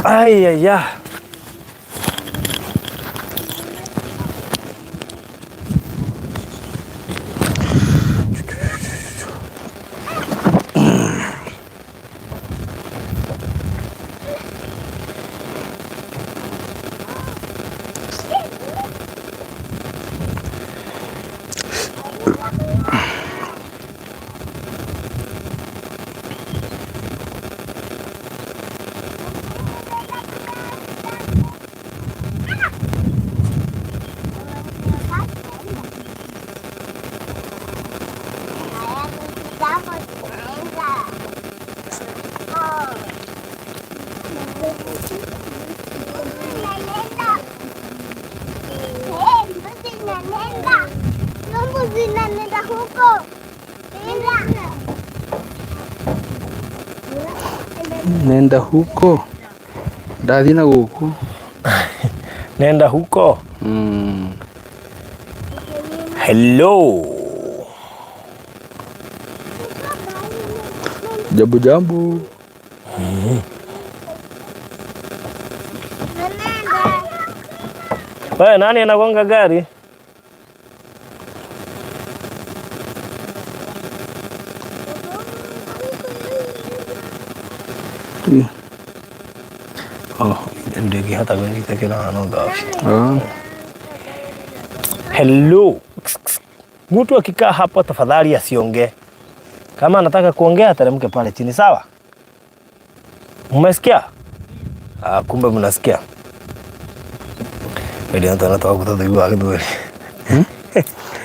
Ai ai ya. Nenda huko. Nenda. Nenda huko ndathiĩ na gũkũ. Nenda huko. Hello. Jambo jambo. Nenda. Wewe nani anagonga gari? Oh, ndingĩhota kwĩnyita kĩrano ngabi. Hello. Mtu akikaa hapo tafadhali asiongee. Kama anataka kuongea ateremke pale chini, sawa? Mmesikia? Ah, kumbe mnasikia. Ndio anataka kutadhiwa gĩthweri.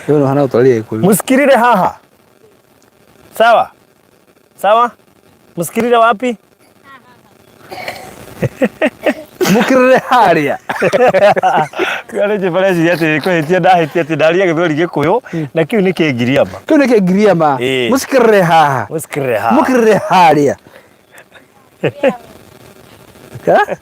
Ĩyo no hana ũtwarire Gĩkũyũ. Msikirire haha. Sawa? Sawa? Msikirire wapi? Mũkĩrĩre harĩa. Kare njĩbareciria atĩ kũhĩtia ndahĩtia atĩ ndaria gĩthweri gĩkũyũ na kĩu nĩ kĩngiriama. Kĩu nĩ kĩngiriama. Ĩĩ. Mũcikĩrĩre haha. Mũsikirire haha. Mũkĩrĩre harĩa. Ha?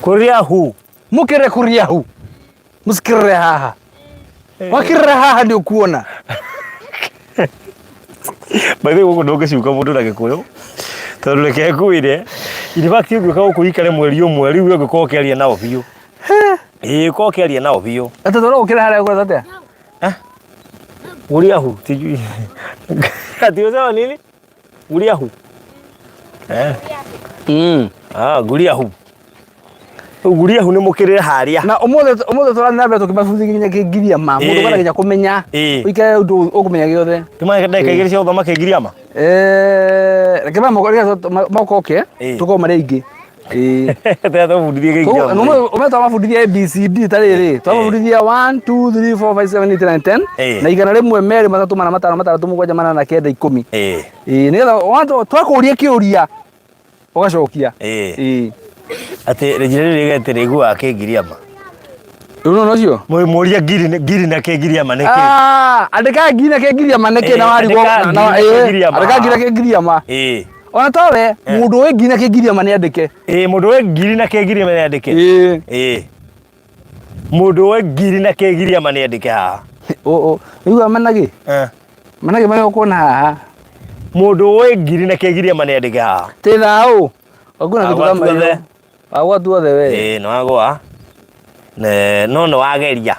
Kũrĩa hu. Mũkĩrĩre kũrĩa hu. Mũcikĩrĩre haha. Wakĩrĩra haha nĩ ũkuona. By the way gũkũ ndũngĩcuka mũndũ na gĩkũyũ tondũ reke ngwĩre in fact ũngĩũka gũkũ ũikare mweri ũmwe rĩu we ũngĩkorwo ũkĩaria nao biũ. Ĩĩ ũkorwo ũkĩaria nao biũ. Atĩ tondũ ũkĩra harĩa ũkwenda atĩa? Guria hu sijui. Ati unasema nini? Guria hu. Eh. Ah, guria hu. Guria hu nĩ mũkĩrĩre harĩa. Na ũmũthĩ ũmũthĩ tũrathiĩ na mbere tũkĩmabundithia nginya kĩngiriama. Mũndũ Ĩĩ. kwenda nginya kũmenya. Ĩĩ. Ũikare ũndũ ũkũmenya gĩothe. Tuma ndagĩka igĩrĩ cia gũthoma kĩngiriama. Eh, reke mokoke Ĩĩ. tũkorwo marĩ aingĩ. Ĩĩ. Tena tũbundithie kĩngiriama. Ũmwe twamabundithia ABCD ta rĩrĩ twamabundithia 1 2 3 4 5 7 8 9 10 Ĩĩ. na igana rĩmwe merĩ matatũ mana matano matandatũ mũgwanja manana kenda ikũmi. Ĩĩ. Ĩĩ nĩgetha twakũria kĩũria ũgacokia. Ĩĩ. Ĩĩ. Atĩ rĩnjĩra rĩrĩ atĩ rĩiguaga kĩngiriama. Rĩu nĩ ũcio? Mũria ngiri ngiri na kĩngiriama nĩ kĩ? Ah, andĩka ngiri na kĩngiriama nĩkĩ na Ĩĩ, warigwo andĩka na ngiri na ĩĩ, kĩngiriama. andĩka ngiri na kĩngiriama. Ĩĩ. Ona towe mũndũ wĩ ngiri na kĩngiriama nĩ andĩke. Ĩĩ mũndũ wĩ ngiri na kĩngiriama nĩ andĩke. Ĩĩ. Ĩĩ. Mũndũ wĩ ngiri na kĩngiriama nĩ andĩke haha. Ũiguaga managĩ? Eh. Managĩ marĩa ũkuona haha. Mũndũ wĩ ngiri na kĩngiriama nĩ andĩke haha. Tĩ thaũ. Wakuona Wagwa kĩndũ kama tuothe. hiyo. Wagwa tuothe we. Ĩĩ nĩ wagwa. Ne no nĩ wageria.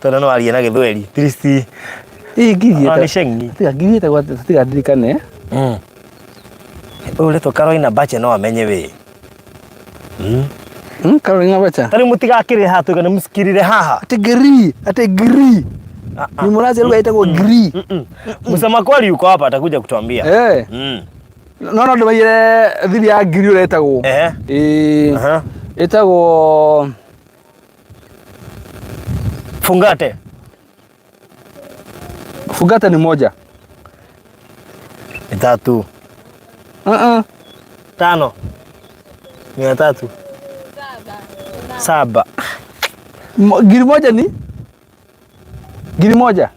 Tondũ nĩ waria na gĩthweri. At least Ĩĩ ngiri ona nĩ ĩta. ceng'i. Tiga ngiri ĩtagwo atĩa tiga ndirikane. Ũyũ ũretwo Carolina Bache no amenye wĩ. Carolina Bacha. Ta rĩu mũtigakĩrĩre haha tuge nĩ mũcikirire haha. Atĩ ngiri, atĩ ngiri. Ni mũracia lugha ĩtagwo ngiri. Msema kweli yuko hapa atakuja kutuambia. Eh. No no ndũmaire thiri ya ngiri ũrĩa ĩtagwo. Ehe. Ĩĩ. Aha. Ĩtagwo Fungate. Fungate ni moja. Ni tatu. Uh-uh. Tano. 300. Saba. Ngiri moja ni? Ngiri moja.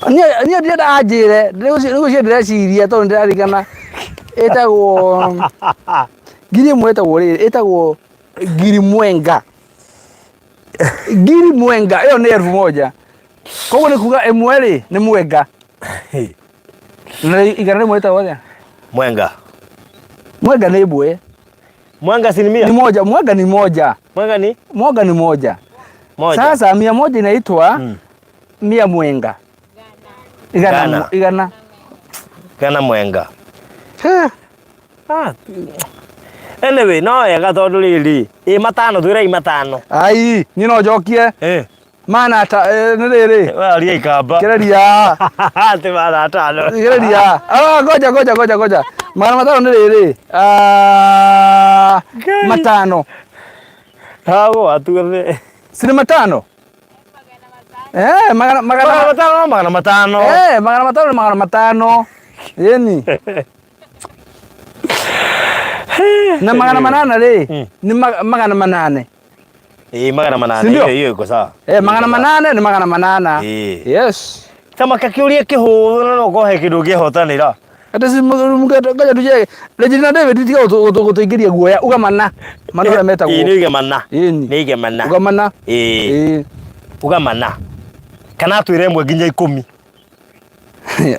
Niĩ ndĩrenda anjĩre nĩgũcio ndĩreciria tondũ ndĩrarigana ĩtagwo ngiri ĩmwe ĩtagwo rĩrĩ ĩtagwo ngiri mwenga. Ngiri mwenga ĩyo nĩ elfu moja. Koguo nĩ kuga ĩmwe rĩ nĩ mwenga. Na 100 ĩtagwo atĩa? Mwenga. Mwenga nĩ ĩmwe. Mwenga si ni mia? Ni moja, mwenga ni moja. Mwenga ni? Mwenga ni moja. Moja. Sasa 100 inaitwa mia mwenga. Igana. Gana. Igana. Gana mwenga. He. Ah. Anyway, no wega tondũ rĩrĩ, ĩ matano twĩrei matano. Ai, niĩ no njokie. Eh. Mana ta nĩ rĩrĩ. Waria ikamba. Kereria. Atĩ mana atano. Kereria. Ah, ngoja ngoja ngoja ngoja. 500 nĩ rĩrĩ. Ah, Ngai. matano. Hago atuothe. Si nĩ matano? Eh, magana Magana magana matano, 500. Eh, 500 nĩ 500. Ĩni. Na 800 rĩ, nĩ 800. Ĩ 800. Si ndio? Hiyo hiyo iko sawa. Eh, 800 nĩ 800. Ĩ. Yes. Kama kakĩũria kĩhũthũ na no ũkorwo he kĩndũ ũngĩhotanĩra. Ate si ngoja tuje Regina David tiga gũtũingĩria guoya uga mana mana ũrĩa metagwo. Ĩ nĩ igemana. Ĩni. Nĩ igemana. Uga mana. Ĩ. Ĩ. Uga mana. Kana atwĩre ĩmwe nginya 10.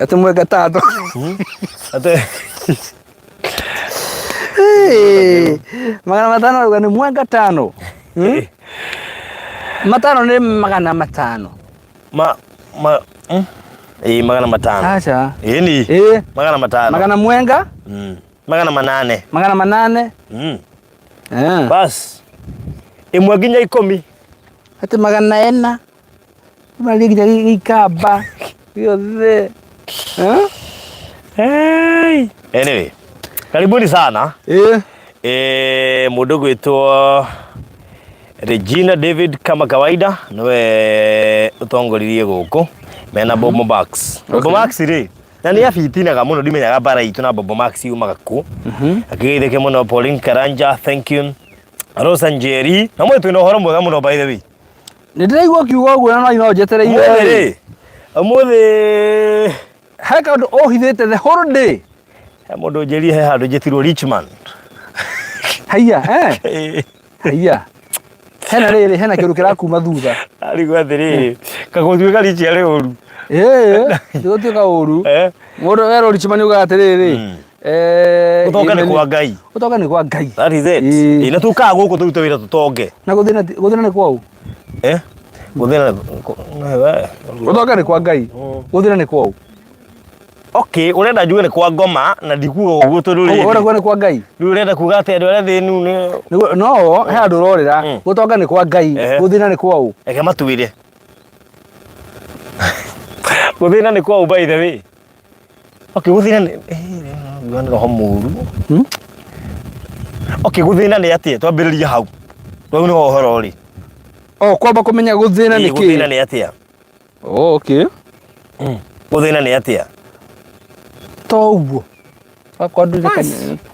Ate mwenga tano. Atĩ Ĩ. 500 auga nĩ mwenga tano. Hmm? Matano nĩ 500. ma ma Ĩ 500. Aca. Ĩni. Ĩ. 500. Magana mwenga, 800. 800. Eh. Bas. Ĩmwe nginya 10. Ate 400. Maria nginya gĩikamba gĩothe. Eh? Hey. Anyway, karibuni sana. Ĩ. Mũndũ gwĩtwo Regina David kama kawaida niwe ũtongoririe gũkũ mena Bobo Max. Bobo Max rĩ na nĩ abitinaga mũno ndimenyaga mbara itũ na Bobo Max yumaga kũ. Akĩgeithĩke mũno Pauline Karanja, thank you. Rosa Njeri na mwĩ twĩna ũhoro mwega mũno by the way. Nĩ ndĩraigua ũkiuga ũguo na no njetereire. Ũmũthĩ rĩ, ũmũthĩ He kaũndũ ũhithĩte the whole day. he mũndũ njĩrire he handũ njĩtirwo Richman. Haiya, eh? Haiya. Hena rĩrĩ, hena kĩndũ kĩrakuma thutha. Arigwo atĩrĩrĩ, kagũtuĩka Rich arĩ ũru. Ĩĩ, gũtuĩka ũru. Eh? Mũndũ werwo Richman ugaga atĩrĩrĩ, Gũtonga nĩ kwa Ngai. Gũtonga nĩ kwa Ngai. That is it. Ĩĩ. Ĩ, na tũkaga gũkũ tũrute wĩra tũtonge. Na gũthĩna gũthĩna nĩ kwa ũ? Eh? Gũthĩna Gũtonga nĩ kwa Ngai. Gũthĩna nĩ kwa ũ? Okay, ũrenda njuge nĩ kwa ngoma na ndikuga ũguo tondũ rĩrĩ. Ũrenda kuga nĩ kwa Ngai? Rĩu ũrenda kuga atĩ andũ arĩa thĩnu nĩ No, he handũ ũrorĩra. Gũtonga nĩ kwa Ngai, gũthĩna nĩ kwa ũ? Reke matuĩre. Gũthĩna nĩ kwa ũ by the way? Okay, gũthĩna nĩ nĩ roho mũru. Okay, gũthĩna nĩ atĩa? Twambĩrĩrie hau. Rĩu nĩho ũhoro ũrĩ. Oh, kwamba kũmenya gũthĩna nĩ kĩ? Gũthĩna nĩ atĩa? Oh, okay. Gũthĩna nĩ atĩa? To ũguo. Wakwa ndũrĩ kĩndũ.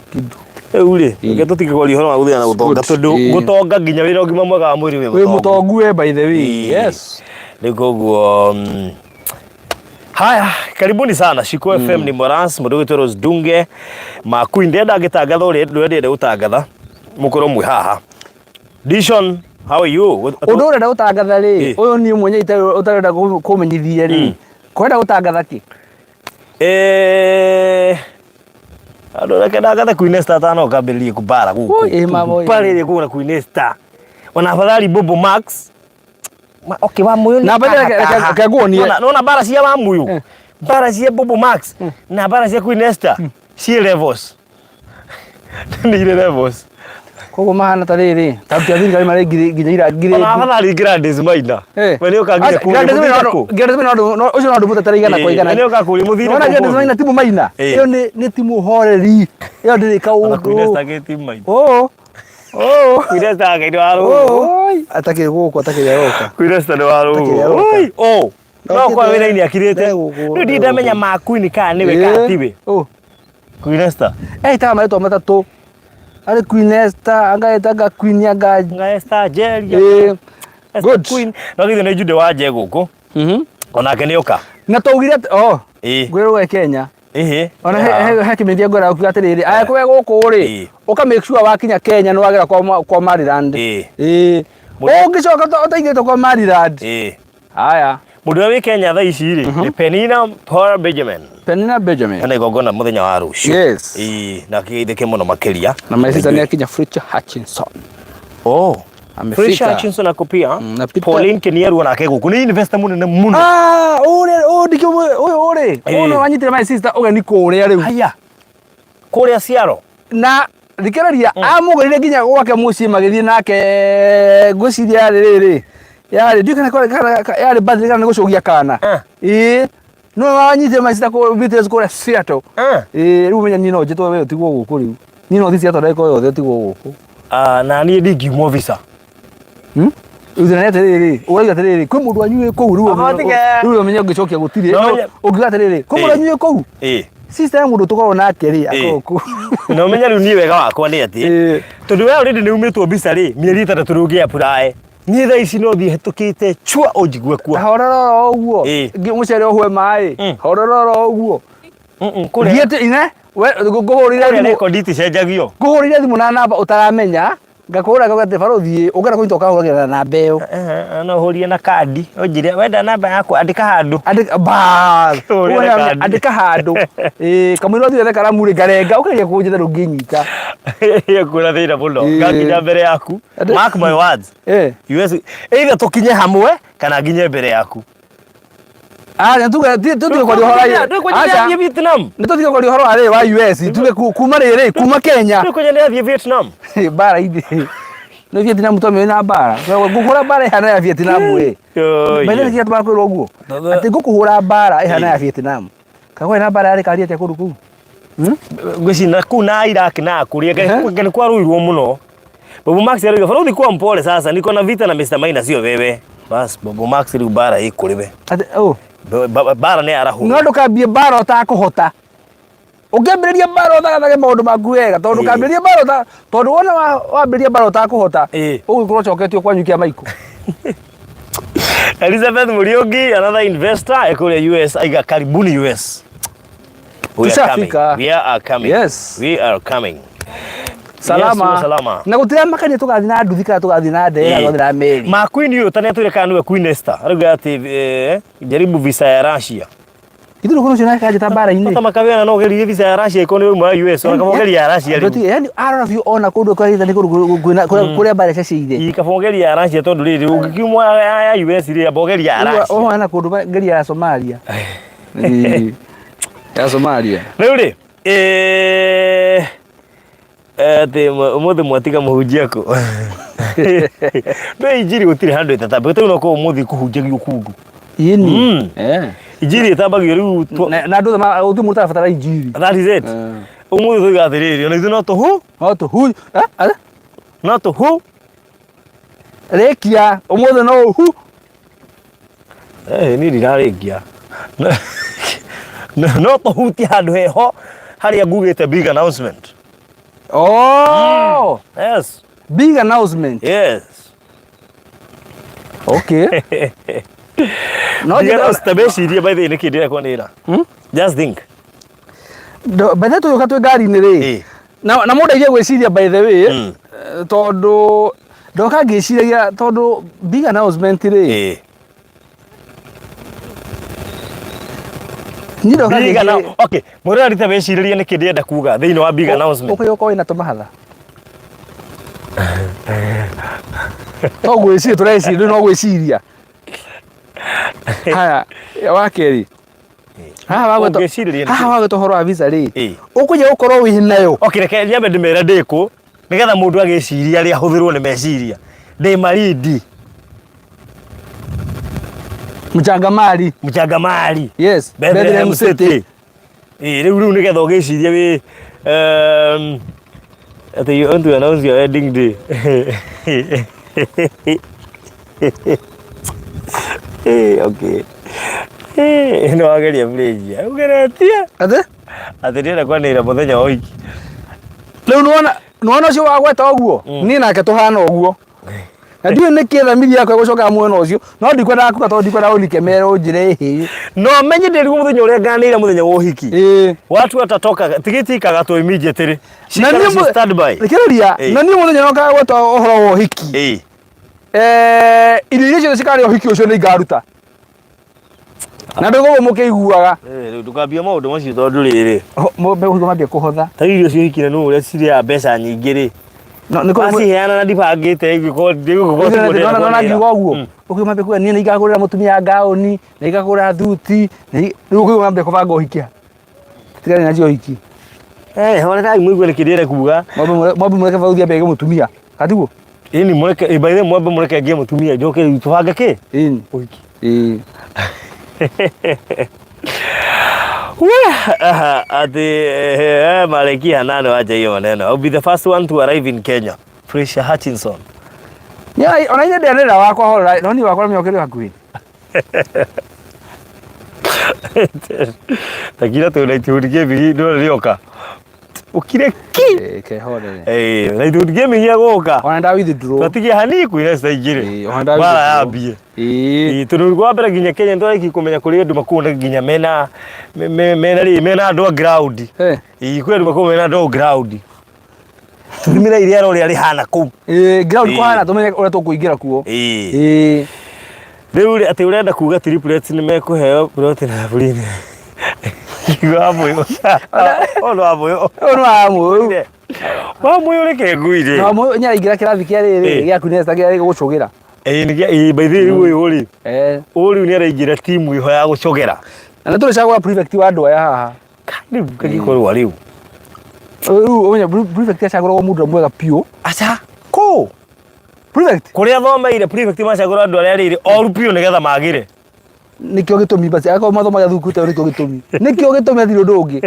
Rĩu rĩ, reke tũtige kwaria ũhoro wa gũthĩna na gũtonga tondũ gũtonga nginya wĩra ũgima mwega wa mwĩrĩ wĩ Wĩ mũtongu we by the way. Yes. Rĩu koguo haya, karibuni sana Shiko FM ni Morans mũndũ gwĩtwo Rose Dunge Makui ndĩrenda ngĩtangatha ũrĩa ndĩrenda gũtangatha mũkorwo mwĩ haha. Dishon, how are you? Ũndũ ũrenda gũtangatha rĩ, ũyũ niĩ mwenyewe ũtarenda kũmenyithia rĩ, kwenda gũtangatha kĩ? Andũ reke ndangathe Queen Esther atanoka ambĩrĩrie kũmbara gũkũ. Ĩ mama ũyũ. Mbarĩrie kũu na Queen Esther. Ona afadhali Bobo Max. Okay, Wamuyu Na mbere reke nguonie. Nona mbara cia Wamuyu. Mbara cia Bobo Max na mbara cia Queen Esther ciĩ levels. Nĩ irĩ levels. Koguo mahana ta rĩrĩ, ta aruti a thirikari marĩ nginya ira ngiri. Ona afadhali Gladys Maina. We nĩ ũka nginya kũu. Gladys Maina ũcio no ũndũ mũtetere igana kwa igana. We nĩ ũka kũu mũthire Nona Gladys Maina ti mũmaina. Ĩyo nĩ timu horeri. Ĩyo ndĩrĩ Ona Queen kaũndũ. Esther gĩ timu maina. Oh. Oh. Queen Esther ngai nĩ wa rũgũ. Atakĩrĩ gũkũ atakĩrĩ aroka. Queen Esther nĩ wa rũgũ. Oi, oh. No kwa wĩra-inĩ akirĩte. Rĩu ndirĩ ndamenya ma Queen kana nĩwe kana tiwe. Oh. Queen Esther. Etaga marĩtwa matatũ. Arĩ Queen Esther, anga etaga Queen anga Nga Esther Jerry. Good. Queen. No githĩ nĩ Jude wa nje gũkũ. Onake nĩ oka. Na twaugire atĩ oh. Ngwĩrwo Kenya. Ĩhĩ. Ona he kĩmenyithia ngwenda kuga atĩrĩrĩ, angĩkorwo wĩ gũkũ rĩ, ũka make sure wakinya Kenya nĩ wagera kwa Maryland. Ĩĩ. Ũngĩcoka ũtaingĩrĩte kwa Maryland. Ĩĩ. Haya. Mũndũ ũrĩa wĩ Kenya thaa ici rĩ nĩ Penina Paul Benjamin. Penina Benjamin. Ena igongona mũthenya wa rũciũ. Yes. Ĩĩ, na kĩgeithĩke mũno makĩria. Na my sister nĩ akinya Fletcher Hutchinson. Oh. Amefika. Fletcher Hutchinson ako pia. Na Peter- Pauline Kiniaru onake gũkũ nĩ investor mũnene mũno. Ah, ũrĩa ũyũ ndikĩũĩ ũyũ ũrĩ. Ĩĩ. Ũyũ nĩ wanyitire my sister ũgeni kũrĩa rĩu. Haya. Kũrĩa Ciaro. Na thikĩrĩria amũgũrire nginya gwake mũciĩ magĩthiĩ nake ngwĩciria yarĩ rĩrĩ yarĩ ndiũĩ kana kwarĩ- kana yarĩ birthday kana nĩ gũcũgia kana. Ĩĩ. Nĩwe wanyitire my sister kũ Beatles kũrĩa Seattle. Ĩĩ rĩu menya niĩ no njĩtwo we ũtigwo gũkũ rĩu. Niĩ no thiĩ Seattle ndagĩka o yothe ũtigwo gũkũ. Ah, na niĩ ndingiumwo visa. Hmm? Rĩu thĩna nĩ atĩrĩrĩ, ũrauga atĩrĩrĩ, kwĩ mũndũ wanyu wĩ kũu rĩu Aba, tige. rĩu ũmenye ũngĩcokia gũtirĩ. No, No, nye- Ũngiuga atĩrĩrĩ, kwĩ mũndũ Ĩĩ. wanyu wĩ kũu. Ĩĩ. Sister ya mũndũ tũkoragwo nake rĩ, akoragwo kũu. Na ũmenye rĩu niĩ wega wakwa nĩ atĩ Ĩĩ. tondũ we already nĩ umĩtwo visa rĩ mĩeri ĩtandatũ rĩu ũngĩ apply niĩ thaa ici no thiĩ hetũkĩte chua ũnjigue kuo Horera oro ũguo. Ĩĩ. Ngĩ mũcere ũhwe maĩ. Horera oro ũguo. Kũrĩa Thiĩte ine, we ngũhũrĩre kũrĩa thimũ. rekondi iticenjagio. Ngũhũrĩre thimũ na namba ũtaramenya. Ngakũhũra ngauga atĩ barũthi ũngĩenda kũnyita ũkahũragĩra na namba ĩyo. No ũhũrie na kandi ũnjĩre wenda namba yakwa andĩka handũ. Andĩka bas. Ũhũrĩre Ũguo nĩ- kandi. Andĩka handũ. Ĩĩ kamũira ũthiĩ wethe karamu rĩ ngarenga ũkĩgeria kũnjetha ndũngĩnyita. Kuona thĩna mũno. Ĩĩ. Ngakinya mbere yaku. Andĩ- Mark my words. Eh. US either tũkinye hamwe kana nginye mbere yaku. Ah, nĩ tuge tũtige kwaria ũhoro wa Aca. Nĩ Vietnam. Nĩ tũtige kwaria ũhoro wa rĩrĩ wa US tuge kuma rĩrĩ kuma Kenya. Ndũkwenda nĩ athiĩ Vietnam. Mbara ithĩ. Nĩ Vietnam twamĩũĩ na mbara. Ngũkũra mbara ĩhana ya Vietnam ĩ. Maithe nĩ kĩrĩa tũrakwĩrwo ũguo. Atĩ ngũkũhũra mbara ĩhana ya Vietnam. Kagwe na mbara yarĩ kari atĩa kũndũ kũu? Ngwĩciria kũu na Iraq na kũrĩa Ehe. nĩ kwarũirwo mũno. Bobo Max arauga barũthi kuwa mpole sasa niko na vita na Mr. Maina sio wewe. Bas Bobo Max rĩu mbara ĩ kũrĩ we. Atĩ oh. Mbara nĩ arahũrwo. No ndũkambie mbara ũtakũhota. Ũngĩambĩrĩria mbara ũthagathage maũndũ maku wega tondũ Ĩĩ. ndũkambĩrĩrie mbara ũta tondũ wona wambĩrĩria mbara ũtakũhota Ĩĩ. ũgũkorwo ũcoketio kwanyu kĩa maikũ. Elizabeth Muriuki another investor kũrĩa US aiga karibuni US. We are coming. Tushafika. We are coming. Yes. We are coming. Salama. Yes, salama. Na gũtiramakania tũgathiĩ na nduthi kana tũgathiĩ na ndege kana Ĩĩ. tũgathiĩ na meri. Ma Queen ũyũ ta nĩatwĩre kana nĩwe Queen Esther. Arauga atĩ jaribu visa ya Russia. Ithuĩ kũrĩ ũcio nake kanjĩta mbara-inĩ. Bata makawĩra no ũgerie visa ya Russia ĩkorwo nĩ ũrauma US ona kaba ũgerie ya Russia rĩu. Yaani arora biũ ona kũndũ kũrĩa nĩ kũndũ kwĩna kũrĩa mbara ceceire. Ii kaba ũgerie ya Russia tondũ rĩrĩ ũngĩkiuma ya US rĩ amba ũgerie ya Russia. Ũhana kũndũ ngeria ya Somalia. Ĩĩ. Ya Somalia. Rĩu rĩ atĩ ũmũthĩ mwatiga mũhunjia kũ? Ndũĩ injiri gũtirĩ handũ ĩtatambagio rĩu no korwo ũmũthĩ kũhunjagio kũndũ. Ĩni. Injiri ĩtambagio rĩu Na andũ othe gũtirĩ mũndũ ũtarabatara injiri. That is it. Ũmũthĩ tũiga atĩrĩrĩ ona ithuĩ no tũhu No tũhu. No tũhu. Rĩkia ũmũthĩ no ũhu. Niĩ ndirarĩkia. No tũhutie handũ heho harĩa ngugĩte big announcement. Oh. Yes. Big announcement. Yes. Okay. No Big announcement mecirie by the way nĩkĩ ndĩrekwo nĩra. Just think. By the way tũgĩũka twĩ ngari-inĩ rĩ. Na mũndũ airie gwĩciria by the way tondũ ndoka ngĩciragia tondũ big announcement rĩ. Niĩ ndoka Big ngĩciria okay, mũrĩa arita wĩcirĩrie nĩkĩ ndĩrenda kuga thĩinĩ wa big announcement. Ũkũyũka wĩna tũmahatha. To gwĩciria tũreciria rĩu no gwĩciria. Haya, wa kerĩ. Haha wagweta Ũngĩcirĩria nĩkĩ? haha wagweta ũhoro wa visa rĩ. Ĩĩ. Ũkũnya gũkorwo wĩ nayo. Okay, reke nyambe ndĩmere ndĩ kũ nĩgetha mũndũ agĩciria rĩ ahũthĩrwo nĩ meciria. Ndĩ Malindi. Mchangamali. Mchangamali. Yes. Bethlehem City. Ĩĩ, rĩu rĩu nĩgetha ũgĩcirie wĩ atĩ you want to announce your wedding day. Ĩĩ, okay. Ĩĩ, nĩ wageria bridge. Ũgeretie. Atĩ? Atĩ ndĩrenda kwanĩrĩra mũthenya wa ũhiki. Rĩu nĩwona nĩwona ũcio wagweta ũguo niĩ nake tũhana ũguo. Na ndiũĩ nĩkĩ thamiri yakwa ĩgũcokaga mwena ũcio no ndikwendaga kuga tondũ ndikwendaga ũnikemere ũnjĩre ĩhĩ. No menye ndĩrigwo mũthenya ũrĩa nganĩire mũthenya wa ũhiki. Ĩĩ. Watu watatoka tigiti ikagatwo immediately. Na Cikara niĩ ci stand by. Thikĩrĩria, na niĩ mũthenya ũrĩa ũkagweta ũhoro wa ũhiki. Irio iria ciothe cikarĩa ũhiki ũcio nĩ ingaruta. Na ndũgũgũ mũkĩiguaga. Eh, rĩu ndũkambie maũndũ macio tondũ rĩrĩ Mbeũ mambie kũhotha. Ta irio cio hikire nũ ũrĩa cirĩaga mbeca nyingĩ rĩ. No nĩ kũrĩ Waciheana na ndibangĩte ingĩkorwo ndĩgũkorwo tiguo ndĩrenda nona kũrĩra. ngiuga ũguo. Ũkĩuma mambie kuga niĩ nĩ ingagũrĩra mũtumia ngaũni, nĩ ingagũra thuti, rĩu ũkĩuma mambie kũbanga ũhiki. Tigana nacio ũhiki. Eh, horerai mũigue nĩkĩ ndĩrenda kuga. Mwambe mũreke bauthi ambe age mũtumia. Katiguo? Ĩni mũreke, by the way mwambe mũreke ngĩe mũtumia njoke rĩu tũbange kĩ? Ĩni. Ũhiki. Ĩĩ. Ati Maleki Hanano acha hiyo maneno. I'll be the first one to arrive in Kenya. Felicia Hutchinson. Nya ona ine ndianĩrĩra wakwa horera no niĩ wakwa nĩmĩokĩrĩ hakuhĩ. Takira tu na itundi kĩmbigi ndũrĩ rĩoka. Ũkire ki. Eh, kehorere. Eh, na itundi kĩmbigi gũka. Ona nda withdraw. Twatigia hani kwĩra caingĩrĩ. Ĩĩ, ona nda Mara withdraw. yambie. Ĩĩ. Ĩĩ, tondũ wa mbere nginya Kenya nĩtwarĩkia kũmenya kũrĩ andũ makuona nginya mena mena rĩ mena andũ a ground. Eh. Ĩĩ, kwĩ andũ makoragwo mena andũ a ground. Tũthimĩre iria ũrĩa rĩhana kũu. Ĩĩ, ground Ĩĩ. kũhana tũmenye ũrĩa tũkũingĩra kuo. Ĩĩ. Ĩĩ. Rĩu rĩ, atĩ ũrenda kuga triplets nĩ mekũheo plot na bulini. Wa mũyũ. Ũyũ wa mũyũ. Ũyũ nĩ wa mũyũ. Wa mũyũ reke ngwire. Na mũyũ nĩaraingĩra kĩrathi kĩa rĩrĩ Ĩĩ. gĩa Kunesta kĩa gũcũgĩra. Ĩĩ nĩ kĩa ĩĩ by the way rĩu ũyũ rĩ. Eh. Ũyũ rĩu nĩaraingĩra timu ĩho ya gũcogera. Na nĩ tũrĩcagũra prefect wa andũ aya haha. Rĩu kagĩkorwo rĩu. Rĩu ũmenye prefect acagũragwo mũndũ ũrĩa mwega biũ. Aca kũ? Prefect Kũrĩa thomeire prefect macagũra andũ arĩa rĩrĩ oru biũ nĩgetha magĩre. Nĩkĩo gĩtũmi basi akorwo mathomaga thukuru ta nĩkĩo gĩtũmi. Nĩkĩo gĩtũmi hatirĩ ũndũ ũngĩ.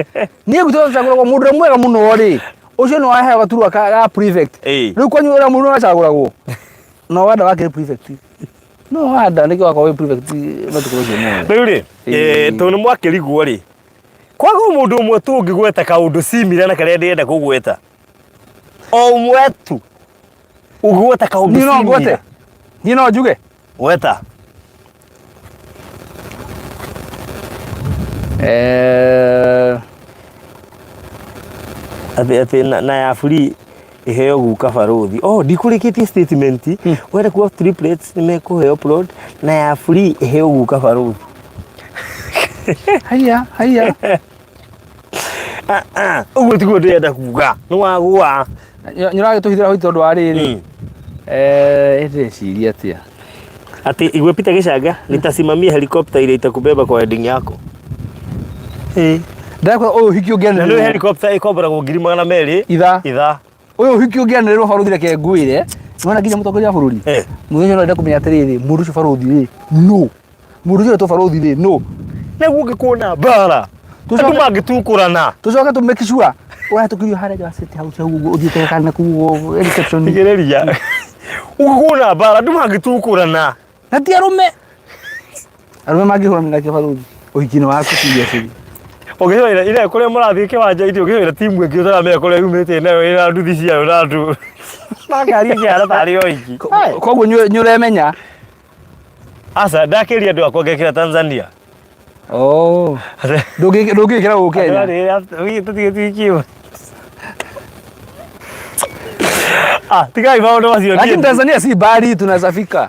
Niĩ gwitũ tũcagũragwo mũndũ ũrĩa mwega mũno rĩ. Ũcio nĩ waheagwo gaturwa ka prefect. Ĩĩ. Rĩu kwanyu ũrĩa mũndũ acagũragwo. No wanda wakĩrĩ prefect. No wanda nĩkĩo wakorwo wĩ prefect matukũ macio mothe. Rĩu rĩ, Ĩĩ. tondũ nĩ mwakĩrigwo rĩ, kwaga mũndũ ũmwe tu ũngĩgweta kaũndũ simira na karĩa ndĩrenda kũgweta. O ũmwe tu ũngĩgweta kaũndũ Niĩ no ngwete. simira. Niĩ no njuge. Gweta. Eh, Atĩ atĩ na ya free iheo guka baruthi. Oh, ndikũrĩkĩtie statement. Wenda kuga triplets nĩ mekũheo plot na ya free iheo guka baruthi. Haiya, haiya. Ah, ah, ũguo tiguo ndĩrenda kuga. Nĩ wagũa. Nĩ ũragĩtũhithĩra hau tondũ wa rĩrĩ. Eh, ndĩreciria atĩa? Ati igwe Peter Gĩchanga nitasimamia helicopter ile itakubeba kwa wedding yako. Eh. Ndakora ũyũ ũhiki Na nĩ ũngĩanĩrĩrwo. helicopter ĩkomboragwo 200,000 Ithaa. Ithaa. Ũyũ ũhiki ũngĩanĩrĩrwo barũthi reke ngwĩre. Nĩwona nginya mũtongoria wa bũrũri. Eh. Mũthenya ũrenda kũmenya atĩrĩrĩ, mũndũ ũcio barũthi rĩ, nũ? Mũndũ ũcio ũretwo barũthi rĩ, nũ? Nĩguo ũngĩkuona mbara. Tũcoke- Andũ mangĩtukũrana. Tũcoke tũ make sure ũrahetũkĩrio harĩa nja wa State House hau ũguo ũthiĩte kana kũu reception. Thikĩrĩria. Ũngĩkuona mbara andũ mangĩtukũrana. Na ti arũme. Arũme mangĩhũrana nake barũthi. Ũhiki-inĩ waku seriously. Ũngĩcoera ira kũrĩa mũrathiĩ kĩwanja-inĩ ũngĩcoera timu ĩngĩ ũtaramenya kũrĩa yumĩte nayo ĩna nduthi ciayo na andũ. Makari kĩhana tarĩ oiki. Koguo nĩ ũremenya. Aca ndakĩria andũ akwa ngekĩra Tanzania. Oh. Ndũngĩkĩra gũkũ Kenya. Kenya. Ah, tigai maũndũ macio. Lakini Tanzania si mbali tunaweza fika.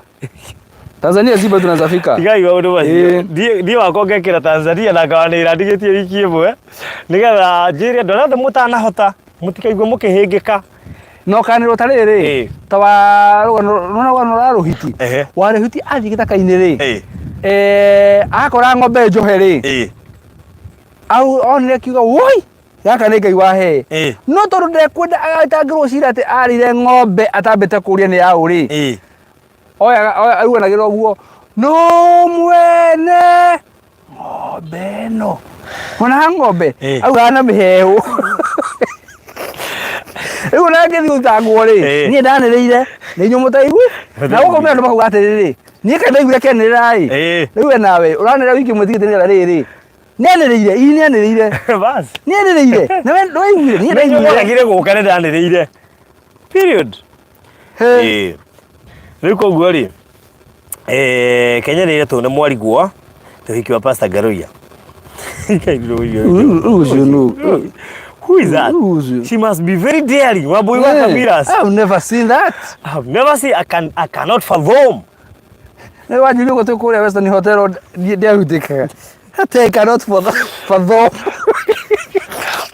Tanzania si mbali tunaweza fika. Tigai maũndũ macio. Ĩĩ. Niĩ wakwa ngekĩra Tanzania na ngawanĩra ndigĩtie wiki ĩmwe nĩgetha njĩre andũ arĩa othe mũtanahota mũtikaigue mũkĩhĩngĩka. No kanĩrwo ta rĩrĩ Ĩĩ. ta wa rũgano rũna rũgano rwa rũhiti. Ehe. Wa rũhiti athiĩ gĩthaka-inĩ rĩ. Ĩĩ. Eh, akora ng'ombe njohe rĩ. Ĩĩ. Au onire akiuga woi gaka nĩ Ngai wahe. Ĩĩ. No tondũ ndekwenda agatangĩrwo cira atĩ arĩire ng'ombe atambĩte kũria nĩ yaũ rĩ. Ĩĩ. Oyaga aruganagĩra ũguo no mwene ng'ombe ĩno ona ha ng'ombe Ĩĩ. augaga na mĩheehũ rĩu ona ngĩthiĩ gũthitangwo rĩ Ĩĩ. niĩ ndanĩrĩire nĩ inyuĩ mũtaigui na gũkũ andũ makauga atĩrĩrĩ niĩ kaĩ ndaiguire kĩanĩrĩra ĩ Ĩĩ. rĩu we nawe ũranĩrĩra wiki ĩmwe tigĩte nĩgetha rĩrĩ nĩanĩrĩire ii nĩanĩrĩire Bas. nĩanĩrĩire na we ndwaiguire niĩ Nĩ ndaiguire nyonaga gũka nĩ ndanĩrĩire. Period. Hĩ. Ĩĩ. Rĩu koguo rĩ Kenya nĩ ĩretwo nĩ mwarigwo ũhiki wa Pastor Ngaruiya. Rĩu ũcio nũ? Who is that? Rĩu ũcio. She must be very daring. Wambui wa Yeah. Kabiras. I've never seen that. I've never seen I cannot fathom. Nĩ wanjirie ũguo twĩ kũrĩa Western Hotel ndiahutĩkaga. Atĩ I cannot fathom.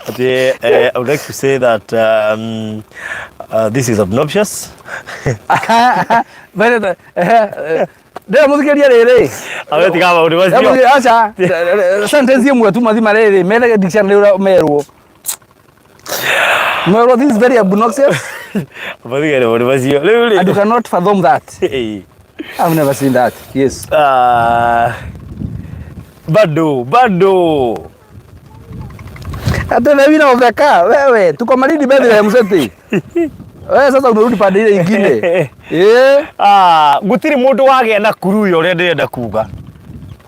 Atĩ I would like to say that this is obnoxious. Bene ndĩra mũthikĩria rĩrĩ. Awe tiga maũndũ macio. Aca sentence ĩmwe tu mathima rĩrĩ methage dictionary ũrĩa merwo. Merwo this is very obnoxious Mathigere maũndũ macio. Rĩu rĩ. and you cannot fathom that. Eh, I've never seen that. Yes. Ah, bado bado. Ate wewe na uveka wewe tuko Malindi Bethlehem City. Wewe sasa umerudi pande ile ingine. Eh. Ah, gutiri mundu wagĩa na kuru ũrĩa ndĩrenda kuga.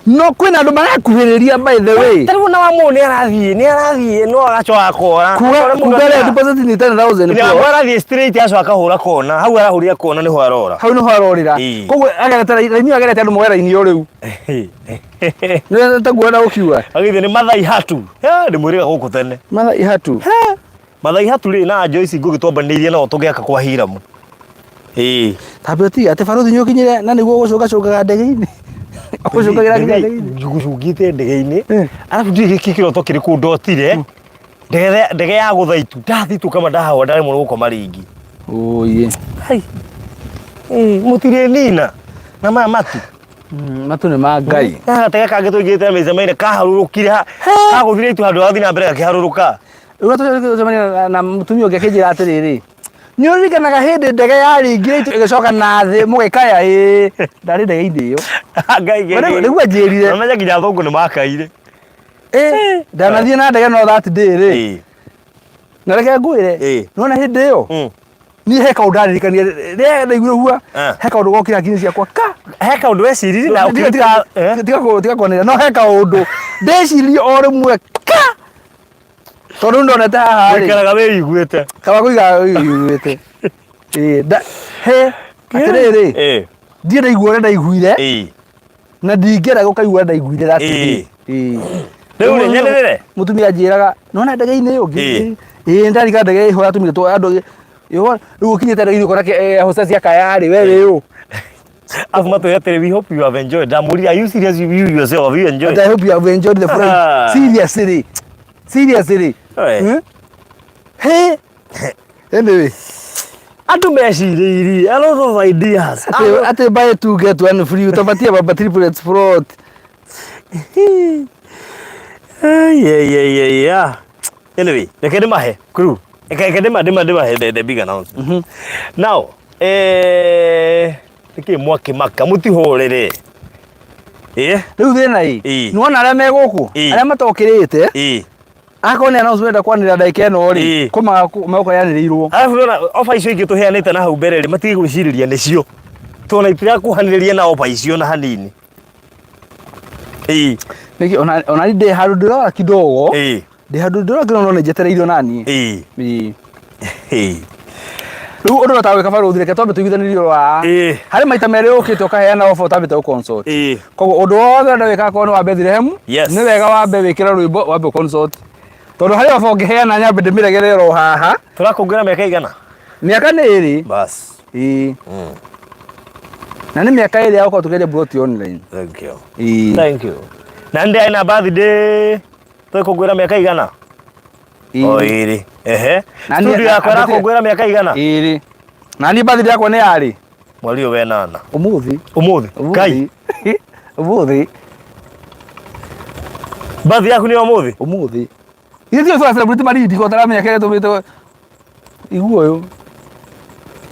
No kwĩna andũ marakuhĩrĩria by the way. Tarĩu na wa mũndũ nĩ arathiĩ nĩ arathiĩ no agacoka akora. Kuga kuga ile deposit ni 10,000 Nĩ kwa. arathiĩ straight acoka akahũra kona hau arahũrĩra kona nĩho arora. Hau nĩho arorĩra. Ĩĩ. Koguo agerete raini agerete andũ moe raini o rĩu. Nĩ taguo ũkiuga. Agithĩ nĩ Mathai Hatu. Ndĩmwĩrĩga gũkũ tene. Matha ihatu. Mathai Hatu rĩ na Joyce Ngugi twambanĩirie nao tũgĩaka kwa Hiramu. Ĩĩ. Tambia tiga atĩ barothi nĩ ũkinyire na nĩguo gũcũngacũngaga ndege-inĩ. Ũgũcũngagĩra nginya ndege-inĩ. Ngũcũngĩte ndege-inĩ. Eh. Arabu ndiũĩ gĩkĩ kĩroto kĩrĩkũ ndotire. Ndege ndege ya gũtha itu ndathitũ kama ndahahũra ndaremwo nĩ gũkoma rĩngĩ. Oye. Hai. Mũtirĩ nina na maya matu. Matu nĩ ma Ngai. Gatege kangĩ tũingĩrĩte mĩcemainĩ kaharũrũkire kagũthire itu handũ hathiĩ na mbere gakĩharũrũka. Rĩu tũcemania na mũtumia ũngĩ akĩnjĩra atĩrĩrĩ, nĩ ũririkanaga hĩndĩ ndege yaringire itu ĩgĩcoka na thĩ mũgĩkaya ĩĩ ndarĩ ndege-inĩ ĩyo. Ngai Nĩguo nĩguo anjĩrire. Namenya nginya athũngũ nĩ makaire. Ĩ ndanathiĩ na ndege no that day rĩ. Ĩĩ. Na reke ngwĩre Ĩĩ. nĩwona hĩndĩ ĩyo niĩ he kaũndũ ndaririkanire rĩrĩa ndaiguire hua he kaũndũ gokire hakiri ciakwa ka He kaũndũ weciririe na Tiga- tiga- ũkĩruta tiga kwanĩrĩra no he kaũndũ ndecirie o rĩmwe ka tondũ ndonete haha rĩ wĩikaraga wĩiguĩte. kaba kũiga wĩiguĩte. Ĩĩ he atĩrĩrĩ Ĩĩ. ndiĩ ndaigua ũrĩa ndaiguire Ĩĩ. na ndingĩenda gũkaigua ũrĩa ndaiguire that Ĩĩ. day. Ĩĩ. Rĩu rĩ nyenderere. Mũtumia anjĩraga nona ndege-inĩ ĩyo Ĩĩ. ĩĩ ndarika ndege ĩho yatũmire tũ andũ ĩho rĩu ũkinyĩte ndege-inĩ ũkona hostess akaya rĩ we wĩ ũ. Afu matwĩre atĩrĩ we hope you have enjoyed. Ndamũririe are you serious you yourself have you enjoyed? But I hope you have enjoyed the flight. Ah. Seriously. Seriously. Oi. Hmm? Hey. Anyway, Andũ mecirĩirie a lot of ideas. Ati buy two get one free utapatia baba triplets plot. Yeah, yeah, yeah, yeah. Anyway, reke ndĩmahe crew. Reke ndĩmahe the big announcement. Now, nĩkĩ mwakĩmaka mũtihũrĩre. Ĩ? Rĩu thĩna ĩ. Ĩĩ. Nĩwona arĩa me gũkũ? Ĩĩ. Arĩa matokĩrĩte, Ĩ. akorwo nĩ announcement kwanĩrĩra ndagĩka ĩno rĩ, Ĩĩ. kũmaga megũkorwo yanĩrĩirwo. Arabu nĩwona ofa icio ingĩ tũheanĩte na hau mbere rĩ matige gwĩcirĩria nĩcio. Tondũ itirakuhanĩrĩria na ofa icio na hanini. Ĩ. Nĩkĩ ona niĩ ndĩ handũ ndĩrora kidogo. Ĩ. Ndĩ handũ ndĩrora kidogo no nĩ njetereirio naniĩ. Ĩ. Ĩĩ. Ĩ. Rĩu ũndũ ũrĩa ũtagwĩka barũthi reke twambe tũiguithanĩrie ũhoro wa Ĩĩ. harĩ maita merĩ ũkĩte ũkaheana ofa ũtambĩte gũ-consult. Ĩ. Koguo ũndũ wothe ũrenda gwĩka akorwo nĩ wa Bethlehem Yes. nĩ wega wambe wĩkĩre rwĩmbo wambe ũ-consult. Tondũ harĩ ofa ũngĩheana nyambe ndĩmĩregere oro haha Tũrakũngũĩra mĩaka igana? mĩaka nĩ ĩrĩ. Bas. Ĩĩ. Na nĩ mĩaka ĩrĩ ya gũkorwo tũkĩendia plot online. Thank you. Ĩĩ. Thank you. Na ndĩ na birthday twĩkũngũĩra mĩaka igana? Ĩĩ. O ĩrĩ. Ehe. Na niĩ- Studio yakwa na- ĩrakũngũĩra mĩaka igana? Ĩrĩ. Na niĩ birthday yakwa nĩ yarĩ Mweri ũyũ wenana. ũmũthĩ. Ũmũthĩ. Ngai. Ũmũthĩ. Birthday yaku nĩ ũmũthĩ? Ũmũthĩ. Ithuĩ tũra celebrate Malindi ko ũtaramenya kĩrĩa tũmĩte igua ũyũ.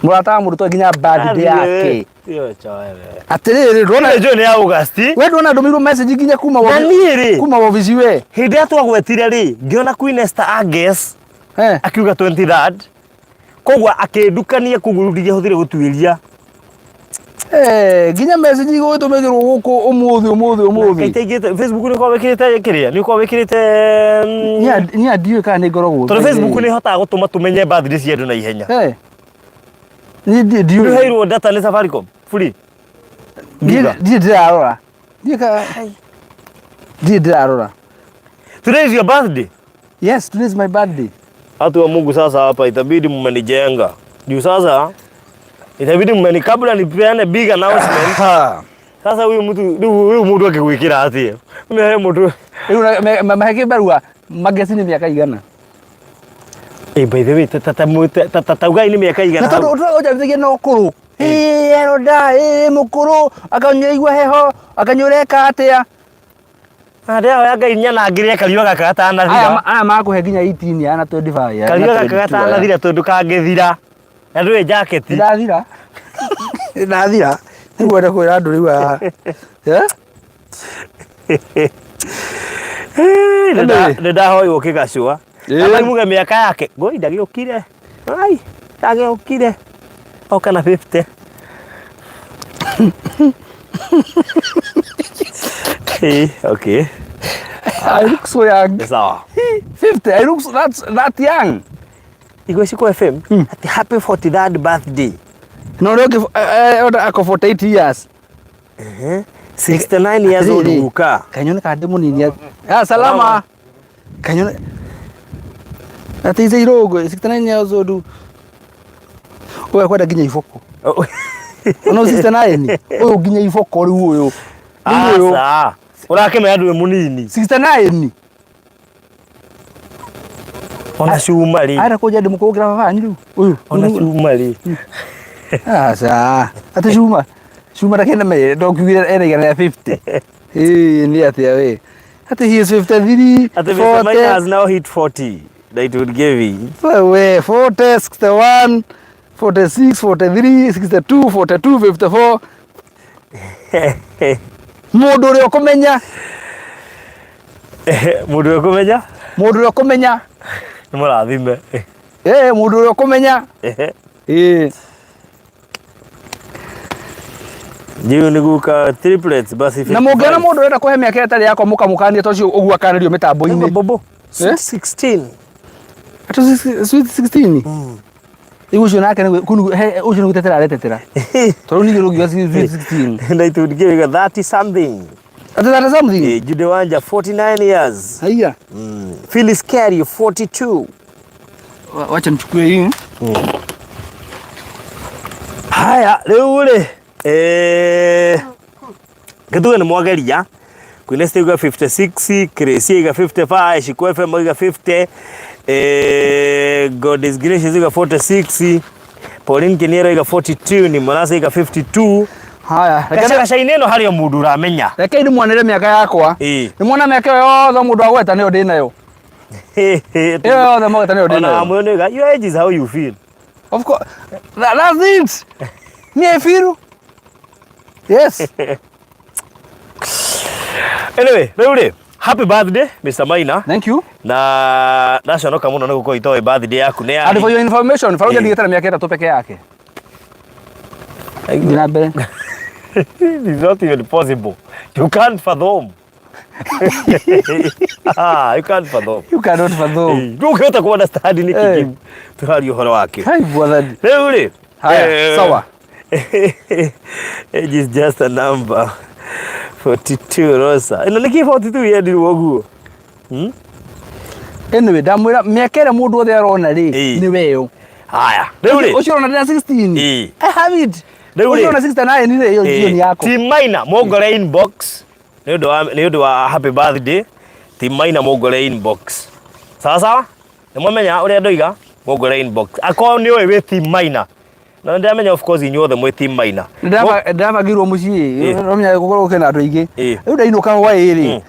Mũrata wa mũndũ toĩ nginya birthday yake. Tiyo choe. Atĩrĩrĩ ndũrona Nĩ njũĩ nĩ ya August. we ndũrona ndũmĩirwo message nginya kuma Na niĩ rĩ kuma wobici we. hĩndĩ ĩrĩa twagwetire rĩ ngĩona Queen Esther Anges Eh. akiuga 23rd koguo akĩndukania koguo rĩu ndingĩahotire gũtuĩria. Eh, nginya message igũgĩtũmĩrwo gũkũ ũmũthĩ ũmũthĩ ũmũthĩ. Kaitaingĩte Facebook nĩ ũkoragwo wĩkĩrĩte kĩrĩa nĩ ũkoragwo wĩkĩrĩte Niĩ ndiũĩ kana nĩ ngoragwo. tondũ Facebook nĩ ĩhotaga gũtũma tũmenye birthday cia andũ na ihenya. Eh. Niĩ ndiũĩ. Ndũheirwo data nĩ Safaricom free. Ndiĩ ndĩrarora. Ndiũĩ kana ndiĩ ndĩrarora. Today is your birthday. Yes, today is my birthday. Watu wa Mungu sasa hapa itabidi mmenijenga. Juu sasa itabidi mmeni kabla nipeane big announcement. Ha. Sasa huyu mtu rĩu rĩu mũndũ angĩgwĩkĩra atĩa? Nĩ he mũndũ. Rĩu mahe kĩbarua mageci nĩ mĩaka igana. Eh, by the way, ta ta ta ta ta taugai nĩ mĩaka Na igana. tondũ ũtũraga ũnjambithagia na ũkũrũ. Ĩĩ eroda, ĩĩ mũkũrũ, akanyaigua heho, akanyũreka atĩa. Ndĩrahoya Ngai nyanangĩre kariũa gaka Aya gatanathira. aya makũhe nginya 18 aya na 25 aya. na Kariũa gaka 22 aya. gatanathira tondũ kangĩthira. Na ndũrĩ jaketi. Nĩndathira. Nĩndathira. Nĩngwenda kwĩra andũ rĩu aya. Eh? Nĩ ndahoywo kĩgacũa. Ĩĩ. Aba muge mĩaka yake. Ngoi ndagĩũkire. Ai, ndagĩũkire. Oka na 50. Ĩĩ, okay. I look so young. Nĩ sawa. 50. I look so, that's that young. Igwe Shiko FM ati happy 43rd birthday. No rĩu ũngĩ ako 48 years. 69 years old Atĩrĩrĩ, guka. Kanyone ka ndĩ mũnini atĩ. Ah, salama. Kanyone. Atĩ ice irũngũ 69 years old. Ũyũ akwenda nginya iboko. Ona 69. Ũyũ nginya iboko rĩu ũyũ. Rĩu ũyũ. Aca. Ũrakĩmenya ndũrĩ mũnini. 69. Ona cuma rĩ. Ara kũnja ndĩ mũkũrũ gũkĩra baba wanyu rĩu. Ũyũ. Ona cuma rĩ. Aca. Atĩ cuma. Cuma reke nĩmenye ndokiugire ena igana rĩa 50. Ĩĩ nĩ atĩa we. Atĩ he is 53. Ati Mr. Mike 40. has now hit 40. That would give him. Wewe 40, 61, 46, 43, 62, 42, 54. Mũndũ ũrĩa ũkũmenya, Mũndũ ũrĩa ũkũmenya mũndũ ũrĩa ũkũmenya, nĩ mũrathime. eh, mũndũ ũrĩa ũkũmenya. Eh, Jiu nĩ guka triplets basi. na mũngĩona mũndũ ũrenda kũhe mĩaka ĩtarĩ yakwa mũkamũkania to ũcio ũguo akanĩrio mĩtambo-inĩ. Bobo. Eh? 16. Atĩ sweet 16. Rĩu ũcio nake nĩ kunu he ũcio nĩ gũtetera aretetera. Tondũ ningĩ rũngiuga sweet 16. And it would give you 30 something. Atĩ that is something. Eh, Jude Wanja 49 years. Haiya. Phyllis Carey 42. Wacha nichukue hii. Haya, rĩu rĩ eh gĩtuge nĩ mwageria Queen Esther iga 56, Gracie iga 55, Shiko FM iga 50, eh, God is Gracious iga 46, Pauline Kiniero iga 42, Nimonasa iga 52. Haya, reke Gacagaca-inĩ ĩno harĩ o mũndũ ũramenya. reke ndimwonere mĩaka yakwa. Ĩĩ. Nĩmuona mĩaka ĩyo yothe mũndũ agweta nĩyo ndĩ nayo. Ĩyo yothe mwagweta nĩyo ndĩ Ona nayo. mwene uga, your age is how you feel. Of course. That's it. Me I feel. Yes. Anyway, rĩu rĩ, happy birthday Mr. Maina. Thank you. Na ndaconoka mũno nĩ gũkorwo itoĩ birthday yaku nĩ And for yarĩ. your information, Faruk Ĩĩ. ndigĩte na mĩaka ĩtatũ peke yake. Thiĩ na mbere. It's not even possible. You can't fathom. Ah, you can't fathom. You cannot fathom. Ndũngĩhota kũ understand nĩkĩ Eh. kĩu tũraria ũhoro wakĩo. Hai bwathani. Rĩu rĩ, Haya, eh, sawa. Age is just a number. 42 Rosa. Ĩno nĩkĩ 42 yendirwo ũguo? Anyway, ndamwĩra mĩaka ĩrĩa mũndũ wothe arona rĩ Ĩĩ. nĩ weyo. Haya, rĩu rĩ. Ũcio ũrona ndĩna 16. Ĩĩ. I have it. Rĩu Ũcio rĩ. ũrona 69 rĩ ĩyo Eh, ĩyo nĩ yako. Team Maina mũngore inbox nĩ ũndũ wa nĩ ũndũ wa happy birthday. Team Maina mũngore inbox. Sawa sawa? Nĩ mwamenya ũrĩa ndoiga? Mũngore inbox. Akorwo nĩ ũĩ wĩ Team Maina. Na nĩ ndĩramenya of course inyuothe mwĩ Team Maina. Ndĩrabangirwo mũciĩ Ĩĩ. ũramenya gũkorwo kwĩna andũ aingĩ Ĩĩ. rĩu ndainũka hwaĩ rĩ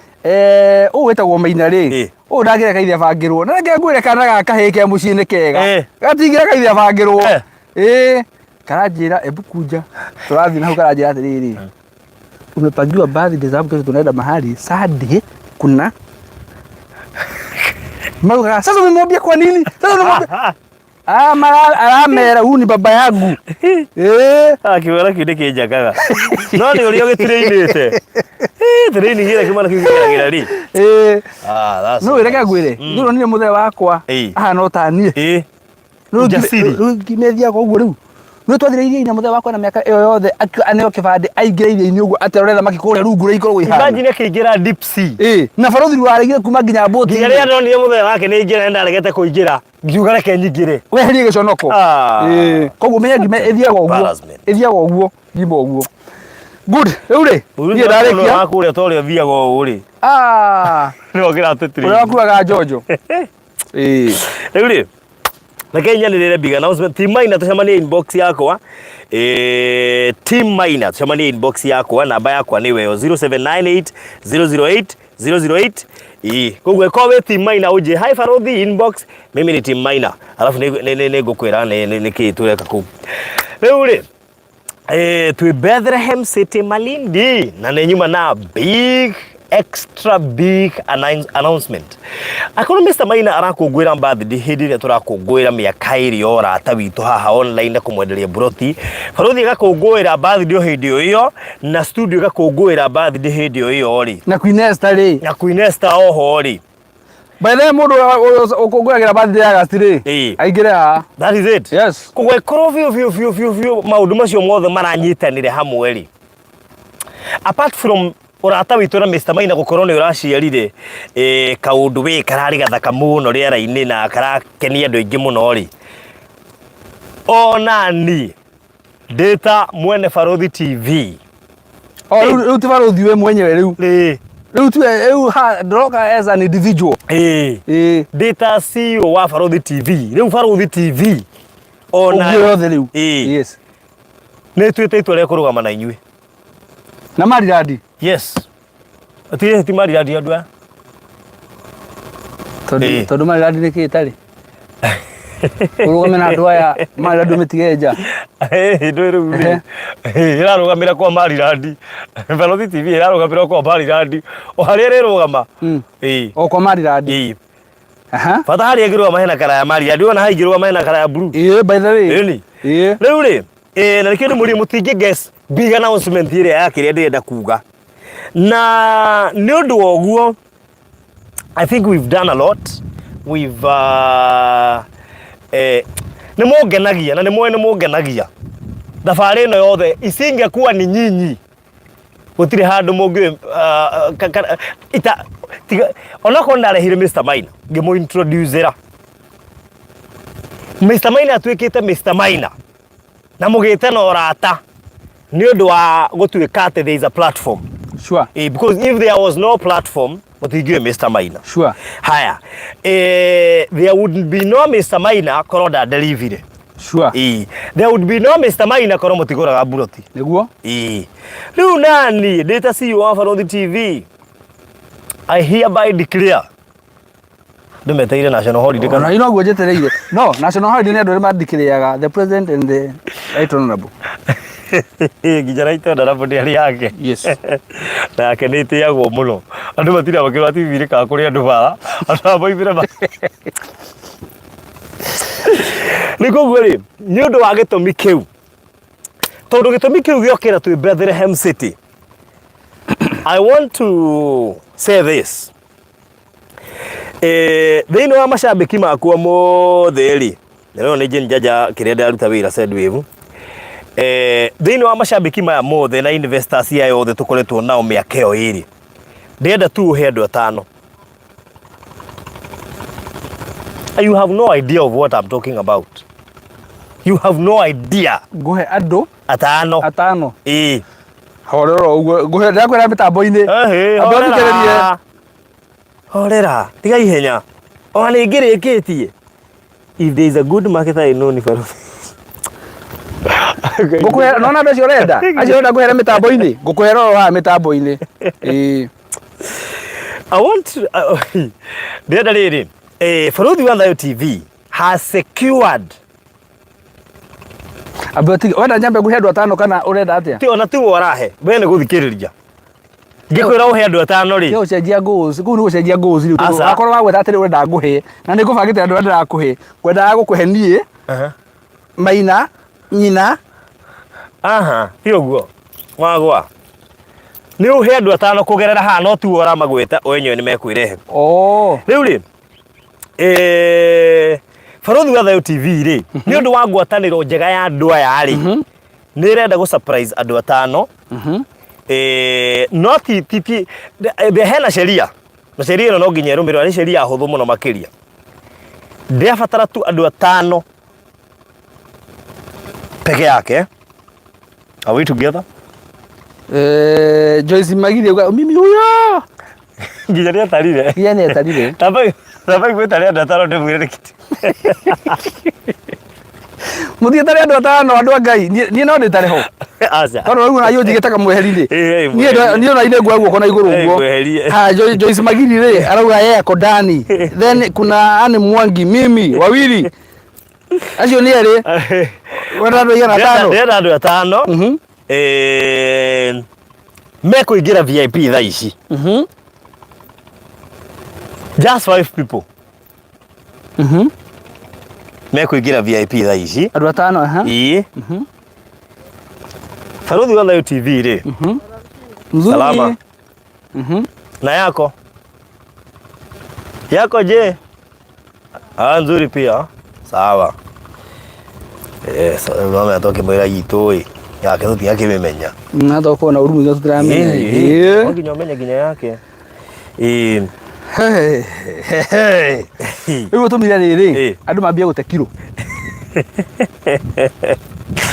ũũ wĩtagwo maina rĩ Ĩĩ. ũũ ndangĩreka ithe abangĩrwo na reke ngwĩre kana gaka kahĩĩ ke mũciĩ nĩ kega Ĩĩ. gatingĩreka ithe abangĩrwo Eh. ĩĩ karanjĩra ebu kunja tũrathiĩ na hau karanjĩra atĩrĩrĩ umepangiwa birthday sababu kesho tunaenda mahali Sunday kuna Mauga, sasa umemwambia kwa nini? Sasa umemwambia Ah, mara aramera huyu ni baba yangu. Eh. Ah, kĩmwana kĩu nĩ kĩnjakaga. No nĩ ũrĩa ũgĩtirĩinĩte. Eh, training ĩrĩa kĩmwana kĩu kĩgeragĩra rĩ. Eh. Ah, that's No reke ngwĩre, Mm. ndũronire mũthee wakwa Ĩĩ. ahana o ta niĩ. Ĩĩ. Rĩu Ujasiri. rĩu ngimethiaga ũguo rĩu. Nĩ twathire iria-inĩ mũthee wakwa na mĩaka ĩyo yothe aneo kĩbandĩ aingĩre iria-inĩ ũguo aterore thamaki kũrĩa rungu rĩa ikoragwo ihana. Imagine akĩingĩra deep sea. Ĩĩ, na barothi waregire kuma nginya mbũti. Nginya rĩrĩa ndonire mũthee wake nĩ aingĩra nĩ ndaregete kũingĩra. Ngiuga reke nyingĩre. Weherie gĩconoko. Ah. Ĩĩ, koguo menya ngima ĩthiaga ũguo. Embarrassment. Ĩthiaga ũguo, ngima ũguo. Good. Rĩu rĩ, niĩ ndarĩkia. Wa kũrĩa ta ũrĩa ũthiaga ũũ rĩ. Ah. Nĩwe ũkĩratũtirĩ. Ũrĩa wakuaga njonjo. Ĩĩ. Rĩu rĩ, reke nyanĩrĩre big announcement. Team Maina tũcemanie inbox yakwa. Team Maina tũcemanie inbox yakwa, namba yakwa nĩ weyo 0798 008 008. Ĩĩ, koguo ĩkorwo wĩ Team Maina ũnjĩre hi Baruthi inbox, mimi ni Team Maina. Alafu nĩ ngũkwĩra nĩ kĩĩ tũreka kũu. Rĩu rĩ, twĩ Bethlehem City Malindi na nĩ nyuma na big extra big announcement. Akorwo Mr Maina arakũngũĩra birthday hĩndĩ ĩrĩa tũrakũngũĩra mĩaka ĩrĩ ya ũrata witũ haha online na kũmwenderia buroti, Baruthi agakũngũĩra birthday o hĩndĩ o ĩyo na studio ĩgakũngũĩra birthday hĩndĩ o ĩyo rĩ. Na Queen Esther rĩ. Na Queen Esther oho rĩ. By the way mũndũ ũkũngũyagĩra birthday August rĩ. Ĩĩ. Aingĩre haha. That is it. Yes. Koguo ĩkorwo biũ biũ biũ biũ biũ maũndũ macio mothe maranyitanĩre hamwe rĩ. Apart from ũrata witũ na Mr Maina gũkorwo nĩ ũraciarire kaũndũ wĩ kararĩ gathaka mũno rĩera-inĩ na karakenia andũ aingĩ mũno rĩ. Ona niĩ ndĩ ta mwene Baruthi TV. O rĩu rĩu ti Baruthi we mwenyewe rĩu. Ĩĩ. Rĩu tu rĩu ha ndĩroka as an individual. Ĩĩ. Ĩĩ. Ndĩ ta CEO wa Baruthi TV. Rĩu Baruthi TV ona Ũguo yothe rĩu. Ĩĩ. Yes. Nĩ tuĩte itua rĩa kũrũgama na inyuĩ. Na Marirandi. Yes. Ti ti Marirandi andũ aya. Tondũ Ĩĩ. tondũ Marirandi nĩ kĩ ĩtarĩ. Ũrũgame na andũ aya Marirandi ũmĩtige nja. Ndũ rĩu rĩ. Ĩrarũgamĩra kwa Marirandi. Baruthi TV ĩrarũgamĩra kwa Marirandi. O harĩa ĩrĩrũgama. Ĩĩ. O kwa Marirandi. Ĩĩ. Aha. Bata harĩa ĩngĩrũgama hena kara ya Marirandi. Ona haha ingĩrũgama hena kara ya blue. Ĩĩ by the way. Ĩni. Ĩĩ. Rĩu rĩ, na nĩkĩo ndĩmũrie mũtingĩ guess big announcement ĩrĩa ya kĩrĩa ndĩrenda kuga. Na nĩ ũndũ wa ũguo, I think we've done a lot. We've nĩ mũngenagia na nĩ mũĩ nĩ mũngenagia. Thabarĩ ĩno yothe isingekuwa ni nyinyi gũtirĩ handũ mũngĩ ita tiga onakorwo ndarehire Mr Maina ngĩmũ introducera Mr Maina atuĩkĩte Mr Maina na mũgĩte na ũrata nĩ ũndũ wa gũtuĩka atĩ there is a platform. Sure. Because if there was no platform mũtingĩũĩ Mr Maina. Sure. Haya, there would be no Mr Maina korwo ndaderivire. Sure. There would be no Mr Maina korwo mũtigũraga mburoti. Nĩguo? Rĩu nani ndĩ ta CEO wa Baruthi TV, I hereby declare ndĩmeteire national holiday kana ino guo njetereire. No, national holiday nĩ andũ arĩa mandikĩrĩaga the president and the right honorable. Nginya right honorable nĩ arĩ yake. Yes. Nake nĩ ĩtĩagwo mũno. Andũ matirĩ makĩrora TV-inĩ kana kũrĩ andũ bara. Andũ aya moimire ma Nĩ koguo rĩ, nĩ ũndũ wa gĩtũmi kĩu, tondũ gĩtũmi kĩu gĩokĩra twĩ Bethlehem City, I want to say this. Thĩinĩ wa macambĩki makwa mothe rĩ, na ĩno nĩ Jane Njaja kĩrĩa ndĩraruta wĩra Sendwave. Thĩinĩ wa macambĩki maya mothe na investors aya othe tũkoretwo nao mĩaka ĩyo ĩrĩ, ndĩrenda tu ũhe andũ atano. You have no idea of what I'm talking about. You have no idea. Ngũhe andũ atano. Atano. Ĩĩ. Horera ũguo. Ngũhe ndakwĩra mĩtambo-inĩ. Ehe, Andũ horera. athikĩrĩrie. Horera, tiga ihenya. Ona nĩ ngĩrĩkĩtie. If there is a good marketer I know ni Baruthi. Ngũkũhe nona andũ acio ũrenda. Acio ũrenda ngũhere mĩtambo-inĩ. Ngũkũhera oro haha mĩtambo-inĩ. Ĩĩ. I want to, ndĩrenda rĩrĩ, Baruthi wa Thayo TV has secured. Ambe ũtige, wenda nyambe ngũhe andũ atano kana ũrenda atĩa? Ti ona ti ũrahe, we nĩ gũthikĩrĩria. Ngĩkwĩra ũhe andũ atano rĩ. Nĩ gũcenjia goals, kũu nĩ gũcenjia goals rĩu. Aca. Akorwo wagweta atĩrĩ ũrenda ngũhe, na nĩ ngũbangĩte andũ arĩa ndĩrakũhe. Ngwendaga gũkũhe niĩ, Maina, nyina. Aha, ti ũguo. Wagwa. Nĩ ũhe andũ atano kũgerera haha no tiwe ũramagweta, o enyewe nĩ mekwĩrehe. Oh. Rĩu rĩ, Baruthi wa Thayo TV rĩ, nĩ ũndũ wa ngwatanĩro njega ya andũ aya rĩ, nĩ ĩrenda gũ surprise andũ atano. No ti, ti, ti, hena sheria. Na sheria ĩno no nginya ĩrũmĩrĩrwo, nĩ sheria hũthũ mũno makĩria. Ndĩrabatara tu andũ atano peke yake. Are we together? Eh, Joyce Magiri auga mimi huyo Nginya nĩ atarire. Nginya nĩ atarire. Tamba tamba gwĩtare andũ atano ndĩmwĩre nĩ kĩtĩ. Mũthiĩ andũ atano andũ a Ngai niĩ niĩ no ndĩtare ho. Aca. Tondũ rĩu ona njigĩte kamweheri rĩ. Ĩĩ, Niĩ niĩ ona ine nguoya guoko na igũrũ Ĩĩ, ũguo. ngweherie. Ha Joyce Magiri rĩ arauga yeye ako ndani. Then kuna Anne Mwangi mimi wawili. Acio nĩ erĩ. Wenda andũ aigana atano. Ndĩrenda andũ atano. Eh, mekũingĩra VIP thaa ici. Just five people. Mekũingĩra VIP thaa ici. Andũ atano aha. Ĩĩ. Baruthi wa Thayo TV rĩ. Mzuri. Salama. Na yako? Yako je? Ah, nzuri pia. Sawa. Eh, so mama atoke mwira gitu ĩ. Yake tũtigakĩmĩmenya. Na tokorwo na ũru mũingĩ tũtiramenya. Ĩĩ, no nginya ũmenye nginya yake. Ĩĩ. Rĩu ũtũmire rĩrĩ Ĩĩ. andũ mambie gũte kiro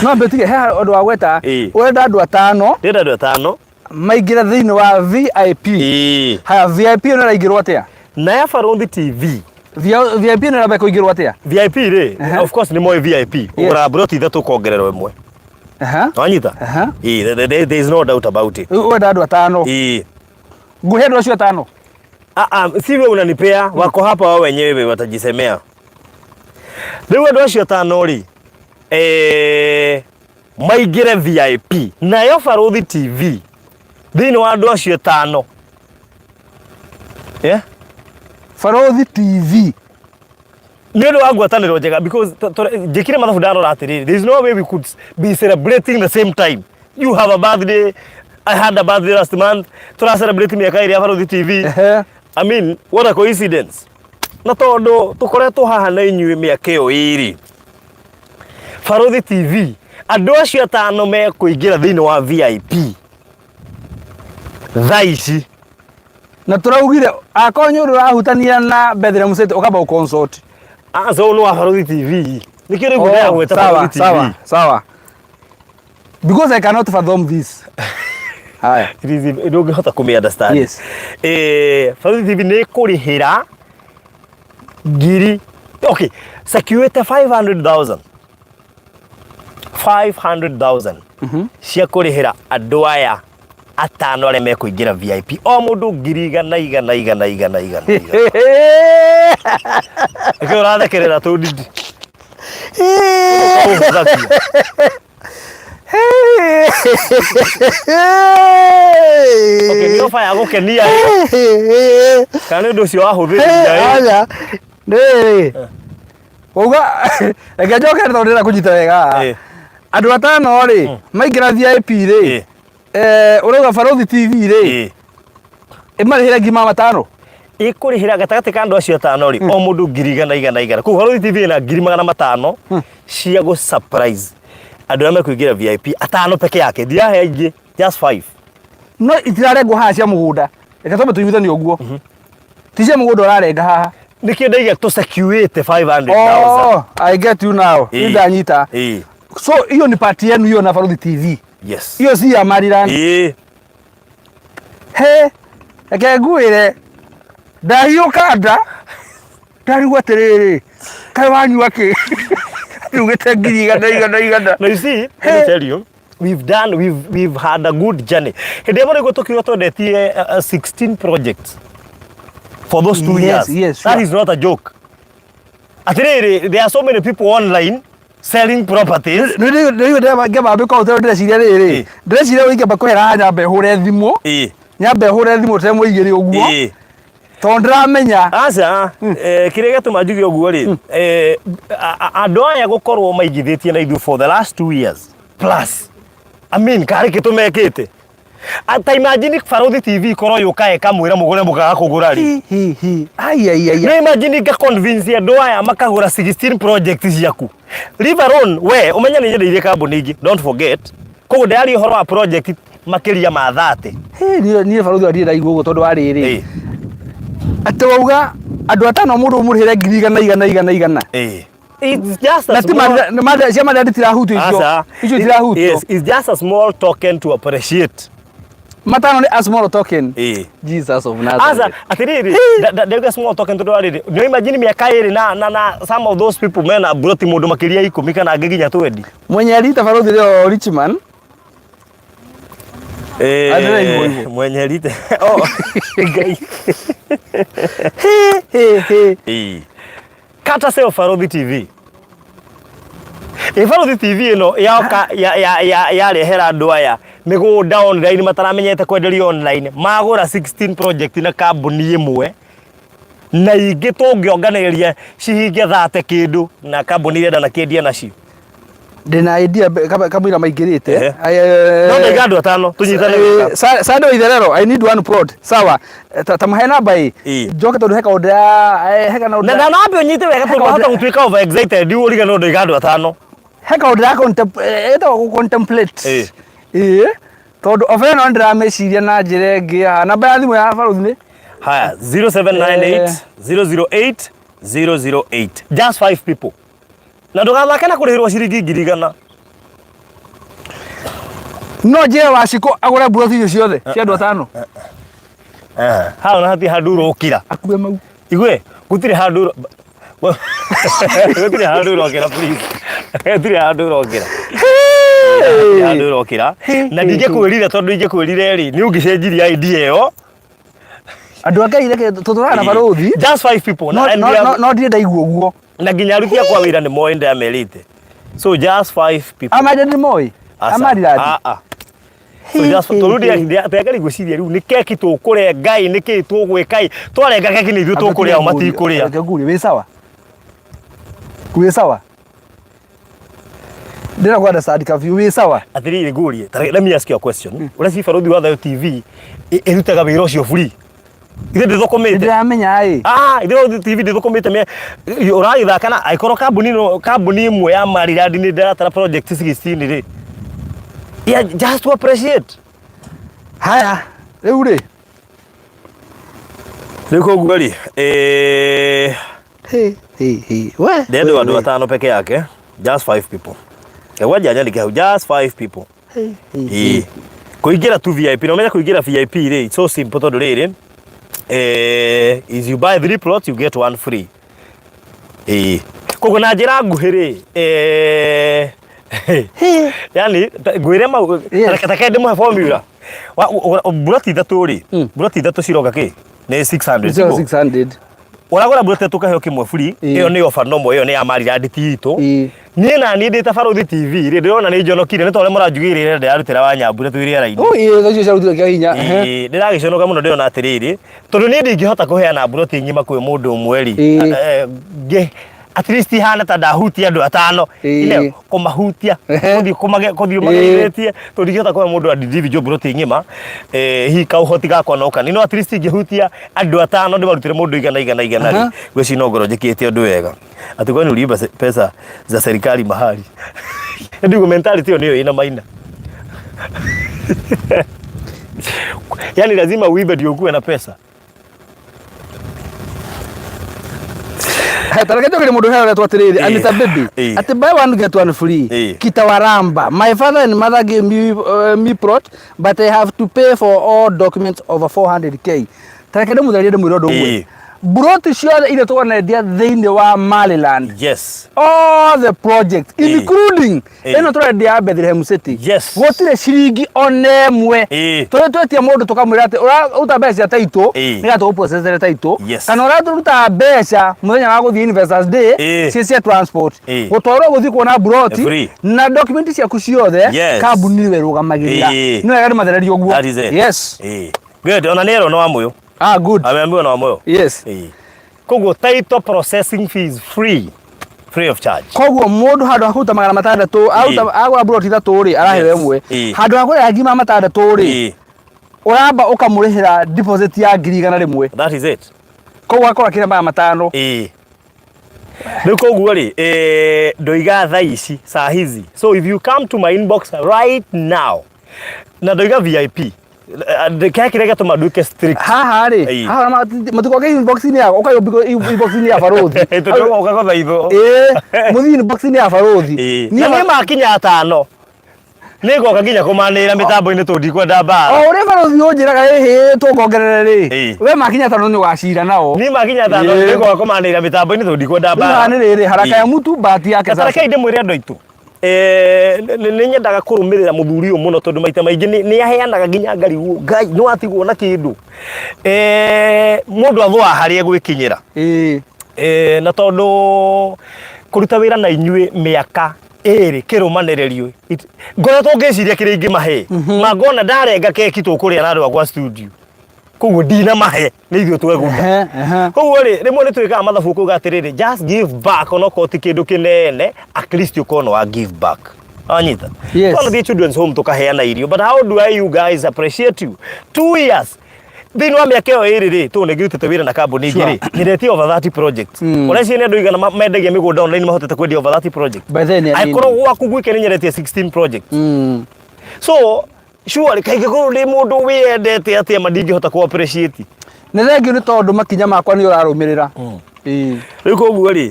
no ambe tige he ũndũ wa gweta Ĩĩ. ũrenda andũ atano Ndĩrenda andũ atano. maingĩre thĩinĩ wa VIP. Ĩĩ. Haya, VIP ĩno ĩraingĩrwo atĩa? Na ya Baruthi TV. VIP ĩno ĩramba kũingĩrwo atĩa? VIP rĩ, Aha. of course nĩ moĩ VIP. Ũgũraga broti ithatũ ũkongererwo ĩmwe. Aha. Wanyita? Aha. Ĩĩ, there is no doubt about it. Rĩu ũrenda andũ atano. Ĩĩ. Ngũhe andũ acio atano. Ah, ah, si wewe unanipea, wako hapa wao wenyewe watajisemea. Rĩu andũ acio atano rĩ, eh, maingĩre VIP nayo Baruthi TV thĩinĩ wa andũ acio atano. Yeah? Baruthi TV. Nĩ ũndũ wa ngwatanĩro njega because njĩkire mathabu ndarora atĩrĩrĩ, there is no way we could be celebrating the same time. You have a birthday, I had a birthday last month, tũra celebrate mĩaka ĩrĩ ya Baruthi TV. Ehe. I mean, what a coincidence. Na tondũ tũkoretwo haha na inyuĩ mĩaka ĩyo ĩrĩ, Baruthi TV, andũ acio atano mekũingĩra thĩinĩ wa VIP thaa ici. Na tũraugire akorwo nĩ ũndũ ũrahutania na Bethlehem City ũkamba gũ-consult. Ah, so nĩ wa Baruthi TV. Nĩkĩo rĩu Oh, ndĩragweta sawa, Baruthi TV. sawa, sawa. Because I cannot fathom this. Haya. It is ndũngĩhota kũmĩ understand. Yes. Eh, Baruthi TV nĩ ĩkũrĩhĩra ngiri, okay, security 500,000. 500,000 cia kũrĩhĩra andũ aya atano arĩa mekũingĩra VIP, o mũndũ ngiri igana igana igana igana igana igana. Nĩkĩo ũrathekerera tũndindi. Ũgũthakia. Okay, nĩ ofa ya gũkenia ĩ, kana nĩ ũndũ ũcio wahũthĩrire ĩ? Aca. Rĩrĩ. Wauga reke njoke tondũ ndĩrenda kũnyita wega. Ĩ. Andũ atano rĩ maingĩra VIP rĩ Ĩ. eh, ũrauga Baruthi TV rĩ Ĩ. ĩmarĩhĩre ngiri magana matano. Ĩkũrĩhĩra gatagatĩ ka andũ acio atano rĩ, o mũndũ ngiri igana igana igana. Koguo Baruthi TV ĩna ngiri magana matano cia gũ surprise andũ arĩa mekũingĩra VIP atano peke yake, ndirahe aingĩ, just five. No itirarengwo haha cia mũgũnda. Reke twambe tũiguithanie ũguo. Ti cia mũgũnda ũrarenga haha. Nĩkĩo ndaiga tũ securĩte 500,000. Oh, I get you now. Ĩ. Nĩ ndanyita. Ĩ. So hiyo ni part yenu hiyo na Baruthi TV. Yes. Hiyo si ya Maryland. Ĩ. He, reke ngwĩre ndahiũka nda ndarigwo atĩrĩrĩ kaĩ wanyua kĩ ugĩte ngiri igana igana igana. Now you see, let me tell you, we've had a good journey. Hĩndĩ ĩmwe nĩguo tũkiuga twendetie 16 projects for those 2 Yes, years. yes, That sure. is not a joke. Atĩrĩrĩ, there are so many people online selling properties. Nĩigua ngĩamba mbĩka ũũ ndĩreciria rĩrĩ Ĩ. ndĩreciria ũũ ingĩamba kwĩhera haha nyambe hũre thimũ Ĩ. nyambe hũre thimũ temo igĩrĩ ũguo Ĩ. tondũ ndĩramenya. Aca, kĩrĩa gĩatũma njuge ũguo rĩ, andũ aya gũkorwo maigithĩtie na ithuĩ for the last 2 years plus. I mean, karĩ kĩ tũmekĩte? Ta imagine Baruthi TV ikorwo yũka ĩkamwĩra mũgũre mũkaga kũgũra rĩ. Hi, hi, hi. Ai, ai, ai, ai. No imagine nga convince andũ aya makagũra 16 project ciaku. Leave alone we ũmenye nĩ nyendeirie kambuni ingĩ, don't forget. Koguo ndĩraria ũhoro wa project makĩria ma 30. Hĩ, niĩ Baruthi wa ndirĩ ndaigua ũguo tondũ wa rĩrĩ Ĩ. atĩ wauga andũ atano mũndũ ũmũrĩhĩre ngiri igana igana igana igana. Ĩ. It's just a Na ti small cia Maryland itirahutio icio. Aca. Icio itirahutio. Yes, it's just a small token to appreciate. Matano nĩ a small token. Ĩĩ. Jesus of Aca Nazareth. atiriri ndauga small token tondu riri nĩ imagine miaka ĩrĩ na some of those people mena broti mundu makiria 10 kana angĩ nginya 20. Mwenye aliita barothi leo Richman. Eh, Andrea hivyo hivyo. mwenye rite oh Ngai. He he he. Ĩĩ. Kata seo Barothi TV. Ĩ Barothi TV ĩno yoka yarehera andũ aya mĩgũnda online mataramenyete kwenderio online magũra 16 project na kambuni ĩmwe na ingĩ tũngĩonganĩrĩria cihinge thate kĩndũ na kambuni irenda na kĩendia nacio. Ndĩna idea kamũira maingĩrĩte. Ehe. No ndaiga andũ atano tũnyitane wega. Sande Itherero, I need one plot. Sawa. Ta mahe namba ĩ. Ĩ. Njoke tondũ he kaũndũ ya he kaũndũ Na na nambe ũnyite wega tondũ wahota gũtuĩka over excited ũrige no ndaiga andũ atano. He kaũndũ ya ĩtagwo contemplate. Ĩ. Ĩ. Tondũ oba ĩno ndĩramĩciria na njĩra ĩngĩ haha. Namba ya thimũ ya barothi nĩ? Haya, 0798 008 008. Just 5 people. Na ndũgathake na kũrĩhĩrwo ciringi 100,000. No njĩre Wacikũ agũre mburoti icio ciothe cia andũ atano. Hau na hatirĩ handũ ũrokĩra. Akue mau. Igue, gũtirĩ handũ gũtirĩ handũ ũrokĩra please. Gũtirĩ handũ ũrokĩra. Gũtirĩ handũ ũrokĩra. Na ndingĩkwĩrire tondũ ingĩkwĩrire rĩ, nĩ ũngĩcenjirie idea ĩyo. Andũ a Ngai reke tũtũraga na barothi. Just 5 people. No Na no no no ndirĩ ndaigua ũguo. na nginya aruti akwa wĩra nĩ moĩ ndamerĩte. So just 5 people. Ama nĩ moĩ. Aca. Ama rirathi. Ah, ah. So just tondũ ndĩangari gwĩciria rĩu nĩ keki tũkũrenga ĩ nĩ kĩĩ tũgwĩka ĩ twarenga keki nĩ ithuĩ tũkũrĩa o matikũrĩa. Reke ngurie wĩ sawa. Wĩ sawa. Ndĩra kwa understand kabiũ wĩ sawa. Atĩrĩrĩ ngũrie, ta let me ask you a question. Ũrĩa ci barothi wa Thayo TV ĩrutaga wĩra ũcio free. Ithe ndĩthũkũmĩte. Ndĩramenya ĩ. Ah, ithe Barothi TV ndĩthũkũmĩte me ũragĩthaka na angĩkorwo kambuni ĩno kambuni ĩmwe ya Maryland nĩ ndĩratara project 16 rĩ. Yeah, just to appreciate. Haya, rĩu rĩ. Rĩu koguo rĩ, eh He he he. We. ndĩrenda andũ atano peke yake. Just 5 people. Ngwanja nyandĩke hau just 5 people. Ĩĩ. Kũingĩra tu VIP, na ũmenye kũingĩra VIP rĩ, it's so simple tondũ rĩrĩ, is you buy 3 plots you get one free. Ĩĩ. Koguo na njĩra nguhĩ rĩ, yani ngwĩre mau Yes. ta reke ndĩmũhe formula. Mburoti ithatũ rĩ, mburoti ithatũ ciroka kĩ? Nĩ 600. tiguo? 600. Ũragũra mburoti ithatũ ũkaheo kĩmwe free, Ĩĩ. ĩyo nĩ offer normal, ĩyo nĩ ya Maryland ti itũ. Ĩĩ. Niĩ na niĩ ndĩ ta Barothi TV rĩ, ndĩrona nĩ njonokire nĩ ta ũrĩa mũranjugĩrĩire ndĩrarutĩra Wanyambura twĩ rĩera-inĩ. Oh, ĩĩ, thaa icio ciarutire kĩa hinya. Ehe. Ĩĩ, ndĩragĩconoka mũno ndĩrona atĩrĩrĩ, tondũ niĩ ndingĩhota kũheana mburoti ng'ima kwĩ mũndũ ũmwe rĩ, Ĩĩ. ngĩ at least ihana ta ndahutia andũ atano. Ĩĩ. Ine kũmahutia, Ehe. kũthiĩ kũthiĩ Ĩĩ. mageithĩtie, tondũ ndingĩhota kũhe mũndũ individual mburoti ng'ima, hihi kaũhoti gakwa no kanini, no at least ingĩhutia andũ atano ndĩmarutĩre mũndũ igana igana igana rĩ, Aha. ngwĩciria no ngorwo njĩkĩte ũndũ wega. Atĩ kwani uliiba pesa za serikali mahali. Ndio mentality hiyo ndio ina maina. Yaani lazima uibe ndio ukuwe na pesa. He, ta reke njokerie mũndũ ũrĩa ũretwo atĩrĩrĩ, Ĩĩ. Anita Baby. Ĩĩ. Atĩ buy one get one free. Ĩĩ. Kitawaramba. My father and mother gave me plot, but I have to pay for all documents over 400k. Ta reke ndĩmũtherie ndĩmwĩre ũndũ ũmwe. Ĩĩ. Mburoti ciothe iria twanendia thĩinĩ wa Maryland. Yes. All the projects Ĩĩ. including Ĩĩ. ĩno tũrendia ya Bethlehem City. Yes. Gũtirĩ ciringi ona ĩmwe. Ĩĩ. Tũrĩa twetia mũndũ tũkamwĩra atĩ ũraruta mbeca cia title Ĩĩ. nĩgetha tũgũprocessere title. Yes. Kana ũraruta mbeca mũthenya wa gũthiĩ Investors Day Ĩĩ. ciĩ cia transport. Ĩĩ. Gũtwarwo gũthiĩ kuona mburoti Free. na document ciaku ciothe Yes. kambuni nĩwe ĩrũgamagĩrĩra. Ĩĩ. Nĩ wega ndĩmathererie ũguo. That is it. Yes. Ĩĩ. Good. Ona nĩ erwo nĩ wa mũyũ. Ah, good. Ameambiwa na wa mũyũ. Yes. Ĩĩ. Koguo title processing fees free. Free of charge. Koguo mũndũ handũ ha kũruta 600 aruta Ĩĩ. agũra mburoti ithatũ rĩ araheo Yes. ĩmwe. Ĩĩ. Handũ ha kũrĩha 600,000 rĩ Ĩĩ. ũramba ũkamũrĩhĩra deposit ya 100,000. That is it. Koguo akorwo akĩrĩa 500. Ĩĩ. Rĩu koguo rĩ, ndoiga thaa ici saa hizi. So if you come to my inbox right now, na ndoiga VIP, kĩrĩa kĩrĩa gĩatũma nduĩke strict. Haha rĩ, Ĩĩ. haha matikoke inbox-inĩ yakwa, ũka inbox-inĩ ya barothi. Tondũ ũgoka gũthaithwo. Ĩĩ, mũthiĩ inbox-inĩ ya barothi. Ĩĩ. Niĩ Na niĩ makinya atano. Nĩ ngoka nginya kũmanĩra mĩtambo-inĩ tondũ ndikwenda O mbara. ũrĩa barũthi ũnjĩraga ĩhĩ tũngongerere rĩ, Ĩĩ. we makinya tano nĩ ũgacira nao. Niĩ makinya tano Ĩĩ. nĩ ngoka kũmanĩra mĩtambo-inĩ tondũ ndikwenda Rĩu mbara. haha nĩ rĩrĩ haraka Ĩĩ. ya mtu bahati yake Na sasa. tareke ndĩmwĩre andũ aitũ nĩ nyendaga kũrũmĩrĩra mũthuri ũyũ mũno tondũ maita maingĩ nĩ aheanaga nginya ngarigwo Ngai nĩ watigwo na kĩndũ. Mũndũ athũaga harĩa egwĩkinyĩra. Ĩĩ. Na tondũ kũruta wĩra na inyuĩ mĩaka ĩrĩ kĩrũmanĩrĩrio ngoretwo ngĩciria kĩrĩa ingĩmahe ma ngona ndarenga keki tũkũrĩa na andũ akwa studio koguo ndinamahe nĩ ithuĩ tweguna. Ehe, ehe. Koguo rĩ, rĩmwe nĩ twĩkaga mathabu kuga atĩrĩrĩ, just give back onokorwo ti kĩndũ kĩnene, at least ũkorwo nĩ wa give back. Wanyita? Yes. Twanathiĩ children's home tũkaheana irio, but how do I you guys appreciate you? 2 years thĩinĩ wa mĩaka ĩyo ĩrĩ rĩ, tondũ nĩ ngĩrutĩte wĩra na kambuni ingĩ rĩ, nyendetie over 30 projects. Ũreciria nĩ andũ aigana mendagia mĩgũnda online mahotete kwendia over 30 projects? By then, ya nini? Angĩkorwo gwaku gwike nĩ nyendetie 16 projects. So surely kaingĩ korwo ndĩ mũndũ wĩyendete atĩa ma ndingĩhota kũ appreciate. Nĩ thengiũ nĩ tondũ makinya makwa nĩ ũrarũmĩrĩra. Ĩĩ. Rĩu koguo rĩ,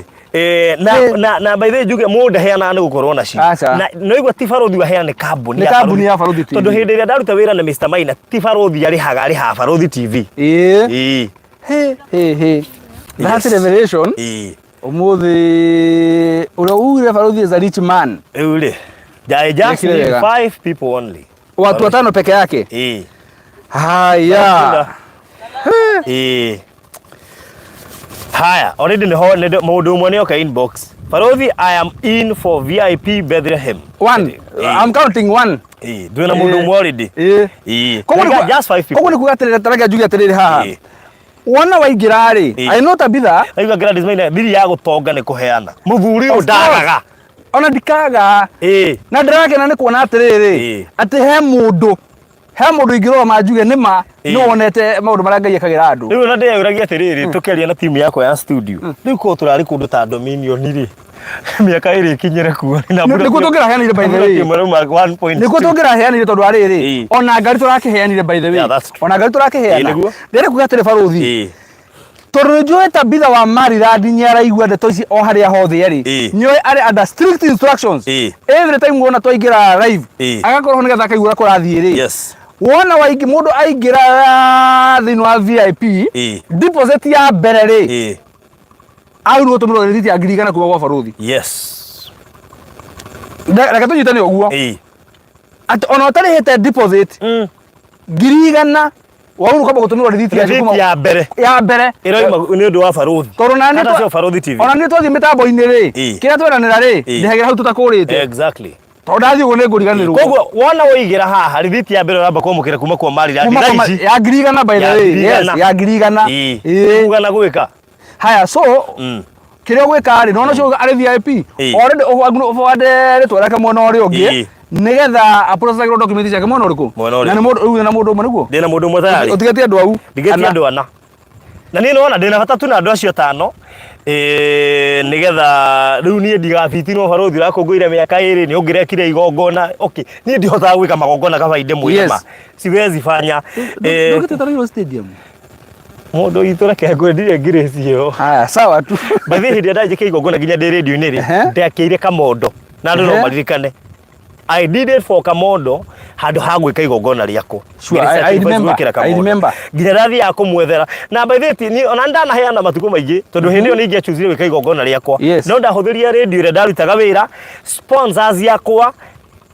na, na by the way njuge mũndũ ndaheanaga nĩ gũkorwo nacio. Aca. Na no igua ti barothi waheana, nĩ kambuni Nĩ ya kambuni ya Barũthi TV. Tondũ hĩndĩ ĩrĩa ndaruta wĩra na Mr. Maina, ti barothi arĩhaga, arĩhaga Barũthi TV. Ĩĩ. Ĩĩ. He he he. That's revelation. Ĩĩ. Ũmũthĩ ũrĩa ugire Barũthi is a rich man. Rĩu rĩ, I just Nĩkire need wega. five people only. Watu watano peke yake. Ĩĩ. Haya. Ĩĩ. Haya, already nĩho mũndũ ũmwe nĩoka inbox. "Barothi, I am in for VIP Bethlehem." One. Ĩĩ. I'm counting one. Ĩĩ, ndwĩ na mũndũ ũmwe already. Ĩĩ. Ĩĩ. Koguo nĩ Just five people. Koguo nĩ kuga atĩrĩrĩ, tareke njuge atĩrĩrĩ haha. Ĩĩ. Wona waingĩra rĩ, Ĩĩ. I know Tabitha. Aigua Gladys Maina, thiri ya gũtonga nĩ kũheana. Mũthuri ũyũ Of course. ndagaga. Ona ndikaga. Na ndĩrakena nĩ kuona atĩrĩrĩ, atĩ he mũndũ ingĩrora ma njuge nĩ ma nĩ wonete maũndũ marĩa Ngai ekagĩra andũ. Rĩu ona ndĩyũragia atĩrĩrĩ, tũkĩaria na timu yakwa ya studio. Rĩu korwo tũrarĩ kũndũ ta Dominion rĩ, mĩaka ĩrĩ ĩkinyĩre kuo. Nĩkuo tũngĩraheanire, by the way. Nĩkuo tũngĩraheanire tondũ arĩrĩ, ona ngari tũrakĩheanire, by the way. Yeah, that's true. Ona ngari tũrakĩheana. Ĩĩ, nĩguo. Ndĩrenda kuga atĩrĩ barũthi, tondũ nĩ njũĩ Tabitha wa Maryland nĩ araigua ndeto ici o harĩa hothe arĩ, nĩoĩ arĩ under strict instructions. Every time wona twaingĩra live, agakorwo ho nĩgetha akaigua ũrĩa kũrathiĩ rĩ. Wona waingĩ mũndũ aingĩra thĩinĩ wa VIP, deposit ya mbere rĩ, au nĩ gũtũmĩrwo rĩthiti ya 100,000 kuma gwa barũthi. Reke tũnyitane ũguo, atĩ ona ũtarĩhĩte deposit 100,000, wagĩrĩirwo kwamba gũtũmĩrwo rĩthiti yaku Rĩthiti ya mbere ya mbere ĩroima nĩ ũndũ wa barũthi. Tondũ na Hata cio Barũthi TV. Ona nĩ twathiĩ mĩtambo-inĩ rĩ, kĩrĩa tweranĩra rĩ, ndĩhagĩra hau tũtakũrĩte, tondũ ndathiĩ ũguo nĩ ngũriganĩrwo. Koguo wona waigĩra haha, rĩthiti ya mbere ũramba kwamũkĩra kuma kwa Maryland Kuma thaa ici. ya 100,000, by the Ya way. ngiri Yes, igana. ya 100,000. Ĩĩ. Kuga na gwĩka. Haya, so kĩrĩa ũgwĩka rĩ, nona ũcio arĩ VIP, already ũforward rĩtwa rĩake mwena ũrĩa ũngĩ, nĩgetha aprocessagĩrwo document ciake mwena ũrĩkũ? Mwena ũrĩkũ? Na nĩ mũndũ rĩu na mũndũ ũmwe nĩguo Ndĩna mũndũ ũmwe tayari. Ũtigĩtie andũ au Ndigĩtie Ana. andũ ana. Na niĩ nĩwona ndĩna bata tu na andũ acio atano, nĩgetha rĩu niĩ ndigabitinwo, barũthi ũrakũngũire mĩaka 2 nĩ ũngĩrekire igongona. Okay, niĩ ndihotaga gwĩka magongona kaba ndĩmwĩre ma siwezi fanya. Ndũgĩte Tarĩirwo stadium. Mũndũ witũ, reke ngwendire ngirĩci ĩyo. Haya, sawa tu. By the way, hĩndĩ ĩrĩa ndanjĩka igongona nginya ndĩ radio-inĩ rĩ, ndakĩire Kamondo na andũ no maririkane I did it for Kamondo handũ ha gwĩka igongona rĩakwa. Sure, I remember, Gwĩkĩra I Kamondo. remember. Nginya ndathiaga kũmwethera na by the way, niĩ ona ndanaheana matukũ maingĩ tondũ hĩndĩ ĩyo nĩ ingĩachuzire gwĩka igongona rĩakwa, no ndahũthĩrire radio ĩrĩa ndarutaga wĩra, sponsors yakwa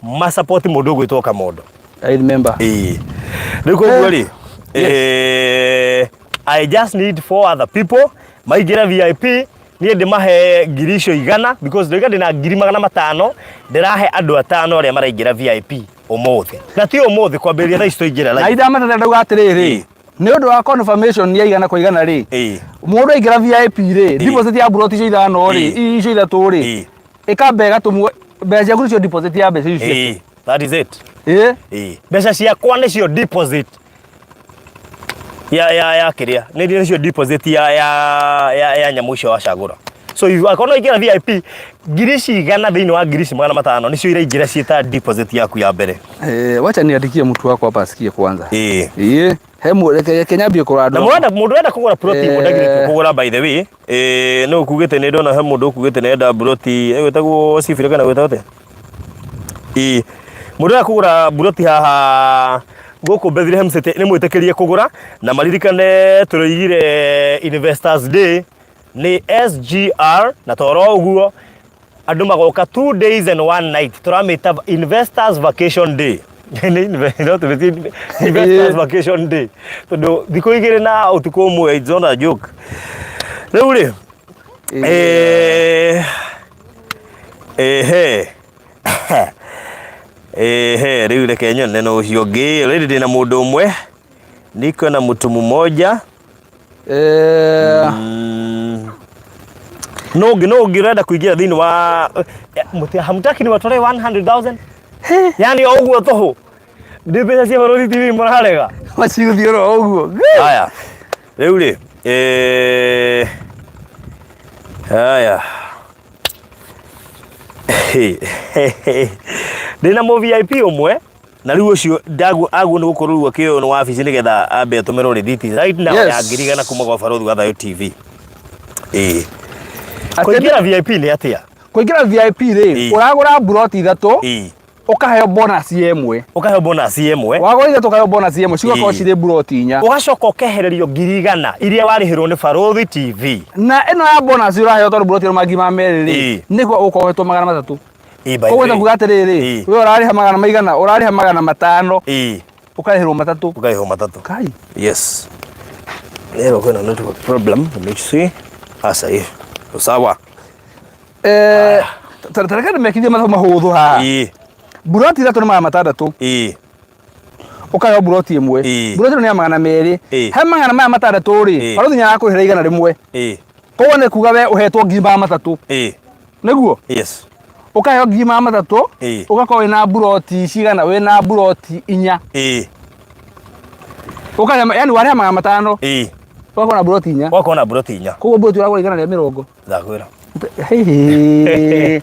masupport mũndũ ũgwĩtwo Kamondo. I remember. Ĩĩ. Rĩu koguo rĩ, I just need four other people maingĩre VIP, niĩ ndĩmahe 100,000 because ndoiga ndĩna 500,000, ndĩrahe andũ atano arĩa maraingĩra VIP ũmũthĩ, na ti ũmũthĩ, kwambĩrĩria thaa ici twaingĩra Na live. idamatete ndauga atĩrĩrĩ, nĩ ũndũ wa confirmation ya 100% rĩ, mũndũ aingĩra VIP rĩ, deposit ya buroti icio ithano rĩ, icio ithatũ rĩ, ĩkamba ĩgatũmwo mbeca ciaku nĩcio deposit ya mbeca icio. Ĩĩ, that is it. Ĩĩ. Mbeca ciakwa nĩcio deposit ya kĩrĩa nĩ nĩcio deposit ya nyamũ icio wacagũra. So if akorwo ingĩra VIP 100,000 thĩinĩ wa 500,000 nĩcio iraingĩra ciĩta deposit yaku ya mbere. Eh, wacha niandikie mtu wako hapa asikie kwanza. Ĩĩ. Ĩĩ, he reke nyambie Na kũrandũra. mwenda mũndũ wenda kũgũra ploti mũndagirĩtio kũgũra, by the way, no ukugĩte nĩ ndona he mũndũ ukugĩte nĩ enda ploti ĩgwĩtagwo cibira kana gwĩtagwo atĩa. Ĩĩ, Mũndũ ũrĩa kũgũra mburoti haha gũkũ Bethlehem City nĩ mwĩtĩkĩrie kũgũra, na maririkane tũroigire Investors Day nĩ SGR, na toro ũguo andũ magoka 2 days and one night, tũramĩta Investors Vacation Day. Nĩ no tũmĩtie Investors Vacation Day tondũ thikũ 2 na ũtukũ ũmwe, it's not a joke. Rĩu rĩ, ehe ehe, rĩu reke nyone no ũcio ũngĩ. Already ndĩna mũndũ ũmwe, niko na mtu mmoja. No ũngĩ, no ũngĩ ũrenda kũingĩra thĩinĩ wa hamtaki ni watore 100,000, yani o ũguo tũhũ, ndĩ mbeca cia Barũthi TV mũrarega. Macigũthiĩ oro ũguo. Haya, rĩu rĩ, haya, ndĩna mũ VIP ũmwe, na rĩu ũcio ndaguo aguo nĩ gũkorwo rĩu akĩoywo nĩ wabici nĩgetha ambe atũmĩrwo rĩthiti right now ya 100,000 kuma gwa Barũthi wa Thayũ TV. Ĩĩ, kũingĩra VIP nĩ atĩa? Kũingĩra VIP rĩ, ũragũra mburoti ithatũ, ũkaheo bonus ĩmwe. Ũkaheo bonus ĩmwe. Wagũra ithatũ ũkaheo bonus ĩmwe, cigakorwo cirĩ mburoti inya. Ũgacoka ũkehererio 100,000 iria warĩhĩrwo nĩ Barũthi TV. Na ĩno ya bonus ũraheo, tondũ mburoti ĩno mangiri ma merĩ rĩ, nĩguo ũgũkorwo ũhetwo 300. Ĩĩ, by the Koguo way. kuga atĩrĩrĩ, we ũrarĩha magana maigana? Ũrarĩha 500, ũkarĩhĩrwo matatũ. Ũkarĩhwo matatũ. Kai. Yes. Leo kuna network problem. Let me see. Asa hii. Sawa. Tareke ndĩmekithie mathabu mahũthũ haha. Mburoti ithatũ nĩ 600. Ũkaheo mburoti ĩmwe. Mburoti ĩno nĩ ya 200. He magana maya matandatũ rĩ, barũthi nĩ arakũrĩhĩra 100. Koguo nĩ kuga we ũhetwo 300,000. Nĩguo? Yes. Ũkaheo 300,000, ũgakorwo wĩna mburoti cigana? Wĩna mburoti inya. Ũkarĩha, yani warĩha 500, ũgakorwo na mburoti inya. Ũgakorwo na mburoti inya. Koguo mburoti ũragũra 120. Ndakwĩra. Hihi.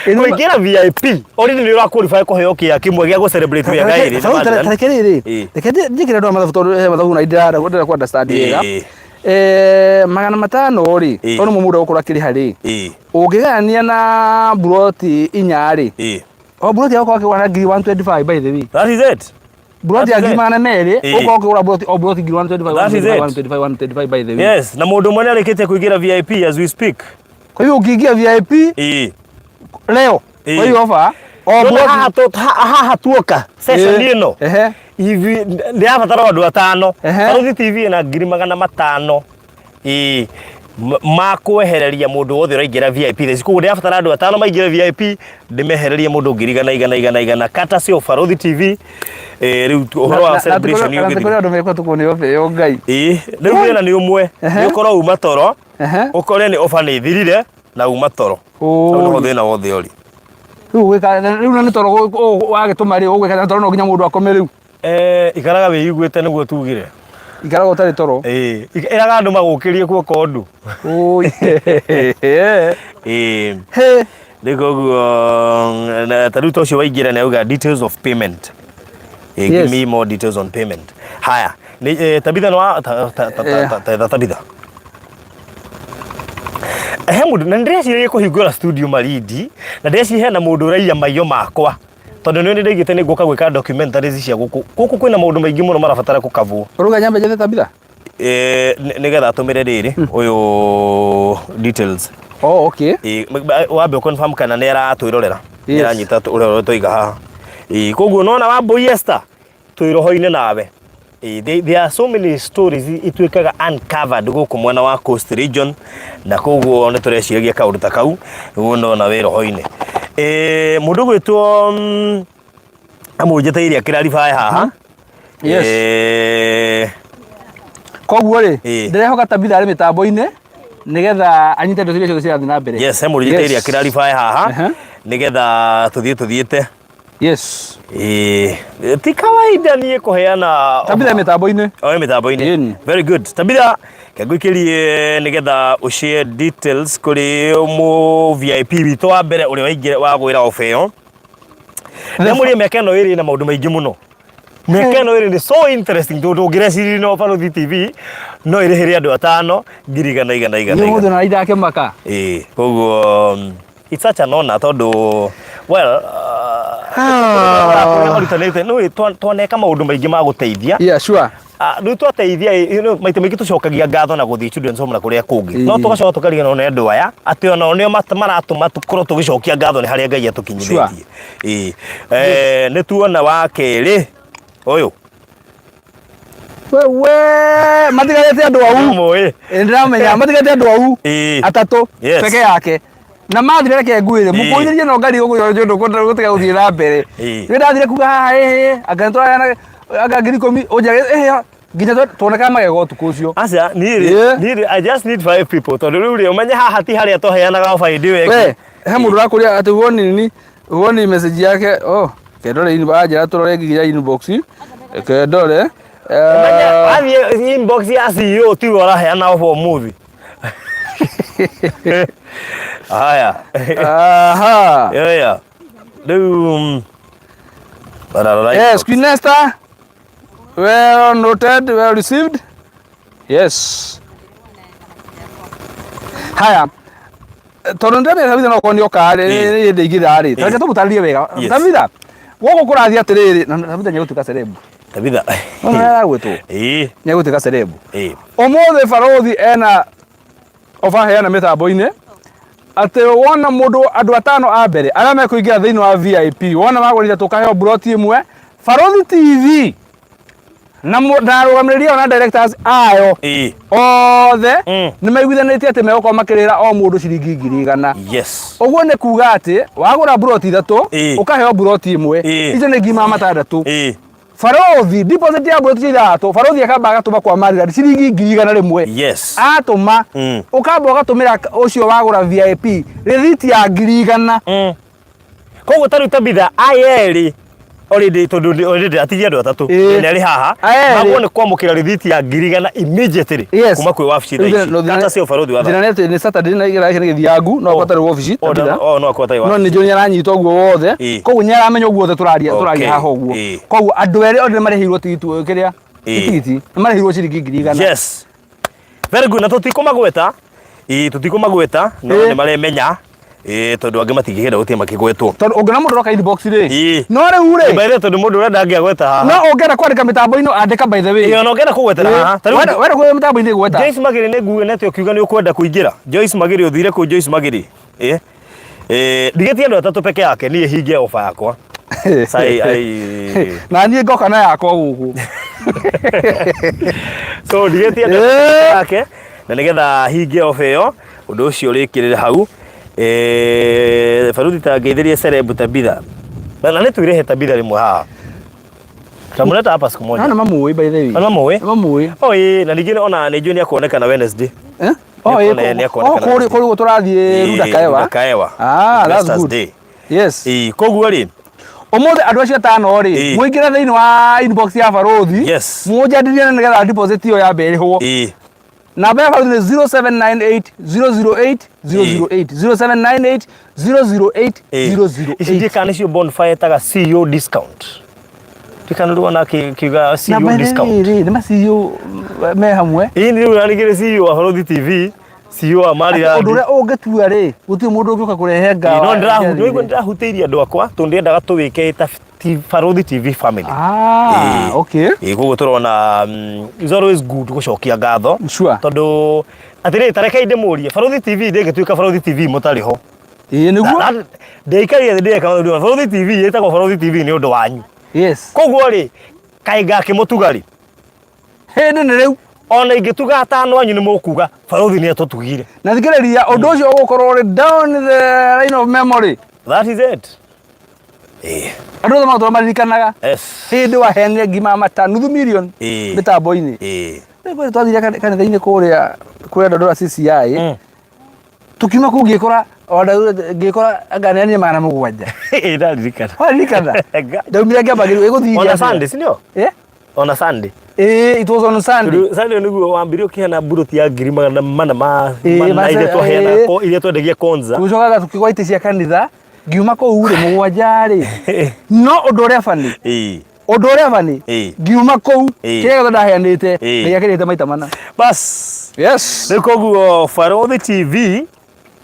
Kũingĩra VIP already nĩ ũra qualify kũheo kĩa kĩmwe gĩa gũ celebrate mĩaka ĩrĩ. Tareke rĩrĩ, reke njĩkĩre andũ a mathabu, tondũ he mathabu na ndĩrenda kũ understand wega. 500 rĩ, tondũ nĩmo mũndũ egũkorwo akĩrĩha rĩ, ũngĩgayania na mburoti inya rĩ, o mburoti egũkorwo akĩgũra na 125,000, by the way. That is it. Mburoti ya That is ngiri it. 200, ũkorwo ũkĩgũra mburoti, o mburoti 125,000, That is it. 125, 125, by the way. Yes, na mũndũ ũmwe nĩ arĩkĩtie kũingĩra VIP as we speak. Kwa hivyo ukiingia VIP leo, kwa hiyo offer o Ndona mburoti haha tuoka session ĩno ivi ndĩrabatara andũ atano. Barũthi TV ĩna 500,000 ĩĩ makwehereria mũndũ wothe ũraingĩra VIP thaa ici. Koguo ndĩrabatara andũ atano maingĩre VIP, ndĩmehererie mũndũ ngiri igana igana igana igana, courtesy of Barũthi TV. Rĩu ũhoro wa celebration na ũgĩthiĩ. kũrĩ andũ mekwa tũkũneo offer ĩyo, Ngai. Ĩĩ, rĩu thĩna nĩ ũmwe, nĩ ũkorwo uma toro, ũkore nĩ offer nĩ ĩthirire na uma toro. Hau nĩho thĩna wothe ũrĩ. Rĩu ũgwĩka rĩu, na nĩ toro wagĩtũma rĩ, ũgwĩka toro no nginya mũndũ akome rĩu. Ikaraga wĩiguĩte nĩguo tugire. Ikaraga ũtarĩ toro. Ĩĩ, ĩraga andũ magũkĩrie kuoka ũndũ. Ũi. Ĩĩ. He. Rĩu koguo na ta rĩu ta ũcio waingĩra nĩ auga details of payment. Give me more details on payment. Haya, nĩ Tabitha nĩ wa ta ta ta ta ta ta Tabitha. He mũndũ na nĩndĩreciragia kũhingũra studio Malindi, na ndĩreciria hena mũndũ ũraiya maiyo makwa, tondũ nĩ nĩndaigĩte nĩ ngũka gwĩka documentaries cia gũkũ. Gũkũ kwĩna maũndũ maingĩ mũno marabatara kũkavwo. Ũrauga nyambe njethe Tabitha? Nĩgetha atũmĩre rĩrĩ ũyũ details. Oh, okay. Wambe confirm kana nĩ aratwĩrorera, nĩ aranyita ũrĩa ũrĩa twaiga haha. Koguo nona Wambui Esther, twĩ roho-inĩ nawe. There are so many stories ituĩkaga uncovered gũkũ mwena wa Coast Region, na koguo nĩ tũreciragia kaũndũ ta kau nĩguo nona wĩ roho-inĩ. Mũndũ gwĩtwo amũnjĩtĩirie akĩraribaya haha. Koguo rĩ, ndĩrehoka Tabitha arĩ mĩtambo-inĩ nĩgetha anyite ndeto iria ciothe cirathiĩ na mbere. Yes, he mũndũ njĩtĩirie akĩraribaya haha nĩgetha tũthiĩ tũthiĩte. Ĩĩ, ti kawaida niĩ kũheana. Tabitha mĩtambo-inĩ. Oe mĩtambo-inĩ. Ĩni. Very good. Tabitha, kengũikĩrie nĩgetha ũshare details kũrĩ mũ VIP witũ wa mbere ũrĩa waingĩra wagwĩra ofa ĩyo. Ndamũrie mĩaka ĩno ĩrĩ na maũndũ maingĩ mũno. Mĩaka ĩno ĩrĩ nĩ so interesting tondũ ũngĩreciririe no Barũthi TV no ĩrĩhĩre andũ atano ngiri igana igana igana Nĩ mũndũ igana. na ndakĩmaka. Ĩĩ, koguo it's such an honor tondũ well Kũrĩa marutanĩte nĩ twaneka maũndũ maingĩ ma gũteithia. Yeah, sure. Ah, rĩu twateithia maita maingĩ tũcokagia ngatho na gũthiĩ children's home na kũrĩa kũngĩ, no tũgacoka tũkariganĩrwo nĩ andũ aya atĩ onao nĩo maratũma tũkorwo tũgĩcokia ngatho nĩ harĩa Ngai atũkinyithĩtie. Ĩĩ. Nĩ tuona wa kerĩ ũyũ. Wewe matigarĩte andũ au. Mũĩ. Ĩ, ndĩramenya matigarĩte andũ au atatũ peke yake na mathire. Reke ngwĩre, mũkũithĩrie no ngari gũkũ njũndũ gũtiga gũthiĩ na mbere. Rĩrĩa ndathire kuga haha ĩhĩ anga nĩtũraheana anga 10,000 ũnjage ĩhĩ nginya tuonekaga magego ũtukũ ũcio. Aca niĩ rĩ, niĩ rĩ, I just need five people tondũ rĩu rĩ, ũmenye haha ti harĩa tũheanaga oba hĩndĩ ĩyo ĩngĩ. We he mũndũ ũrakũria atĩ huoni nini, huoni message yake. Oh, kendore inbox, anjĩra tũrore nginya inbox kendore. Ũmenye wathiĩ inbox ya CEO tiwe ũraheana oba ũmũthĩ. Haya. Aha. Yeah. Rĩu rora Yes, inbox. Queen Esther. Well noted, well received. Yes. Haya. Tondũ ndĩramenya Tabitha no korwo nĩ oka rĩ, nĩ ndĩingĩra rĩ. Reke tũmũtarĩrie wega. Tabitha, gũkũ kũrathiĩ atĩrĩrĩ, na Tabitha nĩ egũtuĩka celeb. Tabitha. No nĩ aragwĩtwo. Nĩ egũtuĩka celeb. Ũmũthĩ barũthi ena oba heana mĩtambo-inĩ atĩ wona mũndũ andũ atano a mbere arĩa mekũingĩra thĩinĩ wa VIP, wona wagũrire tũkaheo buroti ĩmwe. Barũthi TV na na arũgamĩrĩri ao na directors ayo othe nĩ maiguithanĩtie atĩ megũkorwo makĩrĩhĩra o mũndũ ciringi 100,000. Ũguo nĩ kuga atĩ wagũra buroti ithatũ, ũkaheo buroti ĩmwe. Icio nĩ 600,000. Barũthi deposit ya buroti icio ithatũ, barũthi akamba agatũma kwa Maryland ciringi 100,000. Atũma, ũkamba ũgatũmĩra ũcio wagũra VIP rĩthiti ya 100,000. Koguo ta rĩu Tabitha aya erĩ already, tondũ already atigie andũ atatũ na erĩ haha Aya erĩ. magwo nĩ kwamũkĩra rĩthiti ya 100,000 immediately kuma kwĩ wabici thaa ici kata cia ũbarũthi wa Njĩra nĩ atĩ nĩ Saturday na igĩra nĩ gĩthiangu no akorwo atarĩ wabici Tabitha. Oh, no akorwo atarĩ No wabici. nĩ njũĩ nĩ aranyita ũguo wothe. Koguo nĩ aramenya ũguo wothe tũraria tũraria haha ũguo. Koguo andũ erĩ othe nĩ marĩhĩirwo tigiti kĩrĩa tigiti nĩ marĩhĩirwo ciringi 100,000. Yes, very good. Na tũtikũmagweta, ĩĩ, tũtikũmagweta, no nĩ maremenya, ĩĩ, tondũ angĩ matingĩkĩenda gũthiĩ makĩgwetwo. Tondũ ũngĩona mũndũ ũroka inbox rĩ, no rĩu rĩ By the way, tondũ mũndũ ũrĩa ndangĩagweta haha. No ũngĩenda kwandĩka mĩtambo-inĩ, andĩka by the way. Ĩĩ, ona ũngĩenda kũgwetera haha ta rĩu Wenda kwĩ mĩtambo-inĩ gweta. Joyce Magiri, nĩ nguonete ũkiuga nĩ ũkwenda kũingĩra. Joyce Magiri, ũthire kũ Joyce Magiri? Ĩ. Ĩ, ndigĩtie andũ atatũ peke yake niĩ hingie ofa yakwa. Sai ai. Na niĩ ngoka na yakwa gũkũ. So ndigĩtie andũ atatũ peke yake na nĩgetha hingie ofa ĩyo, ũndũ ũcio ũrĩkĩrĩre hau. Baruthi ta ngeithĩrie celeb Tabitha. Na nĩ twĩrehe Tabitha rĩmwe haha. Tutamleta hapa siku moja. Na mamũĩ by the way. Na mamũĩ? Mamũĩ. Oh, ĩĩ, na ningĩ ona nĩ njũĩ nĩ akuonekana Wednesday. Eh? Oh, ĩĩ, Nĩ oh, akuonekana. kũrĩ kũrĩ tũrathiĩ Runda Kaewa. Runda Kaewa. Ah, that's Investors good. Day. Yes. Ĩĩ, koguo rĩ, Ũmũthĩ andũ acio atano rĩ, mũingĩre thĩinĩ wa inbox ya barũthi. Mũnjandirie na nĩgetha deposit ĩyo yambe ĩrĩhwo. Namba ya barũthi nĩ 0798 008 008, 0798 008 008. Ici ndiĩ kana nĩcio Bonfire ĩtaga CEO discount. Ndikana rĩu ona kiuga Na CEO by the way discount. rĩ, nĩ ma CEO me hamwe. Ĩĩ, nĩ rĩu ningĩ CEO wa Barũthi TV, CEO wa Maryland. Ũndũ ũrĩa ũngĩtua rĩ, gũtirĩ mũndũ ũngĩũka kũrehe ngawa. No ndĩrahu ndĩrahutĩirie andũ akwa tondũ ndĩendaga tũwĩke ta Barũthi TV family. Ah, okay. Ĩĩ, koguo tũrona it's always good gũcokia ngatho. Tondũ atĩrĩrĩ, ta rekei ndĩmũrie, Barũthi TV ndĩngĩtuĩka Barũthi TV mũtarĩ ho. Ĩĩ nĩguo. Ndĩikarire thĩ ndĩreka maũndũ. Barũthi TV ĩtagwo Barũthi TV nĩ ũndũ wanyu. Koguo rĩ, kaĩ ngakĩmũtuga rĩ? Hĩndĩ nĩ rĩu. Ona ingĩtuga atano anyu nĩ mũkuga barũthi nĩ atũtugire. Na thikĩrĩria, ũndũ ũcio ũgũkorwo ũrĩ down the line of memory. That is it. Andũ othe magũtũra maririkanaga hĩndĩ waheanire ngima mata nuthu million mĩtambo-inĩ. Rĩu kweli twathire kanitha-inĩ kũrĩa kũrĩa Dandora CCI, tukiuma kũu ngĩkora ngĩkora nganeanire 700. Ĩĩ, ndaririkana. Waririkana? Ndaumire ngĩamba ĩgũthiire Ona atĩa? Sunday, si ndio? Eh? Ona Sunday. Ĩĩ, it was on Sunday. Tondũ Sunday nĩguo wambire ũkĩheana mburoti ya 400,000 ma Ĩĩ, mana iria twaheana iria twendagia Konza. Tũcokaga tũkĩgwa itĩ cia kanitha, ngiuma kũu rĩ mũgwanja rĩ. No ũndũ ũrĩa bani, ũndũ ũrĩa bani, ngiuma kũu kĩrĩa gĩothe ndaheanĩte Ngai akĩrĩte maita mana. Bas. Yes. Rĩu koguo Barũthi TV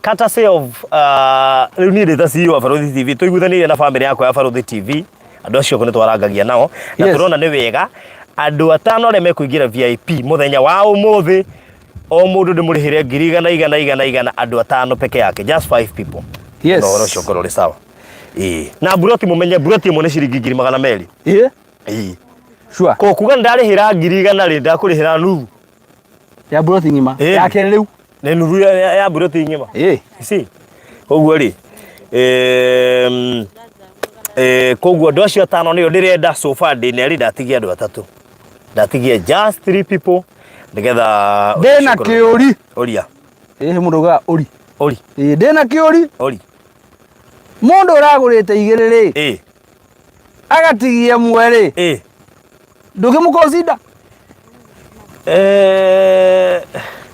Courtesy of rĩu niĩ ndĩ ta CEO wa Barũthi TV, tũiguithanĩire na family yakwa ya Barũthi TV, andũ acio nĩ twarangagia nao na tũrona nĩ wega andũ atano arĩa mekũingĩra VIP mũthenya wa ũmũthĩ, o mũndũ ndĩmũrĩhĩre ngiri igana igana igana igana, andũ atano peke yake, just five people. Na ũhoro ũcio ũkorwo ũrĩ sawa. Ĩĩ, na mburoti, mũmenye mburoti ĩmwe nĩ ciringi 200,000. Ĩĩ. Ko kuga ndarĩhĩra 100,000 rĩ, ndakũrĩhĩra nuthu Ya mburoti ng'ima. Ya kerĩ rĩu. Nĩ nuthu ya mburoti ng'ima. Si koguo rĩ, koguo andũ acio atano nĩo ndĩrenda. So far ndĩ na erĩ, ndatigia andũ atatũ, ndatigia just three people nĩgetha Ndĩna kĩũri. Ũria. Ĩĩ, mũndũ ugaga ũri. Ũri. Ĩĩ, ndĩna kĩũri. Ũri. Mũndũ ũragũrĩte igĩrĩ rĩ, agatigia ĩmwe rĩ, ndũngĩmũconsider?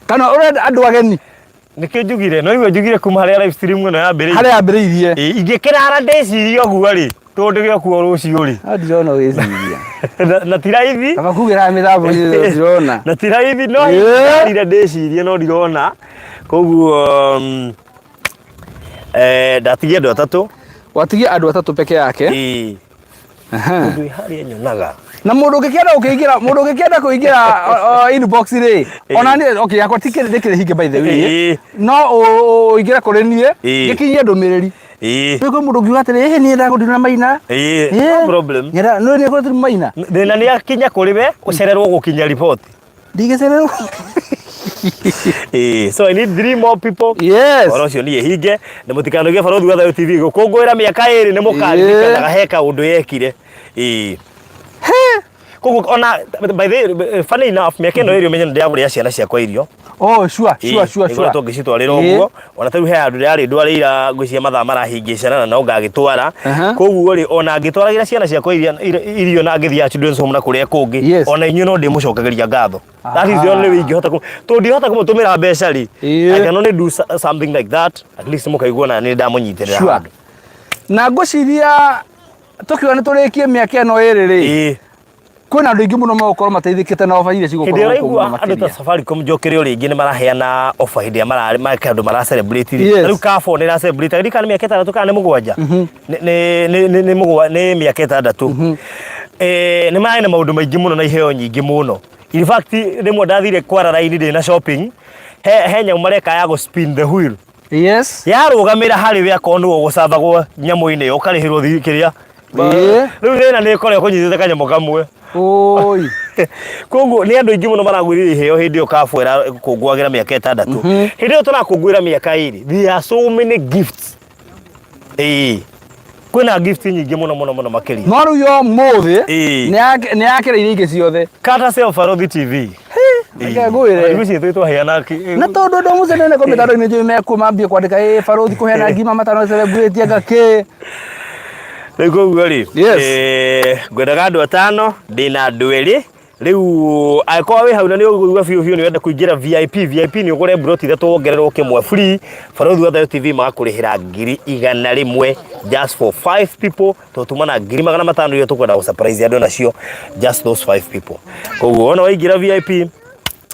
Kana ũrenda andũ ageni? Nĩkĩo njugire, no igua njugire kuma harĩa live stream ĩno yambĩrĩirie. Harĩa yambĩrĩirie. Ĩĩ, ingĩkĩrara ndĩcirie ũguo rĩ, tondũ gĩokuo rũciũ rĩ. No ndirona ũgĩciria. Na ti raithi. Kaba kugĩra mĩthambo ndirona. Na ti raithi, no ndarire ndĩcirie, no ndirona. Koguo ndatigia andũ atatũ. Watigia andũ atatũ peke yake. Ĩĩ. Ũndũ wĩ harĩa nyonaga. Na mũndũ ũngĩkĩenda gũkĩingĩra, mũndũ ũngĩkĩenda kũingĩra inbox rĩ, ona niĩ, okay, yakwa ti kĩrĩ ndĩkĩrĩ hinge, by the way, no ũingĩre kũrĩ niĩ, ngĩkinyie ndũmĩrĩri. Rĩu kwĩ mũndũ ũngiuga atĩrĩ, ĩhĩ, niĩ ndagũndira maina. No problem. Nyenda nĩ nĩ kũrĩ maina. Thĩna nĩ akinya kũrĩ we ũcererwo gũkinya riboti. Ndigĩcererwo. Ĩĩ, so I need three more people. Ũhoro ũcio niĩ hinge na mũtikanoige Barũthi wa Thayũ TV gũkũngũĩra mĩaka 2 nĩ mũkaririkanaga he kaũndũ yekire. Ĩĩ. Koguo ona by the way, funny enough, mĩaka ĩno 2, ũmenye nĩ ndĩragũrĩra ciana ciakwa irio. Oh, sure. Nĩguo tũngĩcitwarĩra ũguo, ona tarĩu he handũ ndĩrarĩ ndwarĩira, ngwĩciria mathaa marahĩngĩcana na no ngagĩtwara. Koguo rĩ, ona ngĩtwaragĩra ciana ciakwa irio na ngĩthiaga children's home na kũrĩa kũngĩ, ona inyuĩ no ndĩmũcokagĩria ngatho. That is the only way ingĩhota tondũ ndingĩhota kũmũtũmĩra mbeca rĩ. I can only do something like that, at least mũkaigua na nĩ ndamũnyitĩrĩra handũ. Na ngwĩciria tũkiuga nĩ tũrĩkie mĩaka ĩno 2 rĩ, kwĩna andũ aingĩ mũno megũkorwo mateithĩkĩte na oba iria Hĩndĩ cigũkorwo ĩrĩa gũkũ mũno ũraigua andũ ta makĩria. Safaricom njokere o rĩngĩ nĩ maraheana offer hĩndĩ ĩrĩa mara andũ mara celebrate rĩ. Rĩu Carrefour nĩ ĩra celebrate kana nĩ mĩaka 6 kana nĩ 7. Nĩ mĩaka 6. Nĩ mararĩ na maũndũ maingĩ mũno na iheo nyingĩ mũno. In fact, rĩmwe ndathire kwara raini ndĩ na shopping, he nyamũ mareka ya gũ spin the wheel. Yarũgamĩra harĩ we, akorwo nĩwe ũgũcathagwo nyamũ-inĩ ĩyo, ũkarĩhĩrwo kĩrĩa. Rĩu thĩna nĩ ĩkorwo ĩkũnyitĩte kanyamũ kamwe. Oi. Koguo nĩ andũ aingĩ mũno maragwĩrĩire iheo hĩndĩ ĩyo Carrefour ĩrakũngũagĩra mĩaka 6. Hĩndĩ ĩyo tũrakũngũĩra mĩaka 2, there are so many gifts. Ĩĩ, kwĩna gift nyingĩ mũno mũno mũno makĩria. No rĩu yo mũthĩ nĩ yakĩra iria ingĩ ciothe. Courtesy of Barũthi TV. Reke ngwĩre. Thikũ ici ithuĩ twaheana Na tondũ andũ a mũcenene ko mĩtandao-inĩ njũĩ mekuo mambie kwandĩka, ĩ barũthi kũheana ngima matano celebrate anga kĩ. Rĩu koguo rĩ, ngwendaga andũ atano, ndĩna andũ erĩ rĩu. Angĩkorwo wĩ hau na nĩ ũkũigua biũ biũ nĩ wenda kũingĩra VIP, VIP nĩ ũgũre mburoti ithatũ wongererwo kĩmwe free. Barũthi wa Thayũ TV magakũrĩhĩra 100,000 just for five people, tondũ tuma na 500,000 iria tũkwenda gũ surprise andũ nacio, just those five people. Koguo wona waingĩra VIP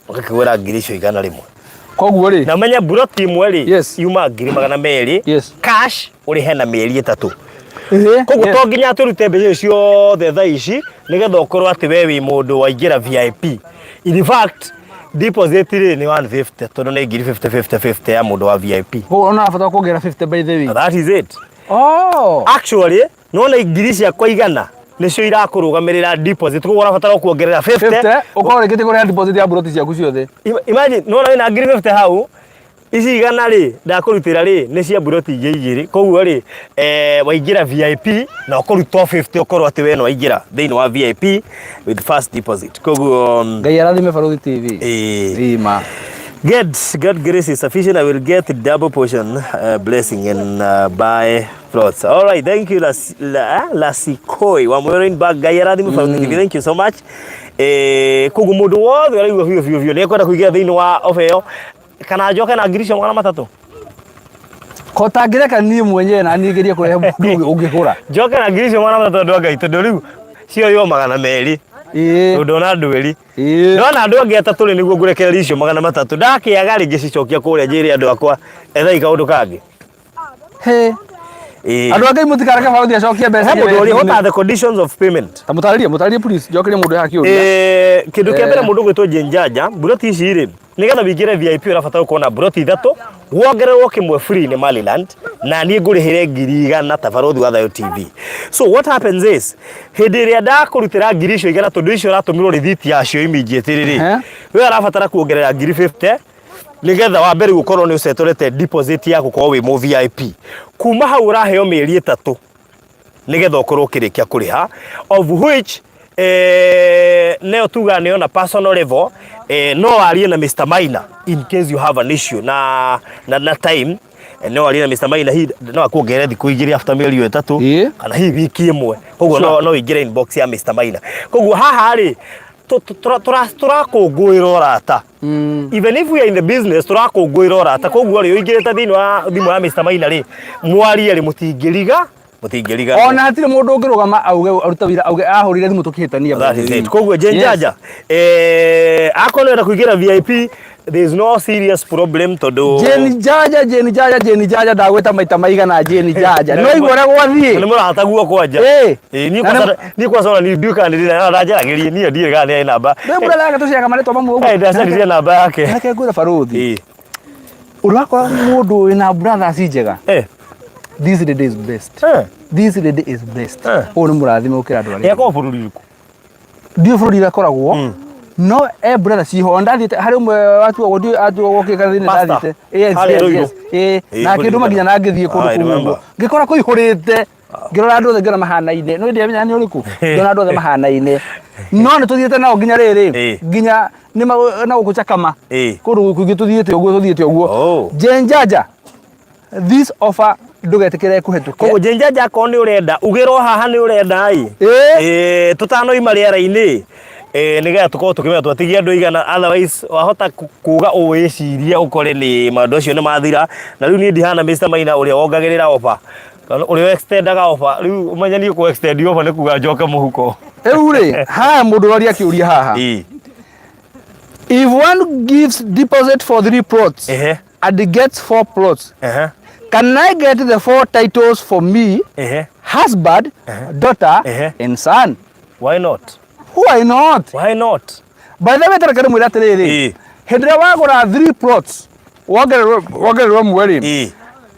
ũgakĩgũra ngiri icio 100. Koguo rĩ, Na ũmenye mburoti ĩmwe rĩ, yuma 200,000 cash, ũrĩhe na mĩeri 3. Koguo to nginya tũrute mbeca icio ciothe thaa ici nĩgetha ũkorwo atĩ we wĩ mũndũ waingĩra VIP. In fact, deposit rĩ nĩ 150, tondũ nĩ ngiri 50 50 50 ya mũndũ wa VIP. Koguo ona bata kuongerera 50, by the way. That is it. Oh. Actually, nona ngiri ciakwa 100 nĩcio irakũrũgamĩrĩra deposit, koguo ũrabatara o kuongerera 50. 50 ũkorwo rĩngĩ kũrĩha deposit ya mburoti ciaku ciothe. Imagine, nona wĩna ngiri 50 hau, ici 100 rĩ ndakũrutĩra rĩ nĩ cia mburoti ingĩ igĩrĩ. Koguo rĩ, waingĩra VIP na ũkũruta o 50, ũkorwo atĩ we nĩ waingĩra thĩinĩ wa VIP with first deposit. Koguo Ngai arathime Barũthi TV. Ima. God grace is sufficient. I will get double portion blessing and buy plots. All right, thank you, Lasikoi. Wa Mwerin bag, Ngai arathime Barũthi TV. Thank you so much. Koguo mũndũ wothe ũraigua biũ biũ biũ nĩ ekwenda kũingĩra thĩinĩ wa ofa ĩyo, kana njoke na ngiri icio 300. Ko tangĩreka niĩ mwenyewe na niĩ ngerie kũrehe mũndũ ũngĩgũra. Njoke na ngiri icio 300, andũ a Ngai, tondũ rĩu cioywo 200. Ĩĩ. Ndona ndwĩri. Ĩĩ. Ndona andũ angĩ atatũ rĩ nĩguo ngũrekereria icio 300. Ndakĩaga rĩ ngĩcicokia kũrĩa njĩre andũ akwa ethai kaũndũ kangĩ. He. Ĩĩ. Andũ angĩ mũtikareke barothi acokie mbeca. He mũndũ ũrĩa, what are the conditions of payment? Ta mũtarĩrie, mũtarĩrie please, njokerie mũndũ haha kĩũria. Kĩndũ kĩa mbere mũndũ gwĩtwo Jane Njanja, mburoti ici rĩ, nĩgetha wĩingĩre VIP ũrabatara gũkorwo na mburoti ithatũ, wongererwo kĩmwe free nĩ Maliland, na niĩ ngũrĩhĩre 100,000 ta barothi wa Thayo TV. So what happens is, hĩndĩ ĩrĩa ndakũrutĩra ngiri icio igana tondũ icio ũratũmĩrwo rĩthiti yacio immediately rĩ, we ũrabatara kuongerera 50,000 nĩgetha wa mbere gũkorwo nĩ ũcetorete deposit ya gũkorwo wĩ mũ VIP. Kuma hau ũraheo mĩeri 3 nĩgetha ũkorwo ũkĩrĩkia kũrĩha, of which nĩyo tugaga nĩyo na personal level, no warie na Mr. Maina in case you have an issue na time, no warie na Mr. Maina, hi no akuongerere thikũ 2 after mĩeri ĩyo 3 kana hihi wiki 1, koguo no ũingĩre inbox ya Mr. Maina. Koguo haha rĩ tũrakũngũĩra ũrata. Even if we are in the business, tũrakũngũĩra ũrata. Koguo rĩ ũingĩrĩte thĩinĩ wa thimũ ya Mr. Maina rĩ, mwarie rĩ, mũtingĩriga mũtingĩriga. Ona hatirĩ mũndũ ũngĩrũgama auge aruta wĩra auge ahũrire thimũ tũkĩhĩtania. That is it. Koguo Jane Njanja, akorwo nĩũrenda kũingĩra VIP, there is no serious problem tondũ Jane Njanja, Jane Njanja, Jane Njanja, ndagwĩta maita maigana Jane Njanja. No igua ũrĩa gwathiĩ. Nĩ mũrata guo kwanja. Ĩĩ. Ĩĩ, niĩ Na nĩ- kwanza niĩ kwanza ona niĩ ndiũĩ kana nĩ ndanjaragĩrie niĩ ndiũĩ kana nĩ namba. Rĩu brother yake tũciaga marĩtwa mamwe ũguo. Eh, ndacaririe namba yake. Reke ngwĩre barothi. Ĩĩ. Ũrakora mũndũ wĩna brothers njega. This lady is best. This lady is best. Ũyũ nĩ mũrathime gũkĩra andũ arĩa. Ĩkoragwo bũrũri ũrĩkũ? Ndiũĩ bũrũri ũrĩa akoragwo. No e brother ciho ndathiĩte harĩ ũmwe watuagwo ndiũĩ atuagwo kĩ kana thĩinĩ Pastor. ndathiĩte. Yes, Harĩa yes, Ruiru. yes. Ĩĩ, Ĩĩ, na akĩndũma nginya na ngĩthiĩ kũndũ Ah, I kũu ũguo. remember. Ngĩkora kũihũrĩte. Ngĩrora andũ othe ngĩona mahanaine. No ndiamenya nĩ ũrĩkũ. Ngĩona andũ othe mahanaine. No nĩ tũthiĩte nao nginya rĩrĩ. Nginya nĩ na gũkũ Chakama. Kũndũ kũingĩ tũthiĩte ũguo tũthiĩte ũguo. Jane Njanja, this offer ndũgetĩkĩre kũhetũke. Koguo Jane Njanja akorwo nĩ ũrenda ugĩrwo haha nĩ ũrenda ĩ. Tũtanoima rĩera-inĩ nĩgetha tũkorwo tũkĩmenya twatigia andũ aigana, otherwise wahota kuga ũwĩcirie ũkore nĩ maũndũ acio nĩ mathira. Na rĩu niĩ ndihana Mr. Maina ũrĩa wongagĩrĩra offer, kana ũrĩa extendaga offer. Rĩu ũmenye niĩ kũ extend offer nĩ kuga njoke mũhuko. Rĩu rĩ, haha mũndũ ũroria kĩũria haha. If one gives deposit for 3 plots and gets 4 plots, can I get the 4 titles for me, husband, daughter, and son? Why not? Why not? Why not? By the way, tareke ndĩmwĩre atĩrĩrĩ, hĩndĩ ĩrĩa wagũra 3 plots, wongererwo ĩmwe rĩ,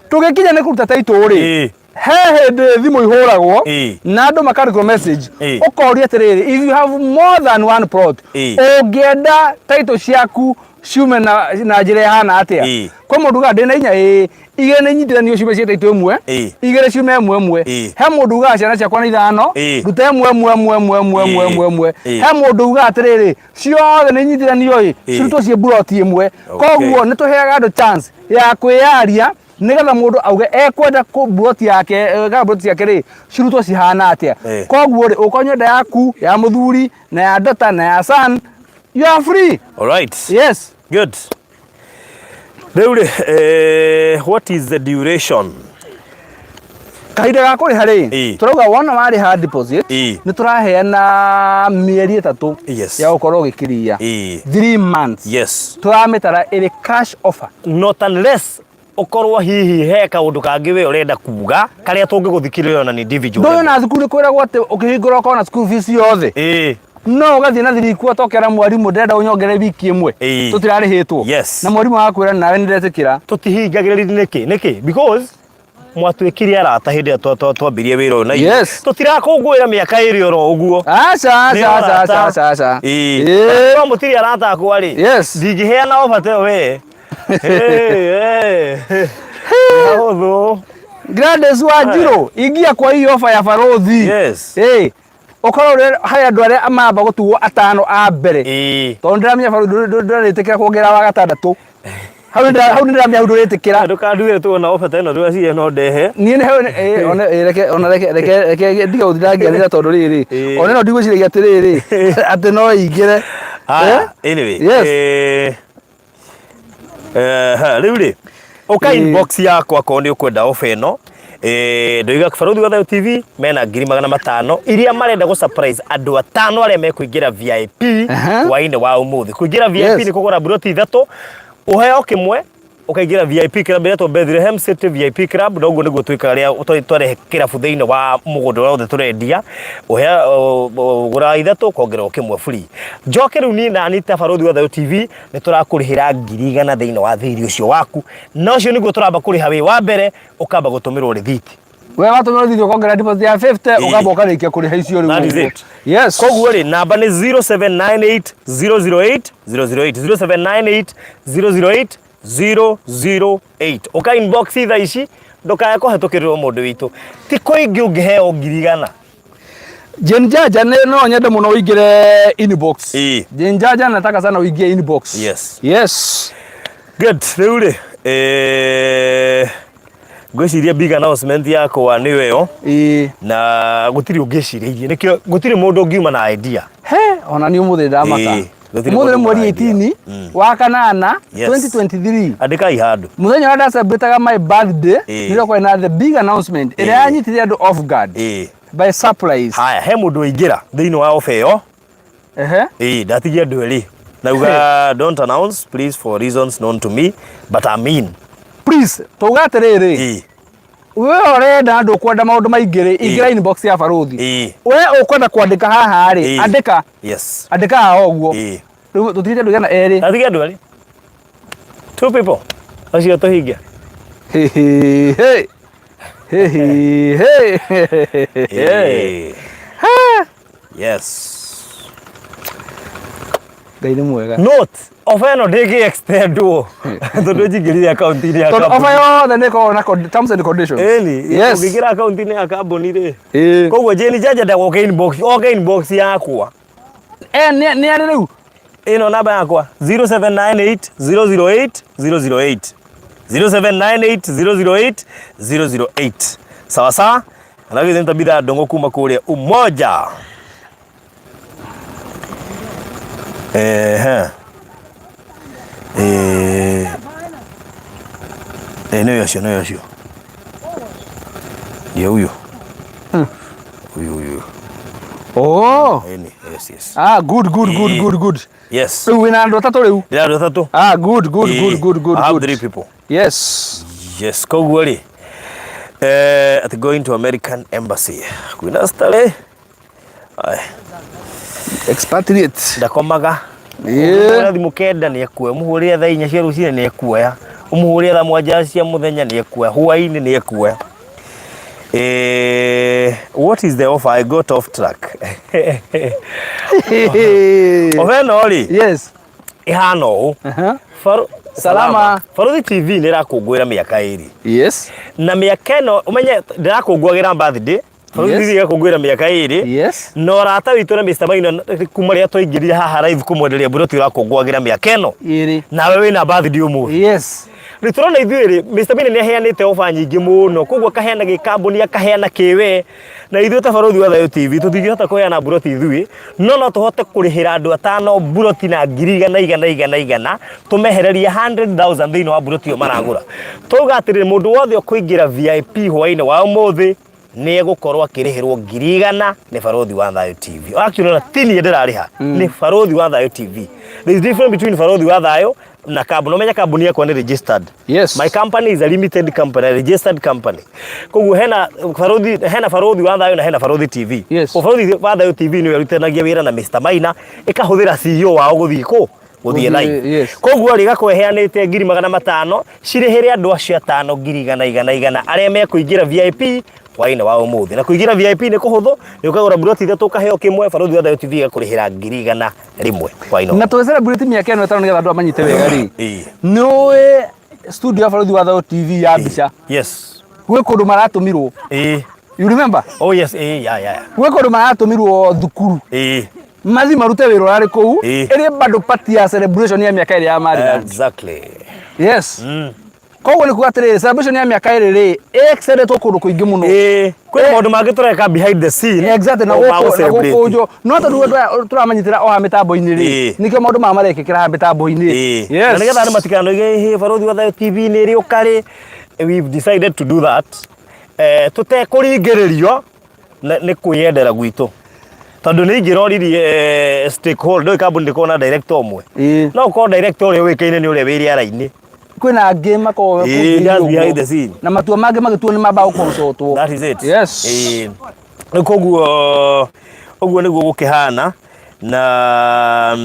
tũgĩkinya nĩ kũruta title rĩ, he hĩndĩ thimũ ihũragwo na andũ makandĩkwo message, ũkoria atĩrĩrĩ, if you have more than one plot, ũngĩenda title ciaku ciume na njĩra ĩhana atĩa? Kwĩ mũndũ ugaga ndĩna inya, ĩĩ, igĩrĩ nĩ nyitithanio ciume ciĩ title ĩmwe, igĩrĩ ciume ĩmwe ĩmwe. He mũndũ ugaga ciana ciakwa nĩ 5, ruta ĩmwe ĩmwe ĩmwe ĩmwe ĩmwe ĩmwe ĩmwe ĩmwe. He mũndũ ugaga atĩrĩrĩ, ciothe nĩ nyitithanio ĩ, cirutwo ciĩ mburoti ĩmwe. Koguo nĩ tũheaga andũ chance ya kwĩyaria nĩgetha mũndũ auge ekwenda mburoti yake, kana mburoti ciake rĩ, cirutwo cihana atĩa. Koguo rĩ, ũkorwo nyenda yaku, ya mũthuri, na ya daughter, na ya son, you are free. All right. Yes. Good. Rĩu rĩ, what is the duration? Kahinda ga kũrĩha rĩ, tũrauga wona warĩha deposit, nĩ tũraheana mĩeri 3 ya gũkorwo ũgĩkiria. 3 months. Tũramĩtara ĩrĩ cash offer. Not unless ũkorwo hihi he kaũndũ kangĩ we ũrenda kuga karĩa tũngĩgũthikĩrĩria ona ni individual. Ndũĩ ona thukuru nĩ kwĩragwo atĩ ũkĩhingũra ũkorwo na school fees yothe. No ũgathiĩ na thirikũ ũtokera mwarimũ ndĩrenda ũnyongere wiki ĩmwe. Tũtirarĩhĩtwo. Na mwarimũ agakwĩra nawe nĩ ndetĩkĩra. Tũtihingagĩrĩria nĩkĩ? Nĩkĩ? Because mwatuĩkire arata hĩndĩ ĩrĩa twambirie wĩra ũyũ na ithuĩ. Tũtirakũngũĩra mĩaka 2 oro ũguo. Aca, Nĩ aca, aca, arata. aca, aca. No mũtirĩ arata akwa rĩ. Ndingĩheana offer ta ĩyo we. Hũthũ. Gladys Wanjiru, ingia kwa hii ofa ya barothi. Ũkorwo harĩ andũ arĩa mamba gũtuo 5 a mbere. Tondũ ndĩramenya barothi ndũretĩkĩra kuongerera wa gatandatũ. Hau nĩ ndĩramenya hau ndũretĩkĩra. Ndũkanduĩre tuona ofa ta ĩno ndũgacirie no ndehe. Niĩ nĩ hau nĩ, one, reke, ona reke, reke, reke ndige gũtinda ngĩanĩrĩra tondũ rĩrĩ, ona ĩno ndigwĩciragia atĩrĩrĩ, atĩ no ĩingĩre. Haya, anyway, rĩu rĩ, ũka inbox yakwa akorwo nĩ ũkwenda ofa ĩno. Ndoiga Barũthi wa Thayũ TV mena 500,000 iria marenda gũ surprise andũ atano arĩa mekũingĩra VIP hwainĩ wa ũmũthĩ. Kũingĩra VIP nĩ kũgũra mburoti ithatũ ũheo kĩmwe ũkaingĩra VIP club ĩretwo Bethlehem City VIP Club na ũguo nĩguo twĩkaga rĩrĩa twarehe kĩrabu thĩinĩ wa mũgũnda ũrĩa wothe tũrendia ũgũraga ithatũ ũkongererwo kĩmwe free. Njoke rĩu niĩ nani ta Barũthi wa Thayũ TV nĩ tũrakũrĩhĩra 100,000 thĩinĩ wa thirĩ ũcio waku na ũcio nĩguo tũramba kũrĩha wĩ wa mbere ũkamba gũtũmĩrwo rĩthiti. We watũmĩrwo rĩthiti ũkongerera deposit ya 50 ũkamba ũkarĩkia kũrĩha icio rĩu. That is it. Yes. Koguo rĩ namba nĩ 0798 008 008 0798 008 008 ũka inbox thaa ici ndũkae kũhetũkĩrĩrwo mũndũ witũ ti kũingĩ ũngĩheo 100,000. Jane Jaja nĩ no nyende mũno ũingĩre inbox. Ĩĩ. Jane Jaja nataka sana uingie inbox. Yes. Yes. Good. Rĩu rĩ ngwĩciria big announcement yakwa nĩyo ĩyo Ĩĩ. na gũtirĩ ũngĩcirĩirie nĩkĩo gũtirĩ mũndũ ũngiuma na idea. He, ona niĩ ũmũthĩ ndamaka. Ĩĩ, gũtirĩ Ũmũthĩ nĩ mũndũ mweri ũna idea. 18 wa kanana Yes. 2023. Andĩkai handũ. Mũthenya ũrĩa ndacelebrataga my birthday, Ĩĩ. nĩrĩo kwarĩ na the big announcement ĩrĩa Ĩĩ. yanyitire andũ off guard Ĩĩ. by surprise. Haya, he mũndũ waingĩra thĩinĩ wa ofa ĩyo. Ehe. Ĩĩ, ndatigia andũ erĩ. Nauga don't announce please for reasons known to me but I'm in. Please, tuga atĩrĩrĩ. Ĩĩ. We ũrenda ndũkwenda maũndũ maingĩ rĩ, ingĩra Ĩĩ. inbox ya Barũthi. Ĩĩ. We ũkwenda kwandĩka haha rĩ, Ĩĩ. andĩka. Yes. Andĩka haha ũguo. Ĩĩ. Rĩu tũtigĩte andũ 200. Ndatigia andũ erĩ. Two people. Acio tũhinge. He he he. He he he. Ĩĩ. Yes. Ngai nĩ mwega. Note, offer ĩno ndĩngĩ extendwo tondũ njingĩrire akaunti-inĩ ya Tondũ kambuni. offer yothe nĩ ĩkoragwo na terms and conditions. Ĩni, Yes. ũngĩingĩra akaunti-inĩ ya kambuni rĩ. Ĩĩ. Koguo Jane Janja ndagoka inbox, oke inbox yakwa. Eh, nĩ arĩ rĩu? Ĩno namba yakwa 0798 008 008 0798 008 008. Sawa sawa? Na githĩ nĩ Tabitha Ndung'u kuma kũrĩa Umoja. Ehe. Nĩwe ũcio, nĩwe ũcio. Ndio huyo. Huyu huyu. Oh. Ĩni, yes, yes. Ah, good, good, good, Ĩĩ. good, good. Yes. Rĩu wĩna andũ atatũ rĩu? Ndĩna andũ atatũ. Ah, good, good, Ĩĩ. good, good, good, I have good. three people. Yes. Yes, koguo rĩ at going to American Embassy kwĩna starĩ. Aya, Expatriate. ndakomaga. Ĩĩ. Ũmũhũrĩre thimũ 9 nĩ ekuoya, ũmũhũrĩre thaa 4 cia rũcinĩ nĩ ekuoya, ũmũhũrĩre thaa 7 cia mũthenya nĩ ekuoya, hwaĩ-inĩ nĩ ekuoya. What is the offer? I got off track. Offer ĩno rĩ Yes. ĩhana ũũ. Aha. Salama. Barũthi TV nĩ ĩrakũngũĩra mĩaka 2. Yes. Na mĩaka ĩno ũmenye ndĩrakũngũagĩra birthday. Barũthi Yes. TV ĩgakũngũĩra mĩaka 2. Yes. Na ũrata witũ na Mr. Maina kuma rĩrĩa twaingĩrire haha live kũmwenderia mburoti ũrakũngũagĩra mĩaka ĩno. 2. Nawe wĩna birthday ũmũthĩ. Yes. Rĩu tũrona ithuĩ rĩ, Mr. Maina nĩ aheanĩte ofa nyingĩ mũno, koguo akaheana gĩkambuni, akaheana kĩwe, na ithuĩ ta Barũthi wa Thayũ TV tũtingĩhota kũheana mburoti ithuĩ, no no tũhote kũrĩhĩra andũ atano mburoti na 100,000 igana igana igana, tũmehererie 100,000 thĩinĩ wa mburoti ĩyo maragũra. Twauga atĩrĩrĩ, mũndũ wothe ũkũingĩra VIP hwaĩ-inĩ wa ũmũthĩ, nĩ egũkorwo akĩrĩhĩrwo 100,000 nĩ Barũthi wa Thayũ TV. Actually, ti niĩ ndĩrarĩha, nĩ Barũthi wa Thayũ TV. There is difference between Barũthi wa Thayũ na kambuni. Ũmenye kambuni yakwa nĩ registered. Yes. My company is a limited company, a registered company. Koguo hena Barũthi wa Thayũ na hena Barũthi TV. Yes. Barũthi wa Thayũ TV nĩwe ĩrutithanagia wĩra na Mr. Maina, ĩkahũthĩra CEO wao gũthiĩ kũ? Gũthiĩ Gũthiĩ, live. yes. Koguo rĩ, ĩgakorwo ĩheanĩte 500,000 cirĩhĩre andũ acio atano 100,000 igana igana arĩa mekũingĩra VIP hwaĩ-inĩ wa ũmũthĩ. Na kũingĩra VIP nĩ kũhũthũ, nĩ ũkagũra mburoti ithatũ ũkaheo kĩmwe, Barũthi wa Thayũ TV ĩgakũrĩhĩra 100,000 hwaĩ-inĩ wa Na tũgĩ celebrate mĩaka ĩno 5 nĩgetha andũ manyite wega rĩ. Ĩĩ. Nĩ ũĩ studio ya Barũthi wa Thayũ TV ya mbica. Yes. Gwĩ kũndũ maratũmirwo. Ĩĩ. You remember? Oh yes, ĩĩ, yeah, yeah. Gwĩ kũndũ maratũmirwo thukuru. Ĩĩ. Mathi marute wĩra ũrarĩ kũu. Ĩĩ. Ĩrĩ bado part ya celebration ya mĩaka 2 ya Maryland. Exactly. Yes. Koguo nĩ kuga atĩrĩrĩ, celebration ya mĩaka 2 rĩ, ĩextendetwo kũndũ kũingĩ mũno. Ĩĩ. Kwĩna maũndũ mangĩ tũreka behind the scene. Exactly, na o ma gũkũ na gũ-celebrate. gũkũ njo. No tondũ andũ aya tũramanyitĩra o haha mĩtambo-inĩ rĩ, Ĩĩ. nĩkĩo maũndũ maya marekĩkĩra haha mĩtambo-inĩ. Ĩĩ. Yes. Na nĩgetha andũ matikanoige, "Hĩ, Barũthi wa Thayũ TV nĩ ĩrĩ ũkarĩ." We've decided to do that. Tũtekũringĩrĩrio nĩ kwĩyendera gwitũ, tondũ nĩ ingĩroririe stakeholder, ndũĩ kambuni ndĩkoragwo na director ũmwe. No ũkorwo director ũrĩa ũĩkaine nĩ ũrĩa wĩ rĩera-inĩ. Kwĩna angĩ makoragwo kũu just behind the scene. Na matua mangĩ magĩtuo nĩ mambaga gũconsultwo. That is it. Yes. Rĩu koguo ũguo nĩguo gũkĩhana na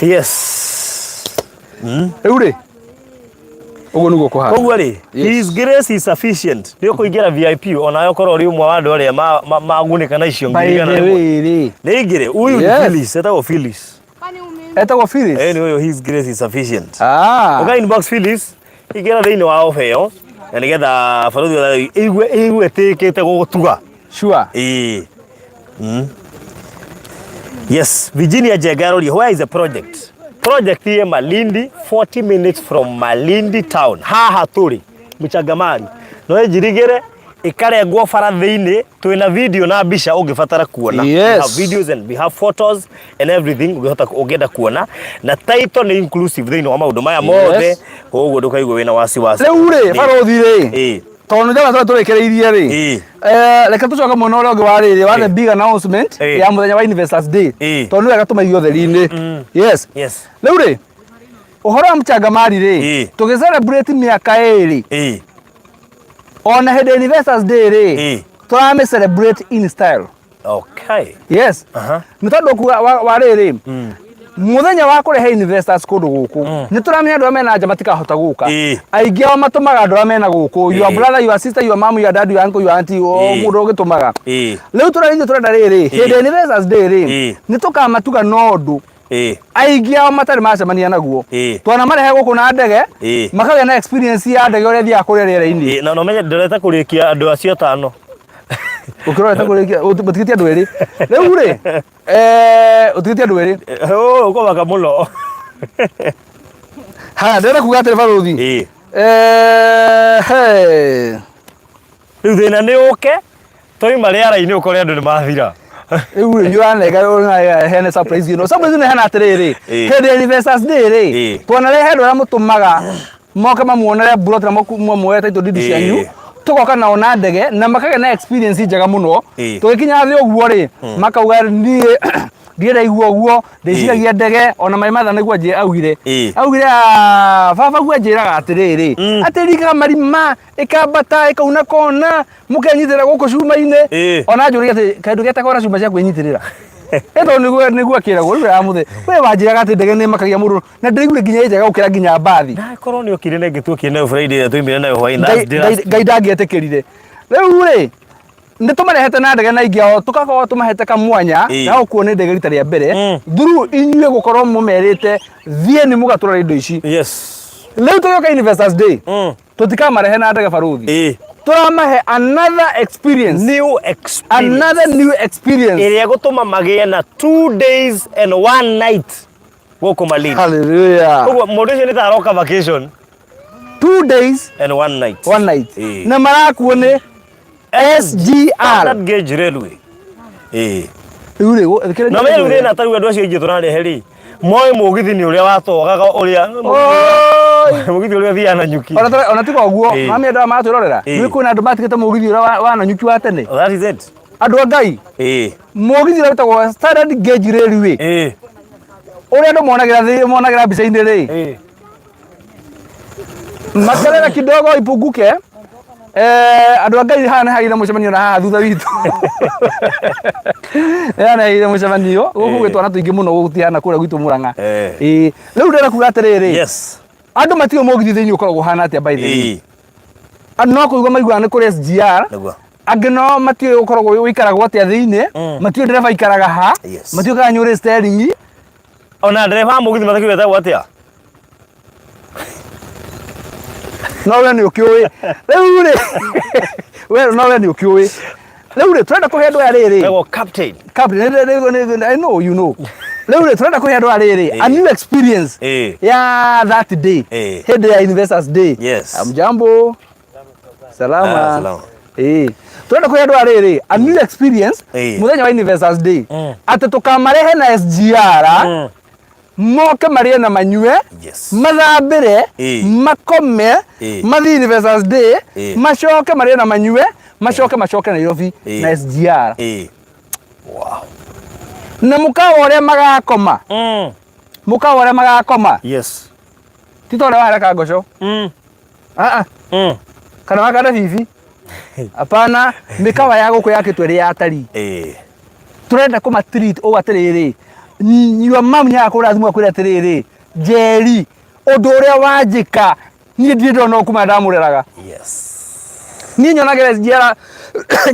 yes. Rĩu rĩ, ũguo nĩguo kũhana. Koguo rĩ, His grace is sufficient. Nĩ ũkũingĩra VIP onawe ũkorwo ũrĩ ũmwe wa andũ arĩa magunĩka na icio By ngiri igana the rĩmwe. way rĩ, Nĩ ingĩrĩ, huyu ni Phyllis, etagwo Phyllis. Etagwo Phyllis. Nĩ ũyũ His grace is sufficient. Ah. Ũka inbox Phyllis, ingĩra thĩinĩ wa ofa ĩyo na nĩgetha barothi ũrĩa igue ĩtĩkĩte gũgũtuga. Ĩĩ. Yes, Virginia Njenga aroria, where is the project? Project ĩ Malindi, 40 minutes from Malindi town. Haha tũrĩ Mchangamari. No ĩnjirigĩre ĩkarengwo bara thĩinĩ, twĩna video na mbica ũngĩbatara kuona. We have videos and we have photos and everything ũngĩhota ũngĩenda kuona, na title nĩ inclusive thĩinĩ wa maũndũ maya mothe, koguo ndũkaigua wĩna wasiwasi. Rĩu rĩ, barothi rĩ, tondũ nĩ njama tũrĩa tũrĩkĩrĩirie rĩ, reke tũcoke mwena ũrĩa ũngĩ wa rĩrĩ wa the big announcement ya mũthenya wa Investors Day, tondũ nĩ wega tũmaigue ũtheri-inĩ. Yes. Rĩu rĩ, ũhoro wa Mchangamari rĩ, tũgĩ celebrate mĩaka 2, ona hĩndĩ ya Investors Day rĩ, tũramĩ celebrate in style. Yes. Nĩ tondũ kuga wa rĩrĩ, mũthenya wa kũrehe investors kũndũ gũkũ, nĩ tũramenya andũ arĩa mena nja matikahota gũka. Aingĩ ao matũmaga andũ arĩa mena gũkũ, your brother, your sister, your mom, your dad, your uncle, your auntie, o mũndũ ũgĩtũmaga. Rĩu tũrĩa ithuĩ tũrenda rĩrĩ, hĩndĩ ya Investors Day rĩ, nĩ tũkamatuga na ũndũ aingĩ ao matarĩ macemania naguo. Twanamarehe gũkũ na ndege, makagĩa na experience ya ndege ũrĩa ĩthiaga kũrĩa rĩera-inĩ. Na no menye ndĩreta kũrĩkia andũ acio atano. Ũkĩrorete kũrĩkia ũtigĩtie andũ erĩ rĩu rĩ, ũtigĩtie andũ erĩ. Oh, ũkũmaka mũno. Haya, ndĩrenda kuga atĩrĩ, barothi. He. Rĩu thĩna nĩ ũke twaima rĩara-inĩ ũkore andũ nĩ mathira. Rĩu rĩ, nĩ ũranenga hene surprise ĩno. Surprise ĩno ĩhana atĩrĩrĩ, hĩndĩ ya Investors Day rĩ, twanarehe andũ arĩa mũtũmaga moke mamuonere plot na muoe title deed cianyu, tũgoka nao na ndege na makagĩa na experience njega mũno. Tũgĩkinya thĩ ũguo rĩ, makauga niĩ ndirĩ ndaigua ũguo, ndĩciragia ndege ona my mother nĩguo augire. Augire, "Ah, baba guo anjĩraga atĩrĩrĩ, atĩ ringaga marima, ĩkambata, ĩkauna kona, mũkenyitĩrĩra gũkũ cuma-inĩ." Ona njũria atĩ kaĩndũ getagwo na cuma cia kwĩnyitĩrĩra. Tondũ nĩguo akĩragwo rĩu ya mũthĩ we wanjĩraga atĩ ndege nĩ makagia mũndũ na ndĩraiguire nginya ĩ njega gũkĩra nginya mbathi. Na korwo nĩ okire na ĩngĩ tuokire nayo Friday ĩrĩa twaimire nayo hwaĩ. Ngai ndangĩetĩkĩrire. Rĩu rĩ, nĩ tũmarehete na ndege na aingĩ ao tũgakorwo tũmahete kamwanya ga gũkuo nĩ ndege rita rĩa mbere through inyuĩ gũkorwo mũmerĩte thiĩ nĩ mũgatũrore indo ici. Rĩu tũgĩũka Investors Day, tũtikamarehe na ndege, baruthi. Tũramahe another experience. New experience. Another new experience. Ĩrĩa ĩgũtũma magĩe na 2 days and one night gũkũ Malindi. Hallelujah. Koguo mũndũ ũcio nĩ ta aroka vacation. 2 days and one night. One night. Na marakuo nĩ SGR. Standard Gauge Railway. Rĩu rĩ, thikĩrĩria. Na menye rĩu thĩna ta rĩu andũ acio aingĩ tũrarehe rĩ, moĩ mũgithi nĩ ũrĩa watogaga, ũrĩa Oi! mũgithi ũrĩa ũthiaga na nyuki. Ona tiga ũguo, mami, andũ aya maratwĩrorera, nĩ kwĩna andũ matigĩte mũgithi ũrĩa wa Nanyuki wa tene. That is it. Andũ a Ngai, mũgithi ũrĩa wĩtagwo Standard Gauge Railway, ũrĩa andũ monagĩra monagĩra mbica-inĩ rĩ, makelele kidogo ipunguke. Andũ a Ngai, haha nĩ hagĩire mũcemanio na haha thutha witũ haha nĩ hagĩire mũcemanio gũkũ gwĩ twana tũingĩ mũno, gũtihana kũrĩa gwitũ Mũrang'a. Ĩĩ, rĩu ndĩrenda kuga atĩrĩrĩ, andũ matiũĩ mũgithi thĩinĩ ũkoragwo ũhana atĩa, by the way. Andũ no kũigua maiguaga nĩ kũrĩ SGR. Angĩ no matiũĩ ũkoragwo ũikaragwo atĩa thĩinĩ, matiũĩ ndereba aikaraga ha, matiũĩ kana nĩ ũrĩ steering. Ona ndereba wa mũgithi matakĩũĩ etagwo atĩa. No we nĩ ũkĩũĩ rĩu rĩ, we no we nĩ ũkĩũĩ rĩu rĩ, tũrenda kũhe andũ aya rĩrĩ. Etagwo captain. Captain, I know you know. Rĩu rĩ, tũrenda kũhe andũ aya rĩrĩ a new experience ya that day, hĩndĩ ya Investors Day. Amjambo, salama. Ah, salama. Tũrenda kũhe andũ aya rĩrĩ a new experience mũthenya wa Investors Day, atĩ tũkamarehe na SGR. Moke marĩe na manyue, mathambĩre, makome, mathiĩ Investors Day, macoke marĩe na manyue, macoke macoke Nairobi na SGR. Wow. Na mũkawa ũrĩa magakoma, mũkawa ũrĩa magakoma ti ta ũrĩa wa harĩa Kangoco. Ah, ah. Kana wa Kanda bibi. Hapana, mĩkawa ya gũkũ yakĩtwo ĩrĩ ya atarii. Tũrenda kũma treat ũũ atĩrĩrĩ, your mum nĩ agakũhũrĩra thimũ akwĩre atĩrĩrĩ, Njeri, ũndũ ũrĩa wanjĩka niĩ ndirĩ ndona ũũ kuma ndamũreraga. Niĩ nyonagĩra SGR,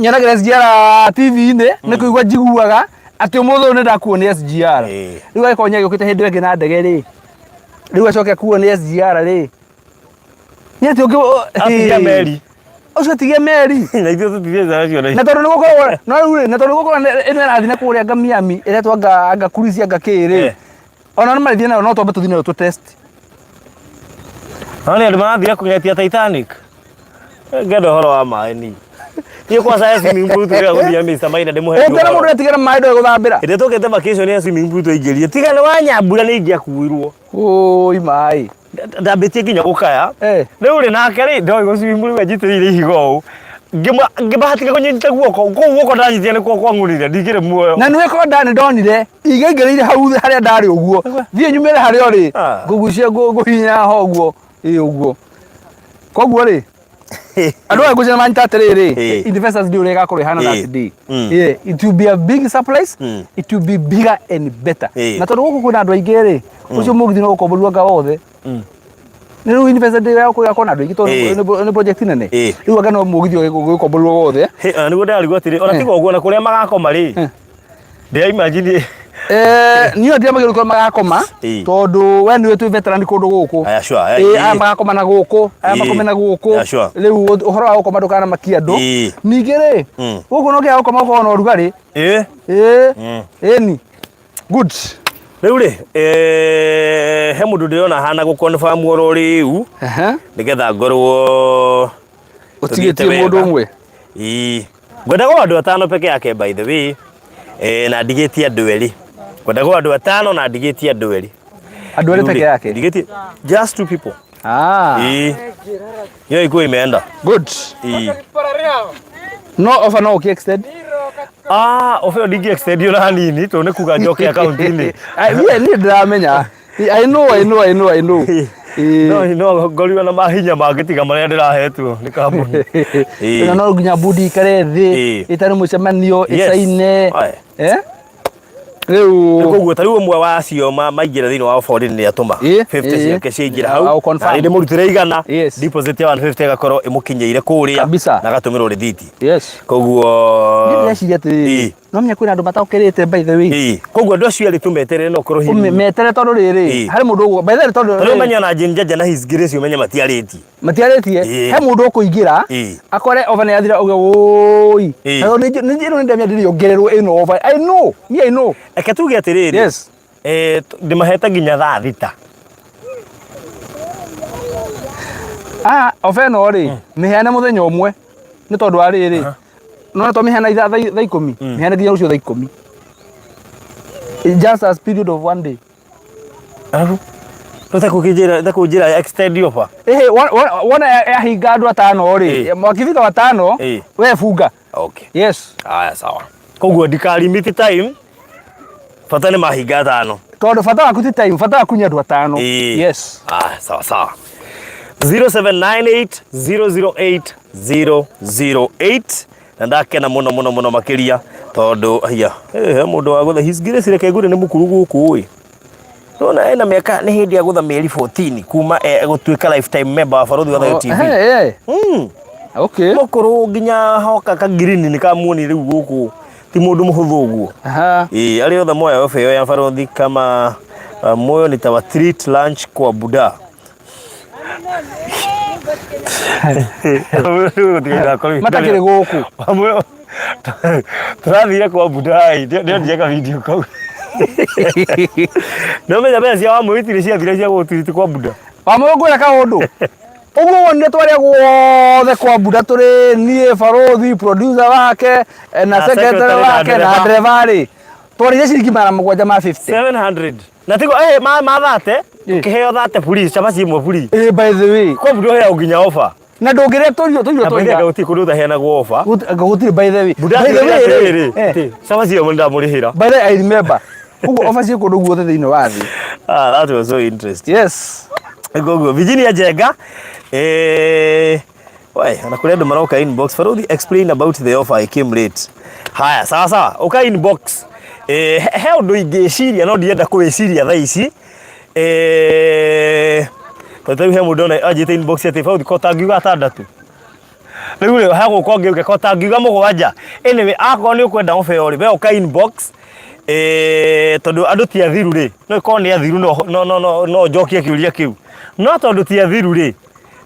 nyonagĩra SGR TV-inĩ, nĩ kũigua njiguaga atĩ ũmũthĩ ũyũ nĩ ndakuo nĩ SGR. Rĩu agĩkorwo nĩ agĩũkĩte hĩndĩ ĩyo ĩngĩ na ndege rĩ, rĩu acoke akuo nĩ SGR rĩ, nĩ atĩ ũngĩ Atigia meri. Ũcio atigie meri. Na ithuĩ tũtithiĩte nacio na tondũ nĩ gũkoragwo no rĩu rĩ, na tondũ nĩ gũkoragwo ĩno ĩrathiĩ na kũrĩa anga Miami ĩretwo anga cruise anga kĩ rĩ, ona nĩ marĩthiĩ nayo, no twambe tũthiĩ nayo tũ test. No nĩ andũ marathire kũgetia Titanic. Ngenda ũhoro wa maĩ ni. Niĩ kwanza ya swimming pool tũrĩa gũthiĩ Mr. Maina ndĩmũhe. Ũngĩona mũndũ etigĩra maĩ ndoĩ gũthambĩra. Hĩndĩ tũkĩte vacation ya swimming pool twaingĩrire. Tiga nĩ wa nyambura nĩ ingĩakuirwo. Ũi maĩ. Ndambĩtie nginya gũkaya. Rĩu rĩ nake rĩ ndoĩ gũ swim, rĩu anjitĩrĩire ihiga ũũ. Ngĩbahatika kũnyita guoko, kũu guoko ndanyitire nĩkuo kwang'ũrire, ndingĩrĩ muoyo. Na nĩwe ko nda nĩndonire igaingĩrĩire hau harĩa ndarĩ ũguo. Thiĩ nyumĩre harĩa ũrĩ. Ngũgucia ngũhihinya ho ũguo. Ĩ ũguo. Koguo rĩ, andũ aya ngwĩciria manyita atĩrĩrĩ, Investors Day ũrĩa ĩgakorwo ĩhana that day. Yeah, it will be a big surprise. It will be bigger and better. Na tondũ gũkũ kwĩna andũ aingĩ rĩ, ũcio mũgithi no gũkomborwo anga wothe. Nĩ rĩu Investors Day ya gũkorwo na andũ aingĩ tondũ nĩ project nene. Rĩu anga no mũgithi ũgĩkomborwo wothe. Ona nĩguo ndĩrarigwo atĩrĩ, ona tiga ũguo, na kũrĩa magakoma rĩ, ndĩra imagine. Niĩ ndiramagĩrwo kũrĩa magakoma tondũ we nĩwe twĩ veteran kũndũ gũkũ. Aya, sure. Aya magakoma na gũkũ, aya makome na gũkũ. Yeah, sure. Rĩu ũhoro wa gũkoma ndũkanamakie andũ. Ningĩ rĩ, gũkũ no kĩaga gũkoma gũkoragwo na ũrugarĩ. Ĩni. Good. Rĩu rĩ, he mũndũ ndĩrona hana gũ confirm oro rĩu, nĩgetha ngorwo Ũtigĩtie mũndũ ũmwe. Ĩĩ. Ngwendaga o andũ atano peke yake, by the way. Na ndigĩtie andũ erĩ. Ngwendaga o andũ atano na ndigĩtie andũ erĩ. Andũ erĩ peke yake? Ndigĩtie just two people. Ĩĩ. Hiyo ikuwa imeenda. Good. Ĩĩ. No offer no ũkĩ extend? Ah, offer ĩyo ndingĩ extend ona hanini tondũ nĩ kuga njoke account-inĩ. Niĩ ndĩramenya. I know, I know, I know, I know. No no ngorirwo na mahinya mangĩ tiga marĩa ndĩrahetwo nĩ kambuni. Na no nginya budi ikare thĩ, ĩtane mũcemanio, ĩcaine. Rĩu koguo ta rĩu ũmwe wa acio maingĩra thĩinĩ wa bori nĩ atũma 50 ciake ciaingĩra hau, na nĩ ndĩmũrutĩre 100, deposit ya 150 ĩgakorwo ĩmũkinyĩire kũrĩa na agatũmĩrwo rĩthiti. Koguo ndĩreciria atĩrĩrĩ, no menya kwĩna andũ mataũkĩrĩte, by the way. Koguo andũ acio erĩ tũmeterere no korwo hihi metere tondũ rĩrĩ, harĩ mũndũ ũguo, by the way, tondũ rĩu menya na Jane Jaja na His Grace ũmenye matiarĩtie. Matiarĩtie. He mũndũ ũkũingĩra akore over nĩ yathira uge wũi. Na nĩ ĩno nĩ ndamia ndĩrĩongererwo ĩno over. I know, me I know. Reke tuge atĩrĩrĩ. Ndĩmahete nginya thaa 6. Ah, ofa ĩno rĩ, mĩheane mũthenya ũmwe nĩ tondũ wa rĩrĩ, no twamĩheana ithaa thaa 10, mĩheane nginya rũciũ thaa 10. Just a period of one day. Arabu ũtakũnjĩra ũtakũnjĩra extend offer. Ĩhĩ, wona yahinga andũ atano rĩ, wakifika watano, we funga. Okay. Yes. Haya, sawa. Koguo ndika limit time. Bata nĩ mahinga atano. Tondũ bata waku ti time, bata waku nĩ andũ atano. Yes. Ah, sawa sawa. 0798 008 008 na ndakena mũno mũno mũno makĩria tondũ haiya, he mũndũ wa gũtha His Grace, reke ngwĩre nĩ mũkuru gũkũ ĩ. Nona ena mĩaka nĩ hĩndĩ ya gũtha mĩeri 14 kuma gũtuĩka lifetime member wa Barũthi wa Thayũ TV. Okay. Mũkũrũ nginya hoka ka green nĩ kamuoni rĩu gũkũ ti mũndũ mũhũthũ ũguo. Ĩĩ, arĩa othe moya ofa ĩyo ya Barũthi kama moyo nitawa treat lunch kwa Buda. Matakĩrĩ gũkũ. Tũrathire kwa Budai, ndĩronire ka video kau. No menya mbeca cia Wamũyũ itirĩ ciathire cia gũtiriti kwa Buda. Wamũyũ ngwĩra kaũndũ. Ũguo wonire twarĩa guothe kwa Buda tũrĩ niĩ, Barũthi, producer wake, na Na secretary secretary na wake, na ndereba. ndereba rĩ. Twarĩire ciringi 750. 700. Na tigo ma thate ũkĩheo 30 free, cabaci ĩmwe free. By the way. Kwa mũndũ ũheagwo nginya offer. Na ndũngĩrĩa tũirio tũirio Na tũiga. mbere gũtirĩ kũndũ ũtaheanagwo offer. Gũtirĩ, by the way. Buda By the way, atĩrĩrĩ, cabaci ĩyo ndamũrĩhĩra. By the way, I remember. Koguo offer ciĩ kũndũ guothe thĩinĩ wa thĩ. Ah, that was so interesting. Koguo Virginia Njenga, we ona kũrĩ andũ maroka inbox. Faruthi, explain about the offer, I came late. Haya, sawa sawa, uka inbox. He ũndũ ingĩciria no ndienda kũwĩciria thaa ici. Tondũ rĩu he mũndũ ona anjĩte inbox atĩ, "Faruthi, ko tangiuga atandatũ rĩu rĩ hagũka ũngĩ ko tangiuga mũgwanja." Anyway, akorwo nĩ ũkwenda offer ĩyo rĩ, we ũka inbox, tondũ andũ ti athiru rĩ, no ĩkorwo nĩ athiru, no njokie kĩũria kĩu, no tondũ ti athiru rĩ,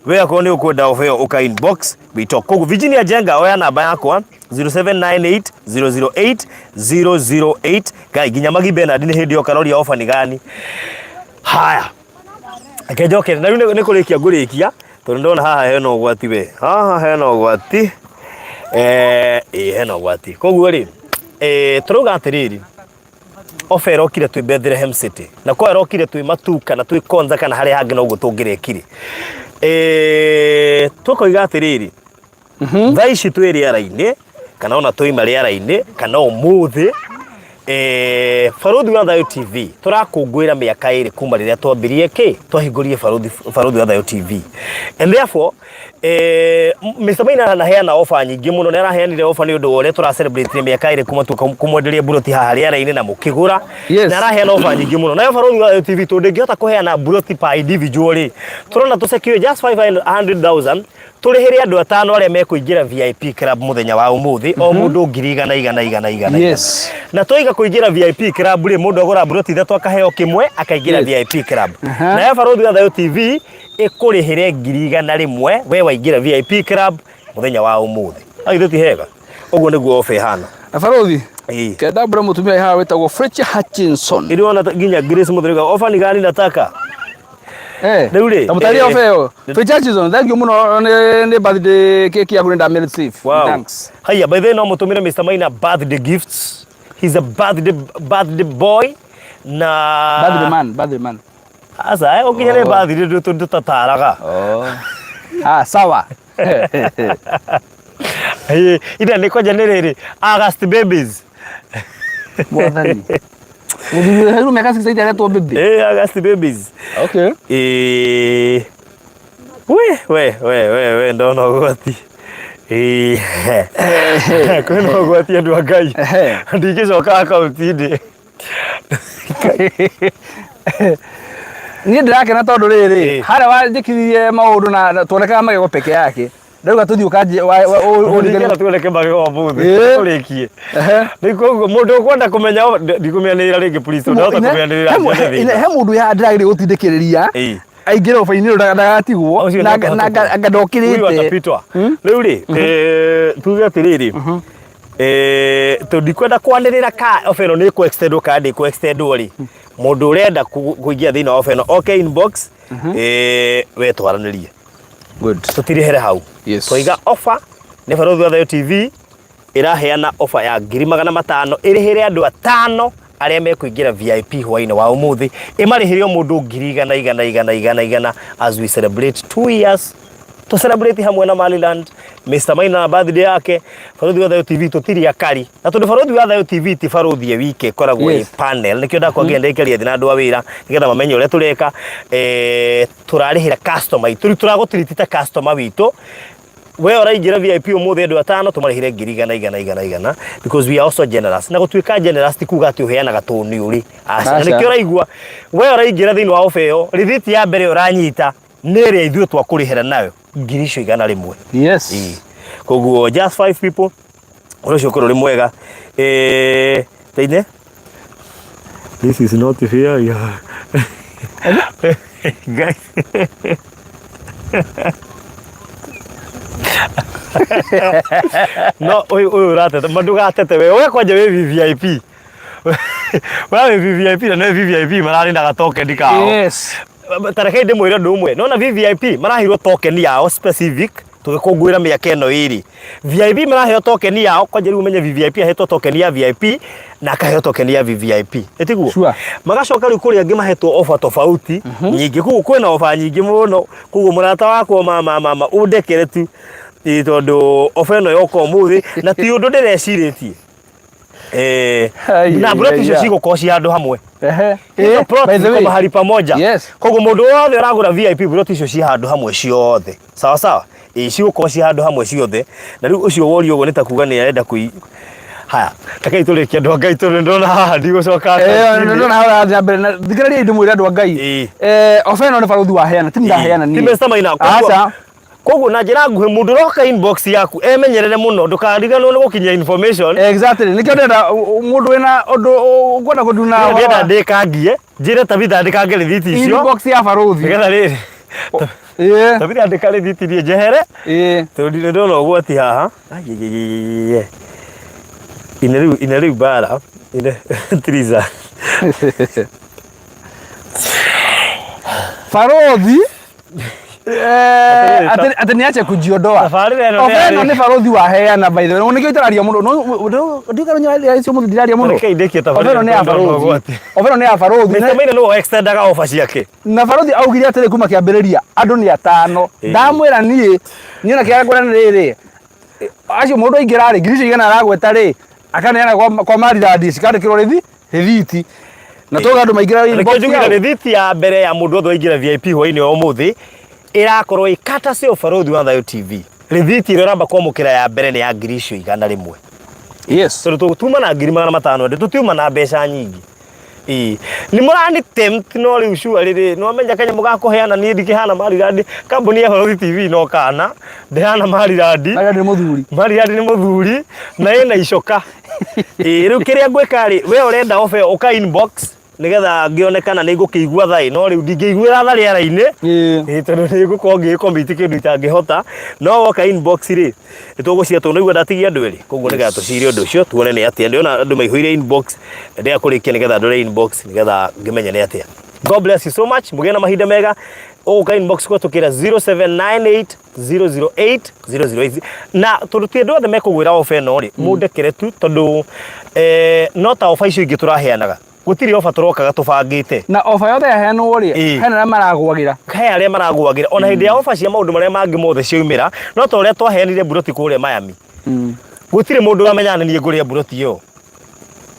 we akorwo nĩ ũkwenda offer ĩyo, ũka inbox, we talk. Koguo Virginia Njenga, oya namba yakwa, 0798 008 008. Ngai, nginya Magi Bernard nĩ hĩndĩ yoka roria offer nĩ gani. Haya, reke njoke na rĩu nĩ kũrĩkia ngũrĩkia, tondũ ndona haha hena ũgwati, we haha hena ũgwati, ĩĩ, hena ũgwati. Koguo rĩ, tũrauga atĩrĩrĩ, offer ĩrokire twĩ Bethlehem City, na kwa ĩrokire twĩ Matuka na twĩ Konza kana harĩa hangĩ noguo tũngĩrekire. Tũkoiga atĩrĩrĩ, thaa ici twĩ rĩera-inĩ kana ona twaima rĩera-inĩ kana ũmũthĩ, Baruthi wa Thayo TV tũrakũngũĩra mĩaka 2 kuma rĩrĩa twambirie kĩ twahingũrire Baruthi wa Thayo TV, and therefore Mr. Maina anaheana offer nyingĩ mũno. Nĩ araheanire offer nĩ ũndũ wa ũrĩa tũra celebrate mĩaka 2 kuma kũmwenderia mburoti haha rĩera-inĩ na mũkĩgũra. Na araheana offer nyingĩ mũno. Nayo Baruthi wa Thayo TV, tondũ ndĩngĩhota kũheana mburoti per individual rĩ, tũrona tũ secure just 500,000 tũrĩhĩre andũ atano arĩa mekũingĩra VIP club mũthenya wa ũmũthĩ, o mũndũ ngiri igana igana igana igana. Na twaiga kũingĩra VIP club rĩ, mũndũ agũra mburoti ithatũ akaheo kĩmwe akaingĩra VIP club. Nayo Baruthi wa Thayo TV ĩkũrĩhĩre ngiri 100 we waingĩra VIP club mũthenya wa ũmũthĩ. Agithĩ ti hega? Ũguo nĩguo offer ĩhana. Na Baruthi, kenda mbura mũtumia haha wĩtagwo Fletcher Hutchinson. Iriona nginya Grace Muthuriga, offer ni gani nataka. Rĩu rĩ, Ta mũtarĩrie offer ĩyo. Fletcher Hutchinson, thank you mũno nĩ birthday cake yaku, nĩ ndamĩ receive. Thanks. Haya, by the way, no mũtũmĩre Mr. Maina birthday gifts. He's a birthday boy na Birthday man, birthday man. Asa, ũkinya nĩ birthday ndũtataraga. Oh. Ah, sawa. Ida nĩ kwanja nĩ rĩrĩ August babies. Mwathani. Mũthuri heru mĩaka 68 aretwo baby. August babies. We we we we we, ndona ũgwati. Kwĩna ũgwati, andũ a Ngai. Ndingĩcoka akaunti-inĩ. Niĩ ndĩrakena tondũ rĩrĩ, harĩa wanjĩkithirie maũndũ na tuonekaga magego peke yake, ndauga tũthiĩ ũkanjie Ũringana tuoneke magego ũmũthĩ tũrĩkie. Rĩu koguo mũndũ ũkwenda kũmenya, ndikũmĩanĩrĩra rĩngĩ, please, tondũ ndahota kũmĩanĩrĩra njiane thĩna. He mũndũ ya ndĩrageria gũtindĩkĩrĩria aingĩre oba-inĩ ĩyo ndagatigwo. Ũcio na nĩ akahĩtũkwo. Anga Huyu ndokĩrĩte. atapitwa. Rĩu rĩ, tuge atĩrĩrĩ, tondũ ndikwenda kwanĩrĩra ka offer ĩno nĩ ĩkũ-extendwo kana ndĩkũ-extendwo rĩ, mũndũ ũrenda kũingĩra thĩinĩ wa offer ĩno oke inbox, we twaranĩrie. Good. Tũtirĩhere hau. Twaiga offer nĩ Baruthi wa Thayo TV ĩraheana offer ya ngiri 500 ĩrĩhĩre andũ atano arĩa mekũingĩra VIP hwainĩ wa ũmũthĩ, ĩmarĩhĩre o mũndũ ngiri igana igana igana igana igana as we celebrate 2 years, to celebrate hamwe na Maliland, Mr. Maina na birthday yake. Baruthi wa Thayo TV tũtirĩ akari, na tondũ Baruthi wa Thayo TV ti Baruthi e wike, ĩkoragwo ĩ panel, nĩkĩo ndakwambia ndekaria thĩ na andũ a wĩra nĩgetha mamenye ũrĩa tũreka. Tũrarĩhĩra customer itũ, rĩu tũragũtiriti ta customer witũ. We ũraingĩra VIP ũmũthĩ, andũ atano tũmarĩhĩre ngiri igana igana igana igana, because we are also generous. Na gũtuĩka generous ti kuga atĩ ũheanaga tũũ nĩ ũrĩ, aca. Na Aca. nĩkĩo ũraigua we ũraingĩra thĩinĩ wa offer ĩyo, rĩthiti ya mbere ũranyita nĩ ĩrĩa ithuĩ twakũrĩhĩra nayo ngiri icio 100. Ĩĩ. Koguo just five people, ũndũ ũcio ũkorwo ũrĩ mwega. Teine, this is not fair, yeah. Guys, no ũyũ ũratete ma, ndũgatete we kwanja wĩ VVIP, we wĩ VVIP na nĩ VVIP mararĩ na gatoken kao. Ta rekei ndĩmwĩre ũndũ ũmwe, nona VVIP marahirwo token yao specific. Tũgĩkũngũĩra mĩaka ĩno ĩrĩ. VIP maraheo token yao, kwanja rĩu ũmenye VVIP ahetwo token ya VIP na akaheo token ya VVIP. Ĩtiguo? Sure. Magacoka rĩu kũrĩ angĩ mahetwo offer tofauti nyingĩ, koguo kwĩna offer nyingĩ mũno, koguo mũrata wakwa mama mama ũndekere tu. Ĩĩ tondũ offer ĩno yoka ũmũthĩ na ti ũndũ ndĩrecirĩtie. Eh, Ai, na ai, plot ai, icio ai. cigũkorwo ci handũ hamwe. Ehe. Hizo plot By the ziko way. mahali pamoja. Yes. Koguo mũndũ wothe ũragũra VIP plot icio ci handũ hamwe ciothe. Sawa sawa. Ĩĩ cigũkorwo ci handũ hamwe ciothe. Na rĩu ũcio woria ũguo nĩ ta kuga nĩ arenda kũi Haya, rekei tũrĩkie andũ a Ngai tondũ nĩndĩrona haha ndigũcoka. Eh, ndĩrona haha ũrathiĩ na mbere na thikĩrĩria ndĩmwĩre andũ a Ngai. Ĩĩ. Eh, ofa ĩno nĩ barũthi waheana, ti ndaheana Ti niĩ. Mr. Maina. Koguo- Aca. Koguo na njĩra nguhĩ mũndũ ũroka inbox yaku emenyerere mũno ndũkariganĩrwo nĩ gũkinyia information. Exactly. Nĩkĩo ndĩrenda mũndũ wĩna ũndũ ũkwenda kũnduna Niĩ ndĩrenda ndĩkangie njĩre Tabitha andĩkange rĩthiti icio inbox ya barũthi. nĩgetha rĩrĩ Ĩĩ. Tabitha andĩka rĩthiti niĩ njehere Ĩĩ. tondũ ndirĩ ndona ũgwati haha. Aiaiaiaiai. Ine rĩu ine rĩu mbara ine Triza. Barũthi eh, Atĩrĩrĩ, atĩ atĩ nĩache kujiondoa. Tabarĩra ĩno Ofa ĩno nĩ nĩ barũthi waheana by the way. Nĩkĩo itararia mũno. Ndiũĩ kana ũmũthĩ ndiraria mũno. Rekei ndĩkie Ofa tabarĩra ĩno nĩ ya tondũ ndona barũthi. ũgwati. Ofa ĩno nĩ ya barũthi. Mr. Maina nĩwe extendaga offer ciake. Na barũthi augire atĩrĩ kuma kĩambĩrĩria andũ nĩ atano. Ĩĩ. Ndamwĩra niĩ niĩ na kĩrĩa ngwĩra nĩ rĩrĩ acio mũndũ aingĩra rĩ ngiri icio igana aragweta rĩ akaneana kwa, kwa marirandi cikandĩkĩrwo rĩthi rĩthiti na tuga andũ maingĩra Rekei inbox njugire yao. rĩthiti ya mbere ya mũndũ wothe waingĩra VIP hwainĩ wa ũmũthĩ ĩrakorwo ĩ courtesy of Barũthi wa Thayũ TV. Rĩthiti ĩrĩa ũramba kwamũkĩra ya mbere nĩ ya 1,100,000. Yes. Tondũ tuma na 500,000 andũ tũtiuma na mbeca nyingĩ. Ĩĩ. Nĩ mũrani tempt no rĩu sure rĩrĩ nĩ wamenya kanyamũ ga kũheana niĩ ndikĩhana marirandi kambuni ya Barũthi TV no kana ndĩhana marirandi. Marirandi nĩ mũthuri. Marirandi nĩ mũthuri na ĩna icoka. Ĩĩ rĩu kĩrĩa ngwĩka rĩ we ũrenda offer ĩyo ũka inbox nĩgetha ngĩone kana nĩ ngũkĩigua tha ĩ no rĩu ndingĩiguĩra tha rĩera-inĩ. Ĩĩ. Ĩĩ tondũ nĩ ngũkorwo ngĩgĩcommit kĩndũ itangĩhota no woka inbox rĩ nĩ tũgũcia tondũ nĩguo ndatigia andũ erĩ koguo nĩgetha tũcire ũndũ ũcio tuone nĩ atĩa ndĩrona andũ maihũire inbox na ndĩrenda kũrĩkia nĩgetha ndore inbox nĩgetha ngĩmenye nĩ atĩa. God bless you so much mũgĩe na mahinda mega ũgũka inbox kũhetũkĩra 0798 008 008 na tondũ ti andũ othe mekũgwĩra ofa ĩno rĩ mũndekere tu tondũ eh, no ta ofa icio ingĩ tũraheanaga gũtirĩ ofa tũrokaga tũbangĩte Na ofa yothe yaheanwo rĩ Ĩĩ. hena arĩa maragwagĩra. he arĩa maragwagĩra ona hĩndĩ ya ofa cia maũndũ marĩa mangĩ mothe ciaumĩra no ta ũrĩa twaheanire mburoti kũrĩa Miami gũtirĩ mũndũ wamenyaga nĩ niĩ ngũrĩa mburoti ĩyo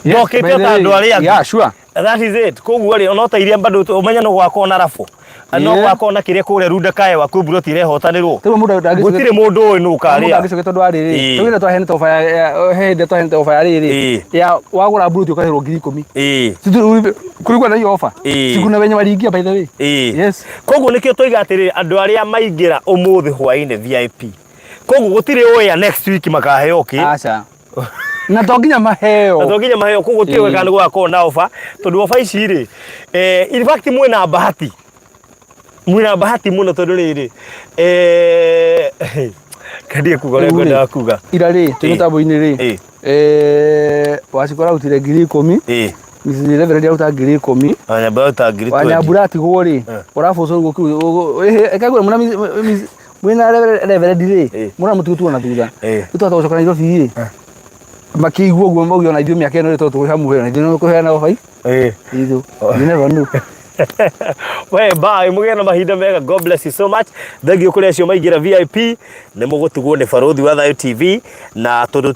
Yes, Ndokĩte by the o ta way. andũ arĩa angĩ. Yeah, sure. That is it. Koguo rĩ ona ta iria bado ũmenye no gwakorwo na rabu no Yeah. gwakorwo na kĩrĩa kũrĩa Runda Kaewa kwĩ mburoti irehotanĩrwo Rĩu mũndũ ndangĩcoke- gũtirĩ mũndũ ũĩ nũ mũndũ ũkarĩa angĩcoke tondũ wa rĩrĩ Ĩĩ. tũgĩre twaheanĩte ofa ya ya- he hĩndĩ twaheanĩte ofa ya rĩrĩ Ĩĩ. ya wagũra mburuti ũkarĩhĩrwo 10,000 Ĩĩ. kulikuwa na hiyo ofa Ĩĩ. sikuna wenye waliingia by the way Ĩĩ. yes koguo nĩkĩo twoiga atĩrĩrĩ andũ arĩa maingĩra ũmũthĩ hwainĩ VIP koguo gũtirĩ ũĩ ya next week makaheo kĩ aca na to nginya maheo na to nginya maheo koguo gũtirĩ Ĩĩ. kana nĩ gũgakorwo na ofa tondũ ofa ici rĩ eh, in fact mwĩna bahati mwĩna bahati mũno tondũ rĩrĩ eh, kandie kuga ũrĩa Rĩu rĩ, ngwendaga kuga ira rĩ twĩ Ĩĩ. mĩtambo-inĩ rĩ Ĩĩ. eh, wacikora arutire 10,000 Ĩĩ. Mrs. Reverend aruta 10,000 Wanyambura aruta ngiri 20. Wanyambura atigwo rĩ ũraboco ũguo kĩu mũna mwĩna Reverend rĩ Ĩĩ. mũna mũtigũtuo na thutha Ĩĩ. rĩu twahota gũcoka Nairobi rĩ makĩigua ũguo mauge ona ithuĩ mĩaka ĩno rĩ tondũ tũkũhe na ithuĩ nĩ tũkũheana ofa Ĩĩ. ithu you never know We bye, mũgĩe na mahinda mega. God bless you so much. Thank you kũrĩ acio maingĩra VIP nĩ mũgũtugwo nĩ Barũthi wa Thayũ TV na tondũ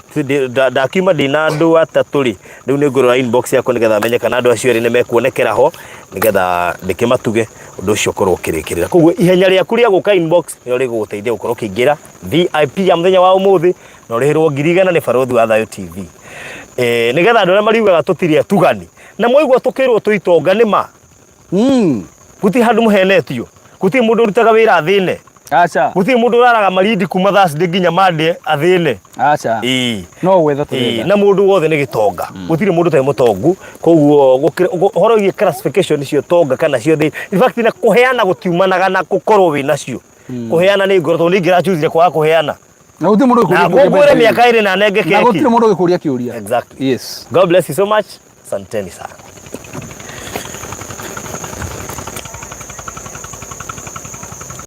ndakiuma ndĩna andũ atatũ rĩ rĩu nĩ ngũrora inbox yakwa nĩgetha menye kana andũ acio erĩ nĩ mekuonekera ho nĩgetha ndĩkĩmatuge ũndũ ũcio ũkorwo ũkĩrĩkĩrĩra. Koguo ihenya rĩaku rĩa gũka inbox nĩrĩo rĩgũgũteithia gũkorwo ũkĩingĩra VIP ya mũthenya wa ũmũthĩ na ũrĩhĩrwo 100,000 nĩ Barũthi wa Thayũ TV. Eh, nĩgetha andũ arĩa mariugaga tũtirĩ atugani na mwaigua tũkĩrwo twĩ itonga nĩ ma gũtirĩ handũ mũhenetio gũtirĩ mũndũ ũrutaga wĩra athĩne aca gũtirĩ mũndũ ũraraga Malindi kuma Thursday nginya Monday athĩne. Aca Ĩĩ. no gwetha Ĩĩ, tũretha na mũndũ wothe nĩ gĩtonga gũtirĩ mũndũ ũtarĩ mũtongu koguo ũhoro wĩgiĩ classification cio tonga kana cio thĩ in fact na kũheana gũtiumanaga na gũkorwo wĩ nacio kũheana nĩ ngoro tondũ nĩ ingĩrachuzire kwaga kũheana na gũtirĩ mũndũ na ũgĩkũria kĩũria ngũngũĩre by the way. mĩaka ĩrĩ na nenge na keki gũtirĩ mũndũ ũgĩkũria kĩũria Exactly. yes God bless you so much. Asanteni sana.